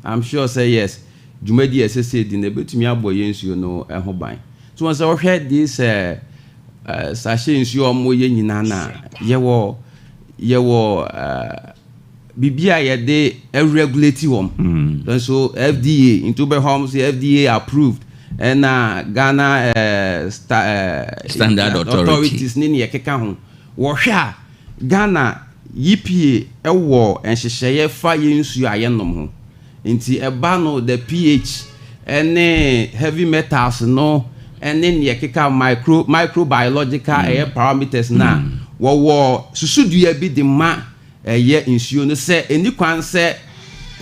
I'm sure sɛ yes, dwumadi a ɛsɛ sɛ ɛdi no ɛbɛtumi abɔ yɛn nsuo no ho ban. So wɔn sɛ wɔhwɛ this eh, sachet nsuo a wɔyɛ nyinaa na yɛwɔ yɛwɔ eh, biribi a yɛde regulate wɔn. Nso FDA nti wobɛhɔ wɔn sɛ FDA approved ɛna Ghana eh, sta, eh, Standard Authority. authorities ne nea ɛkeka ho. Wɔhwɛ a Ghana EPA wɔ nhyehyɛeɛ fa yɛn nsuo a yɛnom ho. Nti ɛba no the pH ne heavy metals no ne nea ɛkeka micro microbiological ɛyɛ parameters no a, wɔwɔ susudua bi de ma ɛyɛ nsuo no sɛ ɛnni kwan sɛ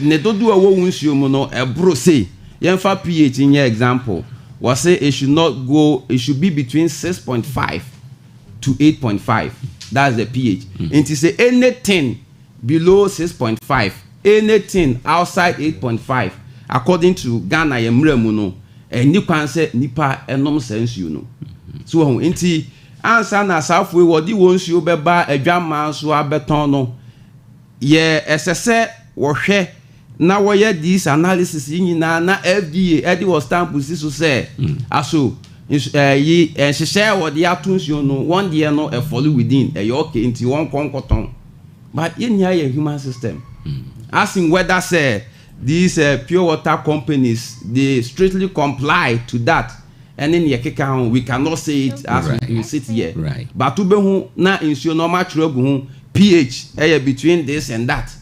ne dodoɔ a ɛwɔ wo nsuo mu no ɛboro sei. Yɛmfa pH nyɛ example. Wɔse it should not go, it should be between 6.5 to 8.5. That's the pH. Nti sɛ anything below 6.5, anything outside 8.5, according to Ghana yɛn mmara mu no, ɛnni kwan sɛ nnipa nom saa nsuo no. So wahu? Nti ansa na saa afoɔ yi wɔde wɔn nsuo bɛba adwammaa so abɛtɔn no, yɛ ɛsɛ sɛ wɔhwɛ na wɔyɛ these analysis yi nyinaa na FDA ɛde wɔ stamp si so sɛ aso. Nsu ɛyi nhyehyɛɛ a wɔde ato nsuo no wɔn deɛ no ɛfɔle within ɛyɛ okay nti wɔn kɔ nkɔtɔn but yɛn nyinaa yɛ human system as in whether sɛ these uh, pure water companies they strictly comply to that ɛne neɛ ɛkeka ho we cannot say it as right. we sit here right. but wobɛhu na nsuo no ɔmo atwerɛ agu ho pH ɛyɛ between this and that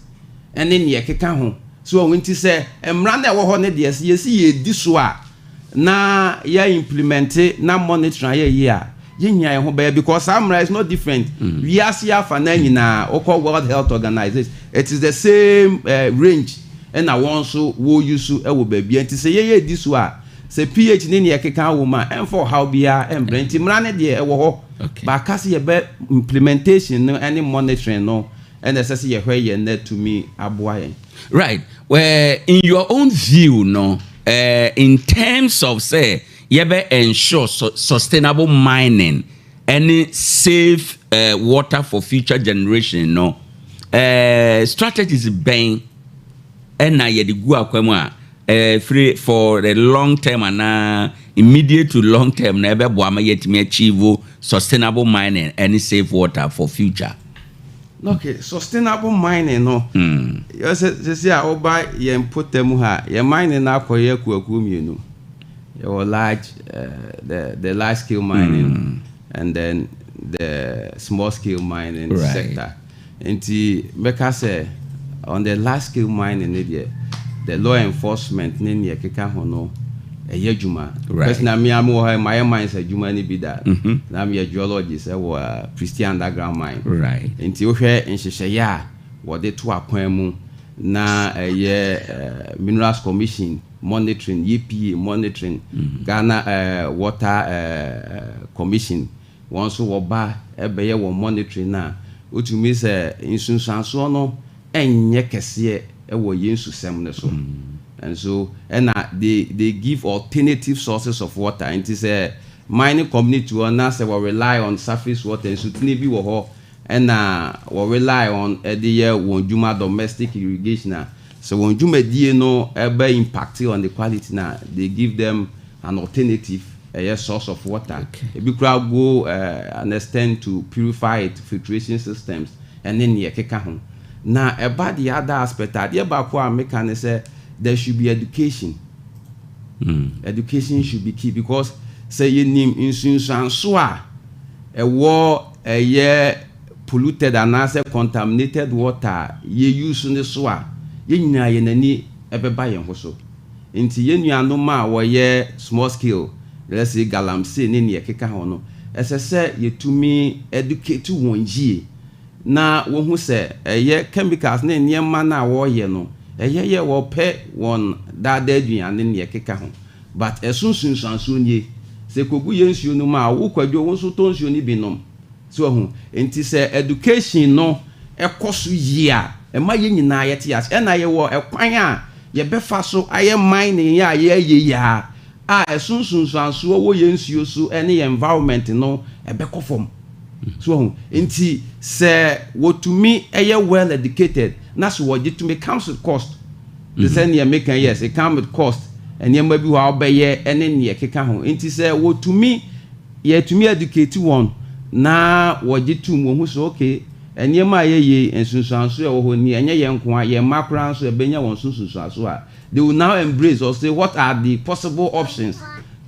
ɛne neɛ ɛkeka ho so ɔho nti sɛ mmara no ɛwɔ hɔ no deɛ sɛ yɛsi yɛdi so a na yɛ implemente na monitoring ayɛ yie a, yɛ nyinaa yɛn ho bɛyɛ because saa mmara is not different. Wiase afa naa nyinaa wokɔ World Health Organization it is the same uh, range ɛna wɔn nso wɔ use ɛwɔ baabi nti sɛ yɛyɛ di so a sɛ pH ne nea ɛkeka wɔ mu a ɛmfa ɔhaw biara ɛmbrɛ nti mmara no deɛ ɛwɔ hɔ baaka sɛ yɛbɛ implementation no ɛne monitoring no ɛna ɛsɛ sɛ yɛhwɛ yɛn na atumi aboa yɛn. Right. Well, in your own view no, uh, in terms of sɛ yɛbɛ ensure su sustainable mining ɛne safe uh, water for future generation no, uh, strategies bɛn ɛna yɛde gu akwa mu a ɛfiri for the long term anaa immediate to long term na ɛbɛboa ma yɛatumi achieve sustainable mining ɛne safe water for future. Okay, sustainable mining no, yɛ sɛ sisi a ɔba yɛn mpɔtam ha, yɛn mining no akɔyɛ akuakuo mmienu. Yɛwɔ large, uh, the the large scale mining and then the small scale mining sector. Nti mɛka sɛ on the large scale mining ne deɛ, the law enforcement ne nea ɛkeka ho no ɛyɛ adwuma. Right. Personally, me a mewɔ ha yi, mayɛ mines adwuma no bi da. Na meyɛ geologist ɛwɔ uh, Prestea underground mine. Right. Nti wohwɛ nhyehyɛeɛ a wɔde to akwan mu na ɛyɛ uh, Minerals Commission monitoring, EPA monitoring, Ghana uh, Water uh, Commission wɔn nso wɔba bɛyɛ wɔn monitoring no a, wotumi sɛ nsunsuansoɔ no nyɛ kɛseɛ wɔ yɛn nsusɛm no so. Nso ɛna they they give alternative sources of water. Nti sɛ mining community hɔ na sɛ wɔ rely on surface water, nsutene bi wɔ hɔ ɛna wɔ rely on de yɛ wɔn dwuma domestic irrigation a, sɛ wɔn dwumadie no bɛ impact on the quality no a, they give them an alternative ɛyɛ source of water. Ebi koraa go an extent to purify it, filtration systems ɛne neɛ ɛkeka ho. Na ɛba the other aspect a, adeɛ baako a meka ne sɛ there should be education. Education should be key because sɛ yɛnim nsunsuanso a ɛwɔ ɛyɛ polluted anaasɛ contaminated water a yɛ use no so a, yɛn nyinaa yɛn ani ɛbɛba yɛn ho so. Nti yɛn nuanom a wɔyɛ small scale, let's say galamsey ne nea ɛkeka ho no, ɛsɛ sɛ yɛtumi educate wɔn yie na wɔhu sɛ ɛyɛ chemicals ne nneɛma no a wɔreyɛ no, ɛyɛ yɛ wɔpɛ wɔn daadaa aduane ne nea ɛkeka ho. But ɛso nsunsuansoɔ nie, sɛ ɛkɔgu yɛn nsuo no mu a, wo Kwadwo wo nso tɔ nsuo no bi nom. So wahu? Nti sɛ education no kɔ so yie a, ɛma yɛn nyinaa yɛte ase. Ɛna yɛwɔ ɛkwan a yɛbɛfa so ayɛ mining yi a yɛreyɛ yi ara a ɛso nsunsuansoɔ wɔ yɛn nsuo so ne yɛn environment no ɛbɛkɔ fam. So wahu? Nti sɛ wɔtumi yɛ well educated na so wɔgye tumi, it comes with cost. Te sɛ nea meka yi, yes, it comes with cost. Nneɛma bi wɔ hɔ a wobɛyɛ ne nea ɛkeka ho. Nti sɛ wɔtumi Yɛtumi educate wɔn na wɔgye tom, wɔhu sɛ okay, nneɛma a yɛyɛ yi, nsunsuanso a ɛwɔ hɔ ni, ɛnyɛ yɛn nko ara, yɛn mma koraa nso ɛbɛnya wɔn so nsunsuanso a, they will now embrace or say what are the possible options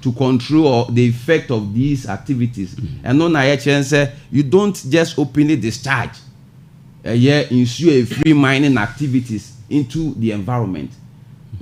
to control or the effect of these activities. Ɛno na yɛkyerɛ no sɛ you don't just openly discharge ɛyɛ nsuo a ɛfiri mining activities into the environment.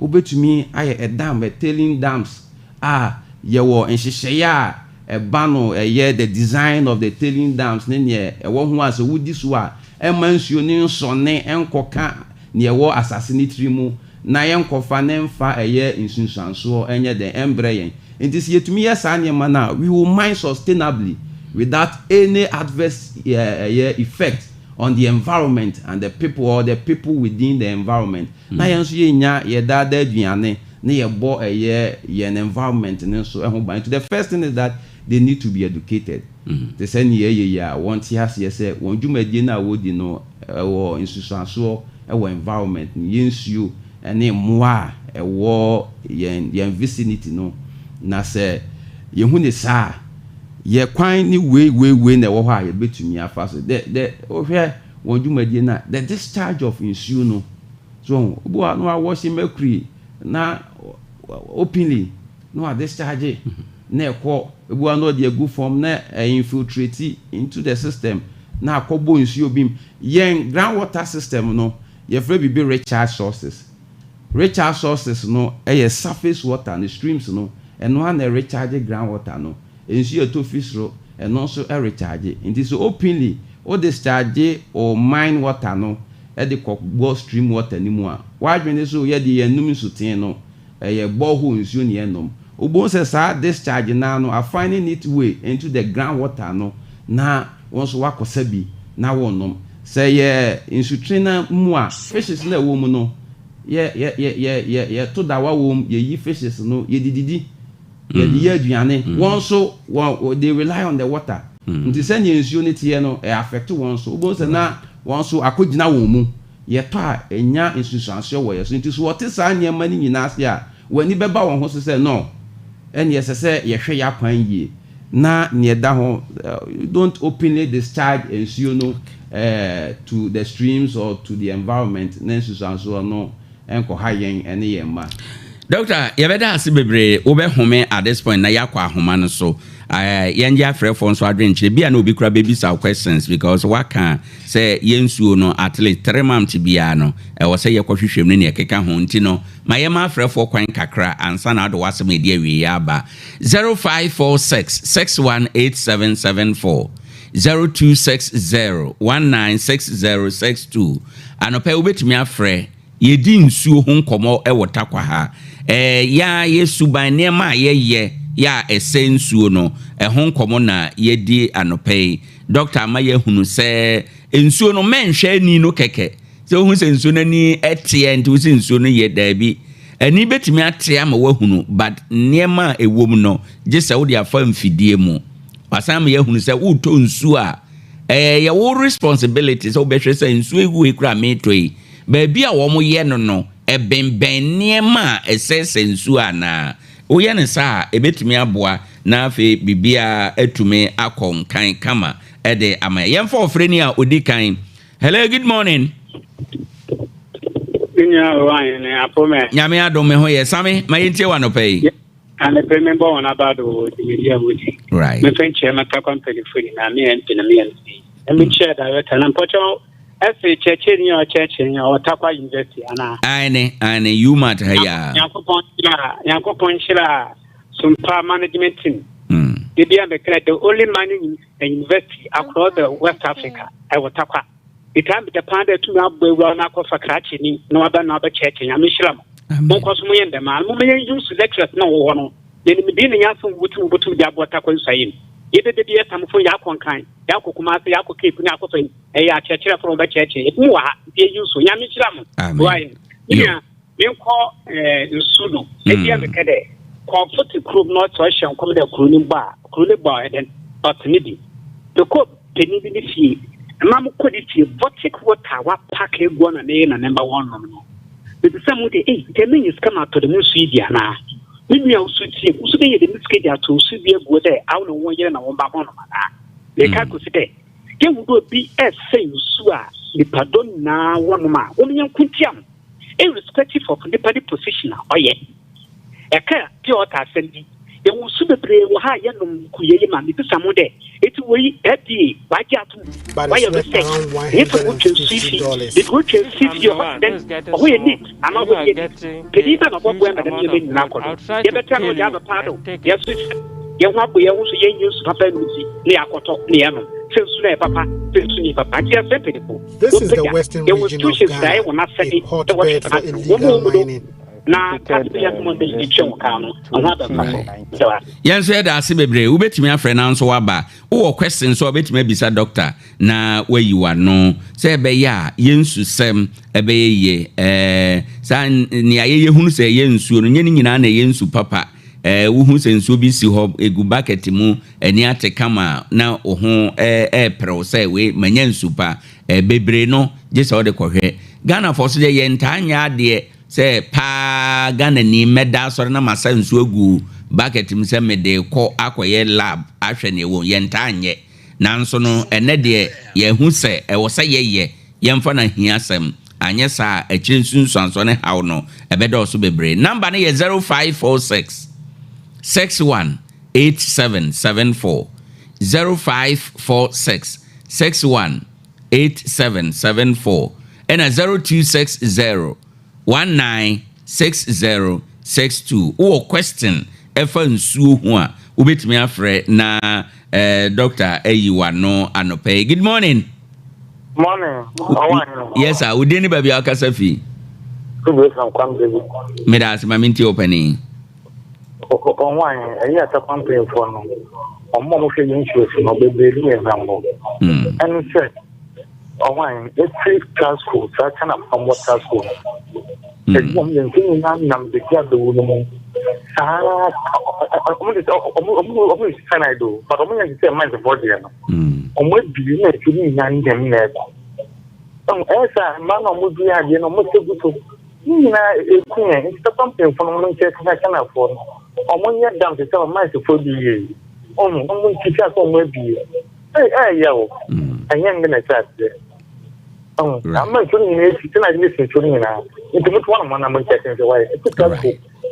Wobɛtumi ayɛ a dam, a tailing dams a yɛwɔ nhyehyɛeɛ a ɛba no ɛyɛ the design of the tailing dams ne neɛ ɛwɔ ho a sɛ wodi so a ɛmma nsuo no nsɔne nkɔka neɛ ɛwɔ asase no tiri mu na yɛnkɔfa na ɛmfa ɛyɛ nsunsuansoɔ ɛnyɛ dɛn ɛmbrɛ yɛn. Nti sɛ yɛtumi yɛ saa nneɛma no a we will mine sustainably without any adverse ɛyɛ effect on the environment and the people or the people within the environment na yɛn nso yɛnya yɛ daadaa aduane ne yɛbɔ ɛyɛ yɛn environment no nso ho ban. Nti the first thing is that they need to be educated. Te sɛ nea yɛyɛ yi a, wɔnte aseɛ sɛ wɔn dwumadie no a wɔredi no wɔ nsusuansoɔ wɔ environment no, yɛn nsuo ne mmoa a ɛwɔ yɛn yɛn vicinity no. Na sɛ Yɛhu ne saa a, yɛ kwan ne wei wei wei na ɛwɔ hɔ a yɛbɛtumi afa so. The the wohwɛ wɔn dwumadie no a, the discharge of nsuo no, so wahu, obi wɔ hɔ a na wawɔhye mercury na openly na wa discharge na ɛkɔ, ebi wɔ hɔ a na ɔde agu fam na ɛ infiltrate into the system na akɔbɔ nsuo bi mu. Yɛn ground water system no, yɛfrɛ biribi recharge sources. Recharge sources no yɛ surface water no, streams no, ɛno ara na ɛrecharge ground water no. Nsuo a ɛtɔ fi soro, ɛno nso recharge. Nti sɛ openly wo discharge wo mine water no de kɔ bɔ stream water no mu a, w'adwene ne sɛ o yɛdeɛ yɛnnom nsuten no, ɛyɛ borehole nsuo na yɛnom. Wobɛhu sɛ saa discharge no ara no a finding it way into the ground water no na wo nso woakɔsa bi na worenom. Sɛ ɛyɛ nsutene no mu a, fishes no a ɛwɔ mu no, yɛ yɛ yɛ yɛ yɛ yɛto dawa wɔ mu, yɛyi fishes no, yɛdididi, yɛde yɛ aduane. Wɔn nso wɔn they rely on the water. Nti sɛdeɛ nsuo no teɛ no, ɛ affect wɔn nso. Wobɛhu sɛ na wɔn nso akɔgyina wɔn mu. Yɛtɔ a, ɛnya nsunsuansoɔ wɔ yɛn so. Nti so wɔte saa nneɛma no nyinaa ase a, wɔn ani bɛba wɔn ho so sɛ, no, ɛnneɛ ɛsɛ sɛ yɛhwɛ yɛn akwan yie. Na nea ɛda ho, don't openly discharge nsuo no to the streams or to the environment na nsusuansoɔ no nkɔha yɛn ne yɛn mma. Doctor, yɛbɛda ase bebree. Wobɛhome at this point na yɛakɔ ahoma no so. Yɛngye afrɛfoɔ nso adwenkyerɛ. Bi a na obi koraa bɛbisa wo questions because woaka sɛ yɛn nsuo no at least 3 months biara no ɛwɔ sɛ yɛkɔhwehwɛ mu ne nea ɛkeka ho nti no, ma yɛma afrɛfoɔ kwan kakra ansa na wode w'asɛm a ɛdi awieeɛ aba. 0546 618774, 0260 196062. Anɔpa yi wobɛtumi afrɛ. Yɛdi nsuo ho nkɔmmɔ wɔ Tarkwa ha. Ɛɛ yɛa yɛ suban nneɛma a yɛyɛ yɛ a ɛsɛ nsuo no, ɛho nkɔmmɔ na yɛdi anɔpa yi. Dɔkta ama yɛahunu sɛ nsuo no mɛnhwɛ ani no kɛkɛ. Sɛ wohu sɛ nsuo no ani teɛ nti wo sɛ nsuo no yɛ, daabi. Ani bɛtumi ate ama woahunu, but nneɛma a ɛwɔ mu no gye sɛ wode afa mfidie mu. Wasan ama yɛahunu sɛ wotɔ nsuo a, ɛyɛ wo responsibility sɛ wobɛhwɛ sɛ nsuo yi wei koraa meretɔ yi, baabi a wɔyɛ no, ɛbɛnbɛn nneɛma a ɛsɛesɛe nsuo anaa. Woyɛ no saa a, ɛbɛtumi aboa na afei biribiara atumi akɔ nkan kama de ama yɛn. Yɛmfa ɔfrɛni a ɔdi kan. Hello, good morning. Me nua Owahene, Apome. Nyame adom, me ho yɛ. Same, ma yɛntie wɔ anɔpa yi. Anɔpa yi mebɔ wɔn aba do wɔ dwumadi a wodi. Right. Mefa nkyia Matakwa mpanyinfoɔ nyinaa, me MP na me MC. Na mekyia director na mpɔkyɛw ɛse kyerɛkyerɛni a ɔkyerɛkyerɛ yɛn ɔwɔ Tarkwa University anaa? Aane, aane, UMaT ha yi ara. Nyankopɔn nhyira, Nyankopɔn nhyira Sumpa management team. Ebi a mekra the only mining university across the West Africa ɛwɔ Tarkwa. Metaa meda paa dɛ tumi abɔ ewura na akɔfa krakye ni na waba na wabɛkyerɛkyerɛ. Nyame nhyira mo. Monkɔ so monyɛ ndɛm ara. Momma yɛn use lecturers na wɔwɔ hɔ no. Na nimdee na nyansa wɔ wotum wobotum de aboa Tarkwa nsuae mu. Yɛbɛda bi yɛsamfo yɛakɔ Nkran, yɛakɔ Kumase, yɛakɔ Cape na akɔfa ɛyɛ akyerɛkyerɛfo na wɔbɛkyerɛkyerɛ. Ebinom wɔ ha nti yɛ use. Nyame nhyira mo. Amen. Me nua, menkɔ eh, nsu no. Ebia mekɛ dɛ kɔmfo te kurom na ɔtse ɔhyɛ nkɔm dɛ kuro no bɔ a, kuro no bɔ a ɛdɛn ɔtse ne bi. Mekɔ panyin bi ne fie, mma mokɔ ne fie, vortic water a wapack egu na ne yere na ne mma wɔnom no. Mebisa mu dɛ, ei, nkyɛ menya sika matɔ dɛm nsu yi bi anaa? Me nua wo so tsie, wo so benya dɛm sika yi de atɔ nsu bi agu hɔ dɛ awo ne wo yer na wo mba hɔnom anaa? Meka kosi dɛ, yehu dɛ obi resɛɛ nsu a nyimpadɔm nyina wɔnom a, wɔma yɛnko ntsia no, irrespective of nyimpa ne position a ɔyɛ. Ɛka pure water asɛm bi, yɛwɔ nsu bebree wɔ ha a yɛnom gu yɛyi ma mebisa mo dɛ, eti wei FDA wɔagye ato mu, But it's wɔayɛ worth research, around nyimpa na wotwa nsu yi fi, $150. beebi wotwa nsu yi fi I'm ɔhɔ the tse one dɛn, who's getting ɔhɔ yɛ small neat anaa you ɔhɔ are nnyɛ neat? getting Panyin a bɛn na ɔbɔboa huge ma dɛm amount ndzɛmba yi of nyina gold. akɔ do? I'll try to Yɛbɛtra na kill ɔdze you aba paa do, and take it. yɛso hɛnho abɔ hɛnho so yɛnnya nsu papa nnom ntsi na yɛakɔtɔ na yɛnom, sɛ nsu no yɛ papa, sɛ nsu no nnyɛ papa. Ntsi yɛsrɛ mpanyimfo, This is the wɔmpagya western yɛwɔ region of institutions a Ghana, ɛyɛ hɔn a asɛdze dɛ wɔhwɛ hotbed dɛm for adze no, wɔma illegal wɔn mu do mining. na tax bi yɛ adwuma bɛyi de tua wɔn ka no, ɛho aba mfaso. Meda wo ase. Yɛn nso yɛda ase bebree. Wobɛtumi afrɛ na nso woaba. Wowɔ question nso a wobɛtumi abisa doctor na wayi w'ano sɛ ɛbɛyɛ a yɛn nsusɛm ɛbɛyɛ yie. Ɛɛ saa nea yɛyɛ hunu sɛ ɛyɛ nsuo no, nyɛ ne nyinaa na ɛyɛ nsu papa. Ɛɛ wohu sɛ nsuo bi si hɔ, ɛgu bucket mu, ani ate kama na wo ho ɛɛpere wo sɛ wei manya nsu pa. Ɛɛ bebree no gye sɛ wode kɔhwɛ. Ghanafoɔ nso deɛ yɛntaa nyɛ adeɛ sɛ paa Ghanani mɛda asɔre na masa nsuo agu bucket mu sɛ mede rekɔ akɔyɛ lab ahwɛ nea ɛwɔ mu. Yɛntaa nyɛ. Nanso no, ɛnnɛ deɛ yɛahu sɛ ɛwɔ sɛ yɛyɛ, yɛmfa no ahiasɛm, anyɛ saa a akyire nsunsuansoɔ ne haw no ɛbɛdɔɔso bebree. Number no yɛ 0546 61 8774, 0546 61 8774 ɛna 0260 196062. Wowɔ question ɛfa nsuo ho a, wobɛtumi afrɛ na eh, doctor ayi w'ano anɔpa yi. Good morning. Morning. Ɔwɔ Yes sir, wo din ne baabi a wokasa fi? Meda ase ma mentie wo panin. Ɔwɔ ɛyɛ atakwa mpanyinfoɔ no, ɔmo a wɔhwɛ yɛn nsuo so no bebree ne yɛn hwammɔ. Ɛne sɛ ɔwan efiri Trasco saa China fam wɔ Trasco no. Edwuma mu yɛn nsuo nyinaa nam baabi a bɛwu no mu. Saa ɔmo de sɛ ɔmo yɛ cyanide o, but ɔmo yɛ sɛ mines foɔ deɛ no. Ɔmo abie na nsuo no nyinaa nam na ɛkɔ. Ɛyɛ sɛ mmaa na ɔmo di adeɛ no ɔmo sɛ gu so. Ne nyinaa eku yɛn nti sɛ mpanyinfoɔ no ɔmo nkyɛn kasa Chinafoɔ no ɔmo nyɛ dam te sɛ mines foɔ bi yie. Ɔmo ntiti asɛ ɔmo abie. Ɛyɛ o. Ɛnyɛ nne na ɛkyɛ aseɛ. Ama nsuo no nyinaa esi sɛ na adi si nsuo no nyinaa. Nti mo to wɔn mo nam nkyɛn sɛ wɔayɛ. Eti Trasco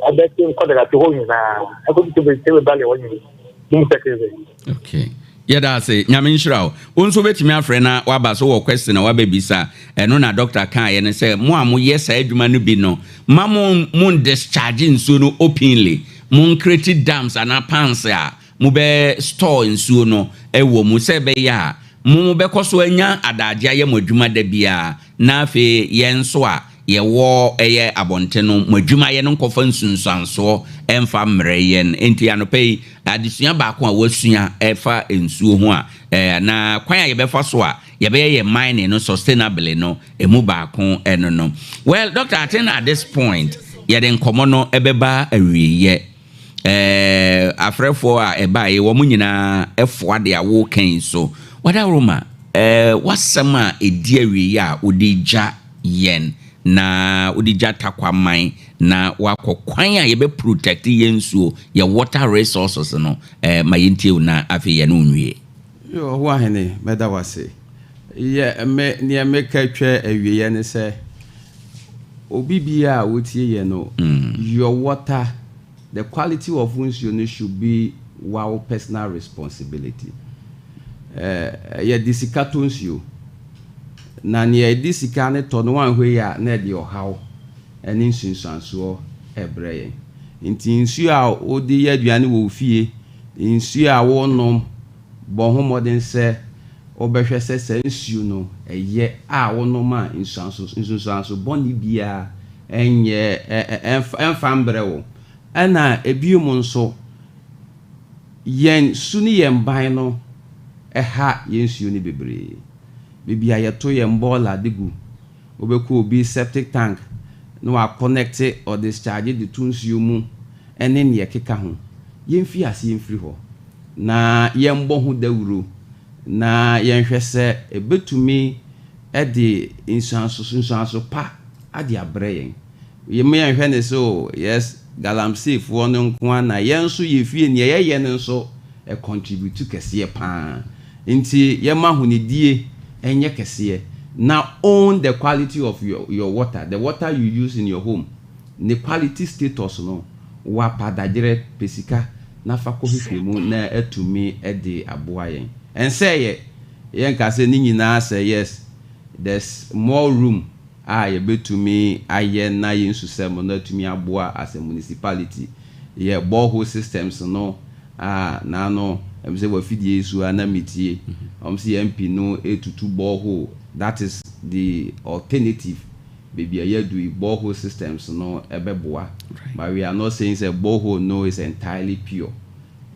ɛbɛte nkɔdara te hɔ nyinaa. Ɛkɔdi tebe tebe bali hɔ nyinaa. Mo sɛ kebe. Okay. Yɛda ase. Nyame nhyira wo. Wo nso wobɛtumi afrɛ na waba so wɔ question a wabɛbisa. Ɛno na doctor kaeɛ no sɛ mo a moyɛ saa adwuma no bi no, ma mo mo discharge nsuo no openly. Mo ncreate dams anaa pans a mobɛ store nsuo no wɔ mu sɛ ɛbɛyɛ a mo bɛkɔ so anya adagye ayɛ mo adwuma da biara na afei yɛn nso a yɛwɔ ɛyɛ abɔnten no mo adwumayɛ no nkɔfa nsunsuansoɔ ɛmfa mmerɛ yɛn. Nti anɔpa yi adesua baako a wasua ɛfa nsuo ho a na kwan a yɛbɛfa so a yɛbɛyɛ yɛ mining no sustainably no emu baako ɛno no. Well, doctor, I think at this point yɛde nkɔmmɔ no ɛbɛba awieɛ. Afrɛfoɔ a ɛbaeɛ wɔn nyinaa ɛfoa de a wɔrekan so wadaworoma wasɛm a ɛdi awieɛ a wɔde gya yɛn na wode gya Takwaman na wakɔ kwan a yɛbɛ protect yɛn nsuo, yɛ water resources no, ma yɛntie wo na afei yɛne wo nwie. Yo, ɔho ahene, mɛda wase. Yɛ me nea meka twa awieɛ ne sɛ obi bia a wotie yɛ no, your water, the quality of nsuo no should be our personal responsibility. Yɛde sika tɔ nsuo na nea yɛde sika ne tɔ no wanhwɛ yi a na ɛde ɔhaw ne nsunsuansoɔ ɛbrɛ yɛn. Nti nsuo a wode yɛ aduane wɔ wo fie, nsuo a wonom, bɔ ho mmɔden sɛ wobɛhwɛ sɛ saa nsuo no ɛyɛ a wonom a nsunsuanso bɔne biara ɛnyɛ ɛmfa mbrɛ wo. Ɛna ebiom nso, yɛn su ne yɛn ban no ɛha yɛn nsuo no bebree. Beebi a yɛto yɛn bɔɔla de gu, wobɛkɔ obi septic tank na waconnect, ɔdischarge de to nsuo mu ɛne nea ɛkeka ho. Yɛmfi ase yɛmfiri hɔ na yɛmbɔ ho dawuro na yɛnhwɛ sɛ ebetumi ɛde nsuanso pa ade abrɛ yɛn. Yɛn yɛnhwɛ ne so, yes, galamseyfoɔ no nko ara na yɛn nso yɛ fie nea yɛyɛ no nso ɛcontribute kɛseɛ paa. Nti yɛma ahonidie ɛnyɛ kɛseɛ na own the quality of your water, the water you use in your home, ne quality status no, wapa dagyerɛ pɛ sika na fa kɔ hwehwɛ mu na atumi de aboa yɛn. Ɛnsɛ yɛ yɛnka sɛ ne nyinaa sɛ yes, there's more room a yɛbɛtumi ayɛ na yɛn nsusɛm no atumi aboa as a municipality. Yɛ borehole systems no a n'ano sɛ wafidie yi so a na metie ɔm sɛ MP no etutu borehole. That is the alternative. Baabi a yɛadu yi, borehole systems no ɛbɛboa, but we are not saying sɛ borehole no is entirely pure.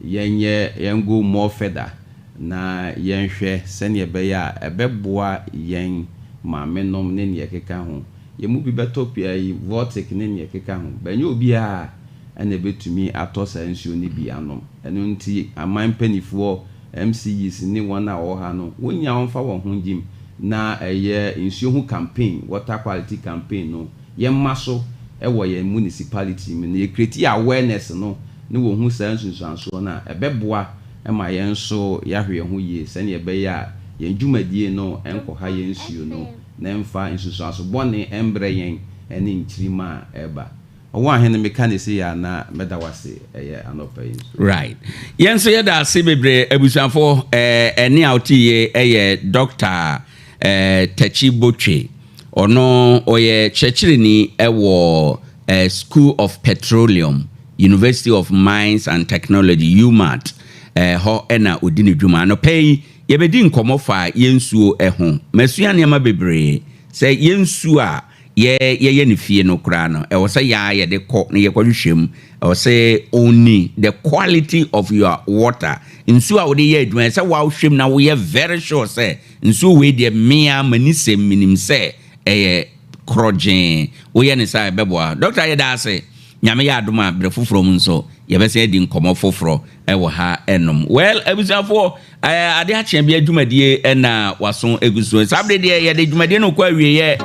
Yɛnyɛ yɛn go more further na yɛnhwɛ sɛnea ɛbɛyɛ a ɛbɛboa yɛn maamenom ne nea ɛkeka ho. Yɛn mu bi bɛtɔ pia yi Voltic ne nea ɛkeka ho, bɛnyɛ obiara ɛna ɛbɛtumi atɔ saa nsuo no bi anom. Ɛno nti aman mpanimfoɔ, MCEs ne wɔn a wɔwɔ ha no, wɔn nyinaa wɔmfa wɔn ho ngyim na ɛyɛ nsuo ho campaign, water quality campaign no, yɛmma so ɛwɔ yɛn municipality mu na yɛcreate awareness no. ne wɔhu saa nsunsuansoɔ no a, ɛbɛboa ma yɛn nso yɛahwɛ yɛn ho yie sɛdeɛ ɛbɛyɛ a yɛn dwumadie no nkɔha yɛn nsuo no na ɛmfa nsunsuanso bɔne mbrɛ yɛn ne nkyirimma a ɛreba. Ɔwɔ ahene meka no sei a na mɛda wo ase ɛyɛ anɔpa yi nso. Right. Yɛn nso yɛda ase bebree abusuafo eh, ɛne a wote yie ɛyɛ Dr. Eh, Takyi Botwe. Ɔno ɔyɛ kyerɛkyerɛni ɛwɔ eh, School of Petroleum, University of Mines and Technology, UMAT, eh, hɔ ɛna ɔdi ne dwuma. Anɔpa yi yɛbɛdi nkɔmmɔ fa yɛn nsuo ɛho. Masua nneɛma bebree sɛ yɛn nsuo a yɛ yɛyɛ no fie no koraa no, ɛwɔ sɛ yɛ ara yɛde kɔ na yɛkɔhwehwɛ mu. Ɛwɔ sɛ only the quality of your water, nsuo a wode yɛ adwuma, ɛsɛ sɛ woahwɛ mu na woyɛ very sure sɛ nsuo wei deɛ me ara m'ani sɛm menim sɛ ɛyɛ korɔgyee. Woyɛ no saa a ɛbɛboa. Doctor yɛda ase. Nyame yɛ adom a berɛ foforɔ mu nso yɛbɛsan adi nkɔmmɔ foforɔ wɔ ha nom. Well abusuafoɔ, Eh, ade akyea bi adwumadie na waso egu so. Saa bere deɛ yɛde dwumadie no kɔ awieɛ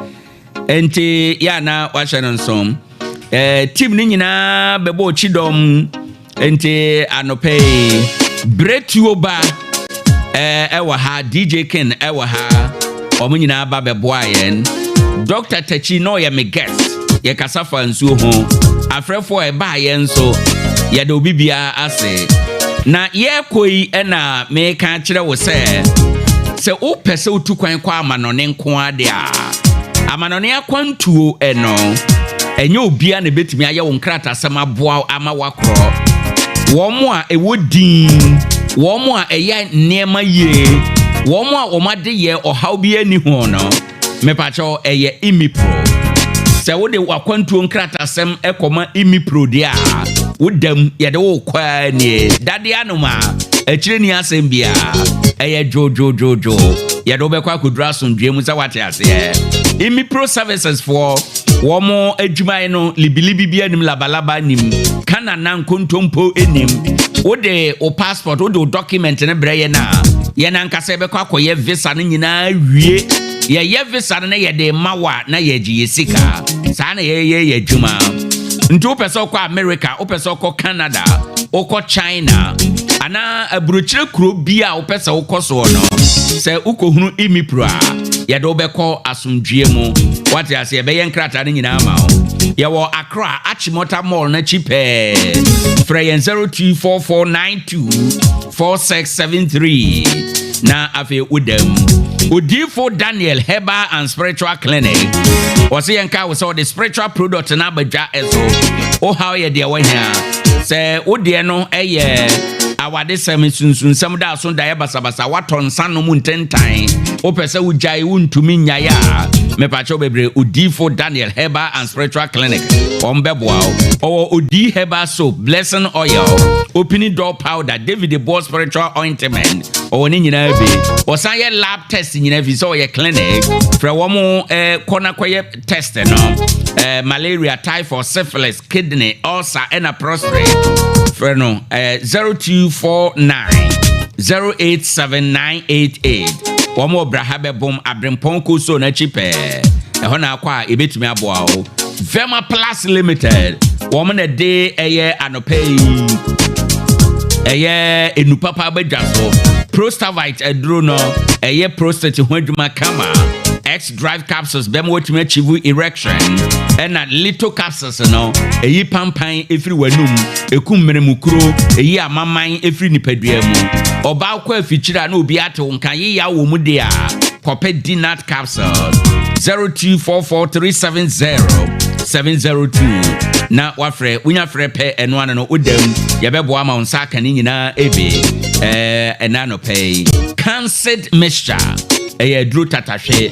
nti yɛ ana wahyɛ no nso. Eh, team no nyinaa bɛbɔ ɔkyi dɔm nti anɔpɛ yi beretuo ba eh, ɛwɔ ha DJ Ken ɛwɔ ha wɔn nyinaa ba bɛboa yɛn. Dr. Takyi na ɔyɛ me guest yɛkasa fa nsuo ho afrɛfoɔ a ɛbaa yɛn nso yɛde obi biara ase. Na yɛrekɔ yi na meka akyerɛ wo sɛ, sɛ wopɛ sɛ wotu kwan kɔ amanɔne nko ara de a, amanɔne akwantuo no, ɛnyɛ obiara na ɛbɛtumi ayɛ wo nkratasɛm aboa wo ama woakorɔ. Wɔn a ɛwɔ din, wɔn a ɛyɛ nneɛma yie, wɔn a wɔn adeyɛ ɔhaw biara nni ho no, Mepakyɛw, ɛyɛ Imipro. Sɛ wode w'akwantuo nkratasɛm kɔma Imipro deɛ a, woda mu, yɛde wo rekɔ ara nie. Dadeɛ anom a, akyire ni asɛm biara. Ɛyɛ dwodwodwodwo. Yɛde wo bɛkɔ akɔduru asomdwoeɛ mu sɛ woate aseɛ. Imipro Services foɔ, wɔn adwumayɛ no, libilibi biara nim, labalaba nim, Kanana nkontompo nim. Wode wo passport, wode wo document no brɛ yɛn a, yɛn ankasa yɛbɛkɔ akɔyɛ visa no nyinaa wie. Yɛyɛ visa no na yɛde ma wo a, na yɛgye yɛ sika. Saa na yɛyɛ yɛ adwuma. Nti wopɛ sɛ wokɔ America, wopɛ sɛ wokɔ Canada, wokɔ China, anaa aburokyire kuro bi a wopɛ sɛ wokɔ soɔ no, sɛ wokɔhunu Imipro a, yɛde wobɛkɔ asomdwoeɛ mu. Wate ase, yɛbɛyɛ nkrataa no nyinaa ma wo. Yɛwɔ Accra, Achimota Mall no akyi pɛɛ. Frɛ yɛn 024492 4673 na afei woda mu. Odiyifo Daniel Herbal and Spiritual Clinic wɔsɛ yɛn ka wo sɛ ɔde spiritual product no abadwa ɛso. Wohaw yɛ deɛ wahia sɛ wo deɛ no ɛyɛ awadesɛm sunsunsɛm da so daeɛ basabasa watɔ nsa nom ntentan wopɛ sɛ wogyae wontumi nnyae a mepakyɛw bebree Odiyifo Daniel Herbal and Spiritual Clinic wɔn bɛboa wo. Ɔwɔ Odi Herbal Soap, Blessing Oil, Opening Door Powder, David Boɔ Spiritual Ointment, ɔwɔ ne nyinaa bi. Ɔsan yɛ lab test nyinaa fi sɛ ɔyɛ clinic. Frɛ wɔn eh, kɔ na kɔyɛ test no. Eh, malaria, typhoid, syphilis, kidney, ulcer, ɛna prostate. Frɛ no eh, 0249 087988. Wɔn wɔ Braha bɛbom Abrempɔn Koso n'akyi pɛɛ. Ɛhɔ na akɔ a ebetumi aboa wo. Vema Plus Limited wɔn na ɛde ɛyɛ anɔpɛ yi ɛyɛ enu papa abadwa so prostavite aduro no ɛyɛ prostate ho adwuma kama X drive capsules bɛma watumi achieve erection ɛna little capsules no ɛyi pampan ɛfiri w'anum ɛkum mmerɛmukuro ɛyi amaman ɛfiri nipadua mu ɔbaa kɔ afikyiri a na obi ate wo nka yeya wɔ mu de a kɔpɛ dinat capsule 0244370702 na wafrɛ wonya frɛ pɛ ɛno ano no woda mu yɛbɛboa ma wo nsa aka ne nyinaa ebe ɛna anɔpɛ yi cancid mixture ɛyɛ aduro tatahwe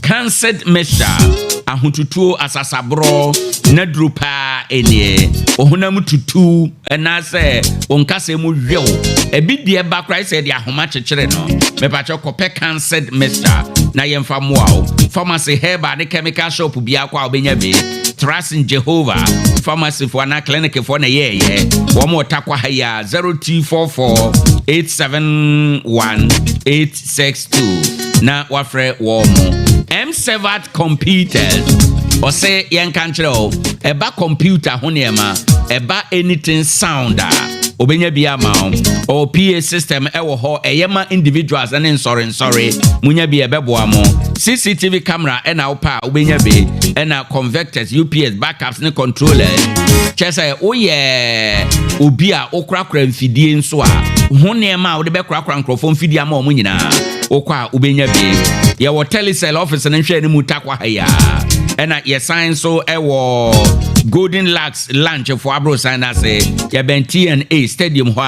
cancid mixture ahotutuo asasaborɔ na duro paa ɛnie ohonam tutu Anaasɛ wo nkasa mu wew. Ebi deɛ ba koraa sɛ yɛde ahoma kyekyere no. Mepakyɛ kɔpɛ Canced Mixture na yɛmfa mmoa wo. Pharmacy, herbal ne chemical shop biara kɔ a wobɛnya bi. Trust in Jehovah Pharmacy foɔ anaa clinic foɔ na ɛyɛɛyɛ. Wɔn wɔ Tarkwa ha yi a 0244 871 862 na wafrɛ wɔn mo. M Servat Computers ɔse yɛnka nkyerɛ wo ɛba computer ho nneɛma. Ɛba anything sound a, obenya bi ama wo. Ɔwɔ PA system ɛwɔ hɔ, ɛyɛ ma individuals ne nsɔre nsɔre. Munya bi ɛbɛboa mo. CCTV camera ɛna wopɛ a wobɛnya bi, ɛna converters, UPS, backups ne controllers. Kyerɛ sɛ woyɛ obi a wokorakora mfidie nso a, ho nneɛma a wode bɛkorakora nkurɔfoɔ mfidie ama wɔn nyinaa, wokɔ a wobɛnya bi. Yɛwɔ Telecel office no nhwɛ no mu Tarkwa ha yi a, ɛna yɛsan nso ɛwɔ Golden Lux Lunch fo aborosan no ase. Yɛbɛn TNA Stadium hɔ a,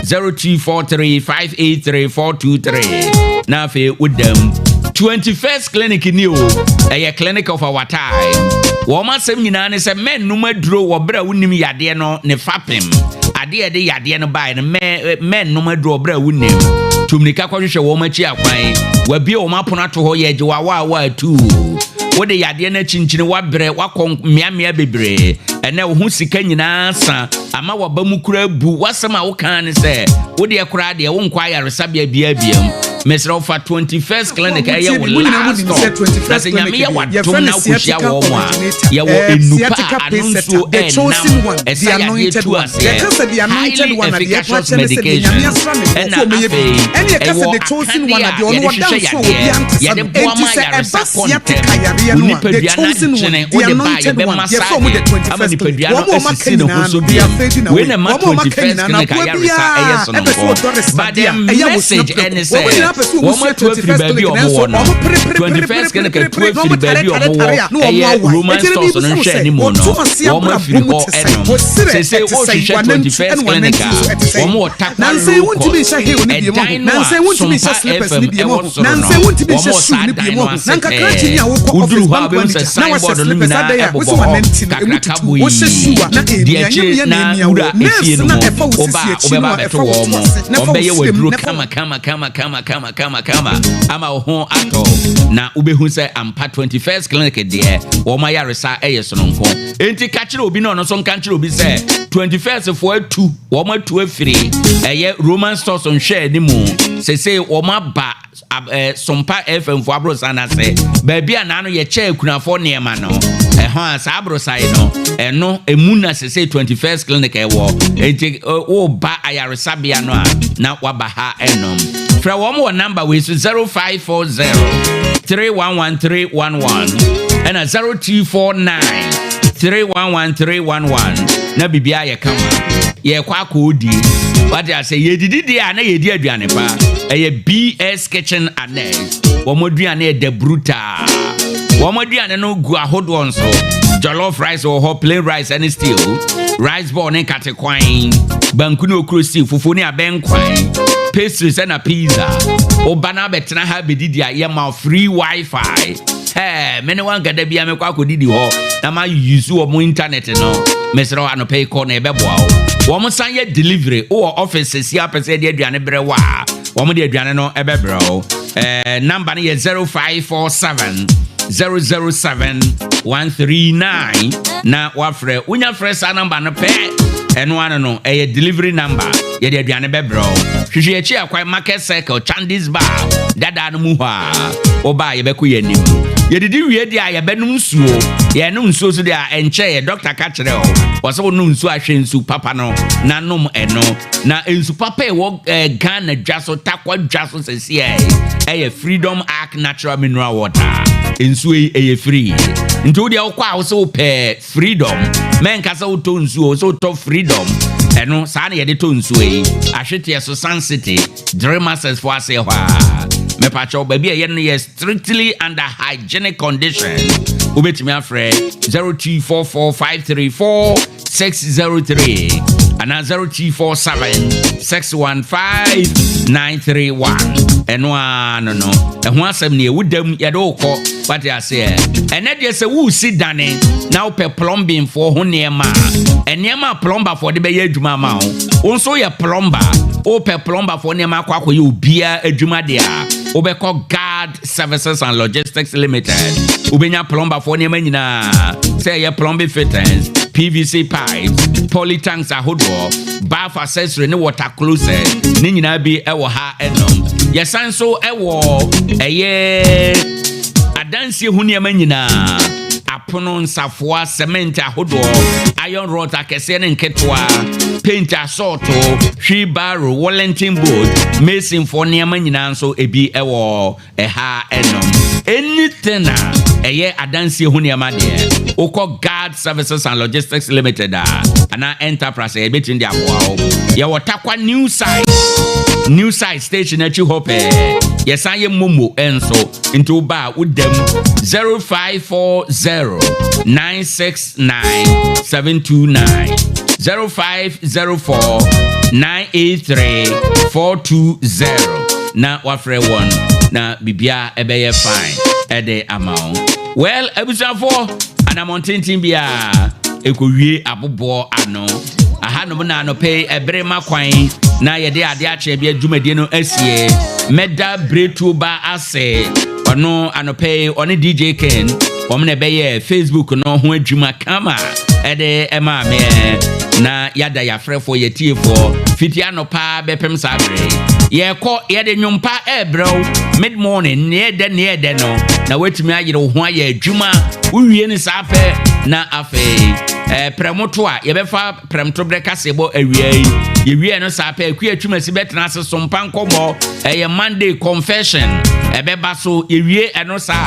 0243 583 423 na afei wodam. 21st Clinic ni o, ɛyɛ clinic of our time. Wɔn asɛm nyinaa ne sɛ mɛnnom aduro wɔ berɛ a wonim yadeɛ no ne fapem. Adeɛ a ɛde yadeɛ no baeɛ no, mɛ mɛnnom aduro wɔ berɛ a wonim. Tumirika kɔhwehwɛ wɔn akyi akwan. Wabie wɔn apono ato hɔ yɛ gye wawaawa atuu. Wode yadeɛ no akyinkyini wabrɛ wakɔ mmeammea bebree. Ɛnɛ wo ho sika nyinaa sa ama waba mu koraa bu. W'asɛm a wokaa ne sɛ wodeɛ koraa deɛ wonkɔ ayaresabea biara biam. Mesrɛ wo fa 21st Clinic ɛyɛ wo last stop. Na sɛ Nyame yɛ w'adom na wokɔhyia wɔn a, yɛwɔ nnupa a ano nsuo ɛnam, ɛsa yadeɛ tu aseɛ, highly efficacious medication, ɛna afei ɛwɔ akadeɛ a yɛde hwehwɛ yadeɛ, yɛde boa ma ayaresa kɔ ntɛm. Wo nipadua no adwene wode ba a yɛbɛ massage ama nipadua no asisi ne ho so bio. Wei na ɛma 21st Clinic ayaresa ɛyɛ sononko. But the message ɛne sɛ wɔn atu afiri baabi a wɔn wɔ no. 21st Clinic atu afiri baabi a wɔn wɔ ɛyɛ Roman stores no nhwɛ anim no. Wɔn afiri hɔ ɛnom. Sese wohwehwɛ 21st Clinic a wɔn wɔ Tarkwa Low Cost. Ɛdan no a Sompa FM ɛwɔ soro no, wɔn wɔ saa dan no ase pɛɛ. Woduru hɔ a wobɛhu sɛ signboard no nyinaa ɛbobɔ hɔ kakraka boii. Di akyire na wura efie no mu. Woba a wobɛba abɛto wɔn. Wɔbɛyɛ w'aduro kama kama kama kama kama kama kama ama wo ho atɔ na wobɛhu sɛ ampa 21st Clinic deɛ wɔn ayaresa ɛyɛ sononko. Enti ka kyerɛ obi na ɔno nso nka nkyerɛ obi sɛ 21st foɔ atu wɔn atu afiri ɛyɛ Roman stores nhwɛ anim sese wɔn aba Sompa FM fo aborosan no ase baabi a naano yɛkyɛ akunafoɔ nneɛma no ɛhɔ a saa aborosan no ɛno emu na sese 21st Clinic ɛwɔ. Enti woba ayaresabea no a na waba ha ɛnom. Frɛ wɔn wɔ namba wei so 0540 311 311 ɛna 0249 311311 na biribiara yɛ kama. Yɛkɔ akɔɔdi wate asɛ yɛdidi deɛ a na yɛdi aduane pa. Ɛyɛ BS Kitchen Annex. Wɔn aduane ɛda brutaa. Wɔn aduane no gu ahodoɔ nso. Jollof rice wɔ hɔ, plain rice ɛne stew, rice ball ne nkate kwan, banku ne okuro stew, fufuo ne abɛn kwan, pastries ɛna pizza. Woba na abɛtena ha abɛdidi a yɛma free wifi. Hey, me ne wanka da bia mekɔ akɔdidi hɔ na ma use wɔn internet no. Mesrɛ wo anɔpɛ yi kɔ na ɛbɛboa wo. Wɔn san yɛ delivery. Wowɔ office sisi apɛ sɛ yɛde aduane brɛ wo a, wɔn de aduane no ɛbɛbrɛ wo. Number no yɛ 0547 007 139 na wafrɛ. Wonya frɛ saa number no pɛ, ɛno ano no ɛyɛ delivery number. Yɛde aduane bɛbrɛ wo. Hwehwɛ akyi akwan Market Circle, Chandi's Bar, dada no mu hɔ a. Woba a yɛbɛkɔ yɛn anim. Yɛdidi wie deɛ a yɛbɛnom nsuo. Yɛnom nsuo so deɛ a ɛnkyɛ yɛ dɔkta ka kyerɛ o. Wɔsɛ wonom nsuo ahwɛ nsu papa no na nom ɛno. Na nsu papa ɛwɔ eh, Ghana dwa so, Tarkwa dwa so sɛsiɛ ɛyɛ Freedom Ark Natural Mineral Water. Nsuo yi ɛyɛ free. Nti wo deɛ wokɔ a wo sɛ wopɛ Freedom. Mɛnka sɛ wotɔ nsuo, sɛ wotɔ Freedom. Ɛno saa na yɛde tɔ nsuo yi. Ahweteɛ so Sun City. Dre Masters fo ase hɔ a. Mepakyɛw, baabi a ɛyɛ no yɛ strictly under hygienic condition. Wobɛtumi afrɛ 0244534603 anaa 0247615931. Ɛno ara no no, ɛho asɛm ne ɛwo dam yɛde wokɔ wate aseɛ. Ɛnɛ deɛ sɛ woresi dane na wopɛ plumbing foɔ ho nneɛma a, nneɛma a plumber foɔ de bɛyɛ adwuma ama wo. Wo nso woyɛ plumber, wopɛ plumber foɔ nneɛma akɔ akɔyɛ obiara adwuma deɛ a, wobɛkɔ Guard Services and Logistics Limited. Wobɛnya plumber foɔ nneɛma nyinaa, sɛ ɛyɛ plumbing fittings, PVC pipes, poly tanks ahodoɔ, bath accessory ne water closet, ne nyinaa bi ɛwɔ ha ɛnom. Yɛsan nso ɛwɔ ɛyɛ adansie ho nneɛma nyinaa. Pono, nsafoa, cement ahodoɔ, iron rods akɛseɛ ne nketewa, paint asɔɔto, wheelbarrow, Wellington boot, masonfoɔ nneɛma nyinaa nso ebi wɔ ɛha ɛnom. Anything a ɛyɛ adansie ho nneɛma deɛ, wokɔ Guard Services and Logistics Limited a anaa Enterprise a, yɛbɛtumi de aboa wo. Yɛwɔ Tarkwa New Site, New Site station akyi hɔ pɛɛ. Yɛsan yɛ momo nso, nti woba a wodam 0540 969 729, 0504 983 420 na wafrɛ wɔn na biribiara ɛbɛyɛ fine ɛde ama wo. Well, abusuafoɔ, anammɔntenten biara ɛkɔwie aboboɔ ano. Ahanom na anɔpɛ yi ɛbere ma kwan na yɛde adeɛ akyerɛ bi adwumadie no asie. Mɛda Bretuo ba ase. Ɔno anɔpɛ yi ɔne DJ Ken wɔn na ɛbɛyɛ Facebook no ho adwuma kama ɛde ɛmaa meɛ, na yɛada yɛafrɛfoɔ, yɛtiefoɔ fiti anɔpa bɛpem saa bere. Yɛkɔ yɛde nnwompa ɛɛbrɛw mid morning, neɛ ɛdɛ neɛ ɛdɛ no na woatumi ayere wo ho ayɛ adwuma. Wowie no saa pɛ na afei prɛmoto a yɛbɛfa prɛmtoberɛ kaseɛbɔ awia yi. Yɛwie no saa pɛ, Akua Atwumasi bɛtena ase so mpa nkɔmmɔ, ɛyɛ Monday Confession ɛbɛba so. Yɛwie ɛno saa,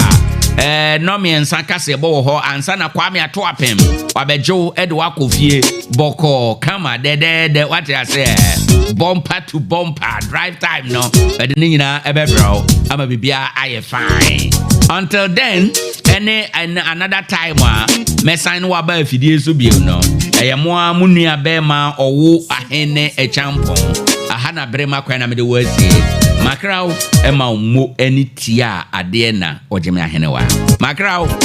nnɔ mmiɛnsa kaseɛbɔ wɔ hɔ ansa na Kwame ato apem wabɛgyew ɛde wakɔ fie bɔkɔɔ kama dɛdɛɛdɛ. Wate aseɛ, bumper to bumper drive time no, ɛde ne nyinaa ɛbɛbrɛ wo ama biribiara ayɛ fine. Until then ɛne another time a mɛsan no waba afidie so bio no, ɛyɛ mo a mo nua bɛrima ɔwo ahene Ɛkyampɔn. Aha na bere ma kwan na mede wɔ asie. Makra wo ɛma wo mo ani tie a adeɛ na ɔgye me ahene wa makra wo.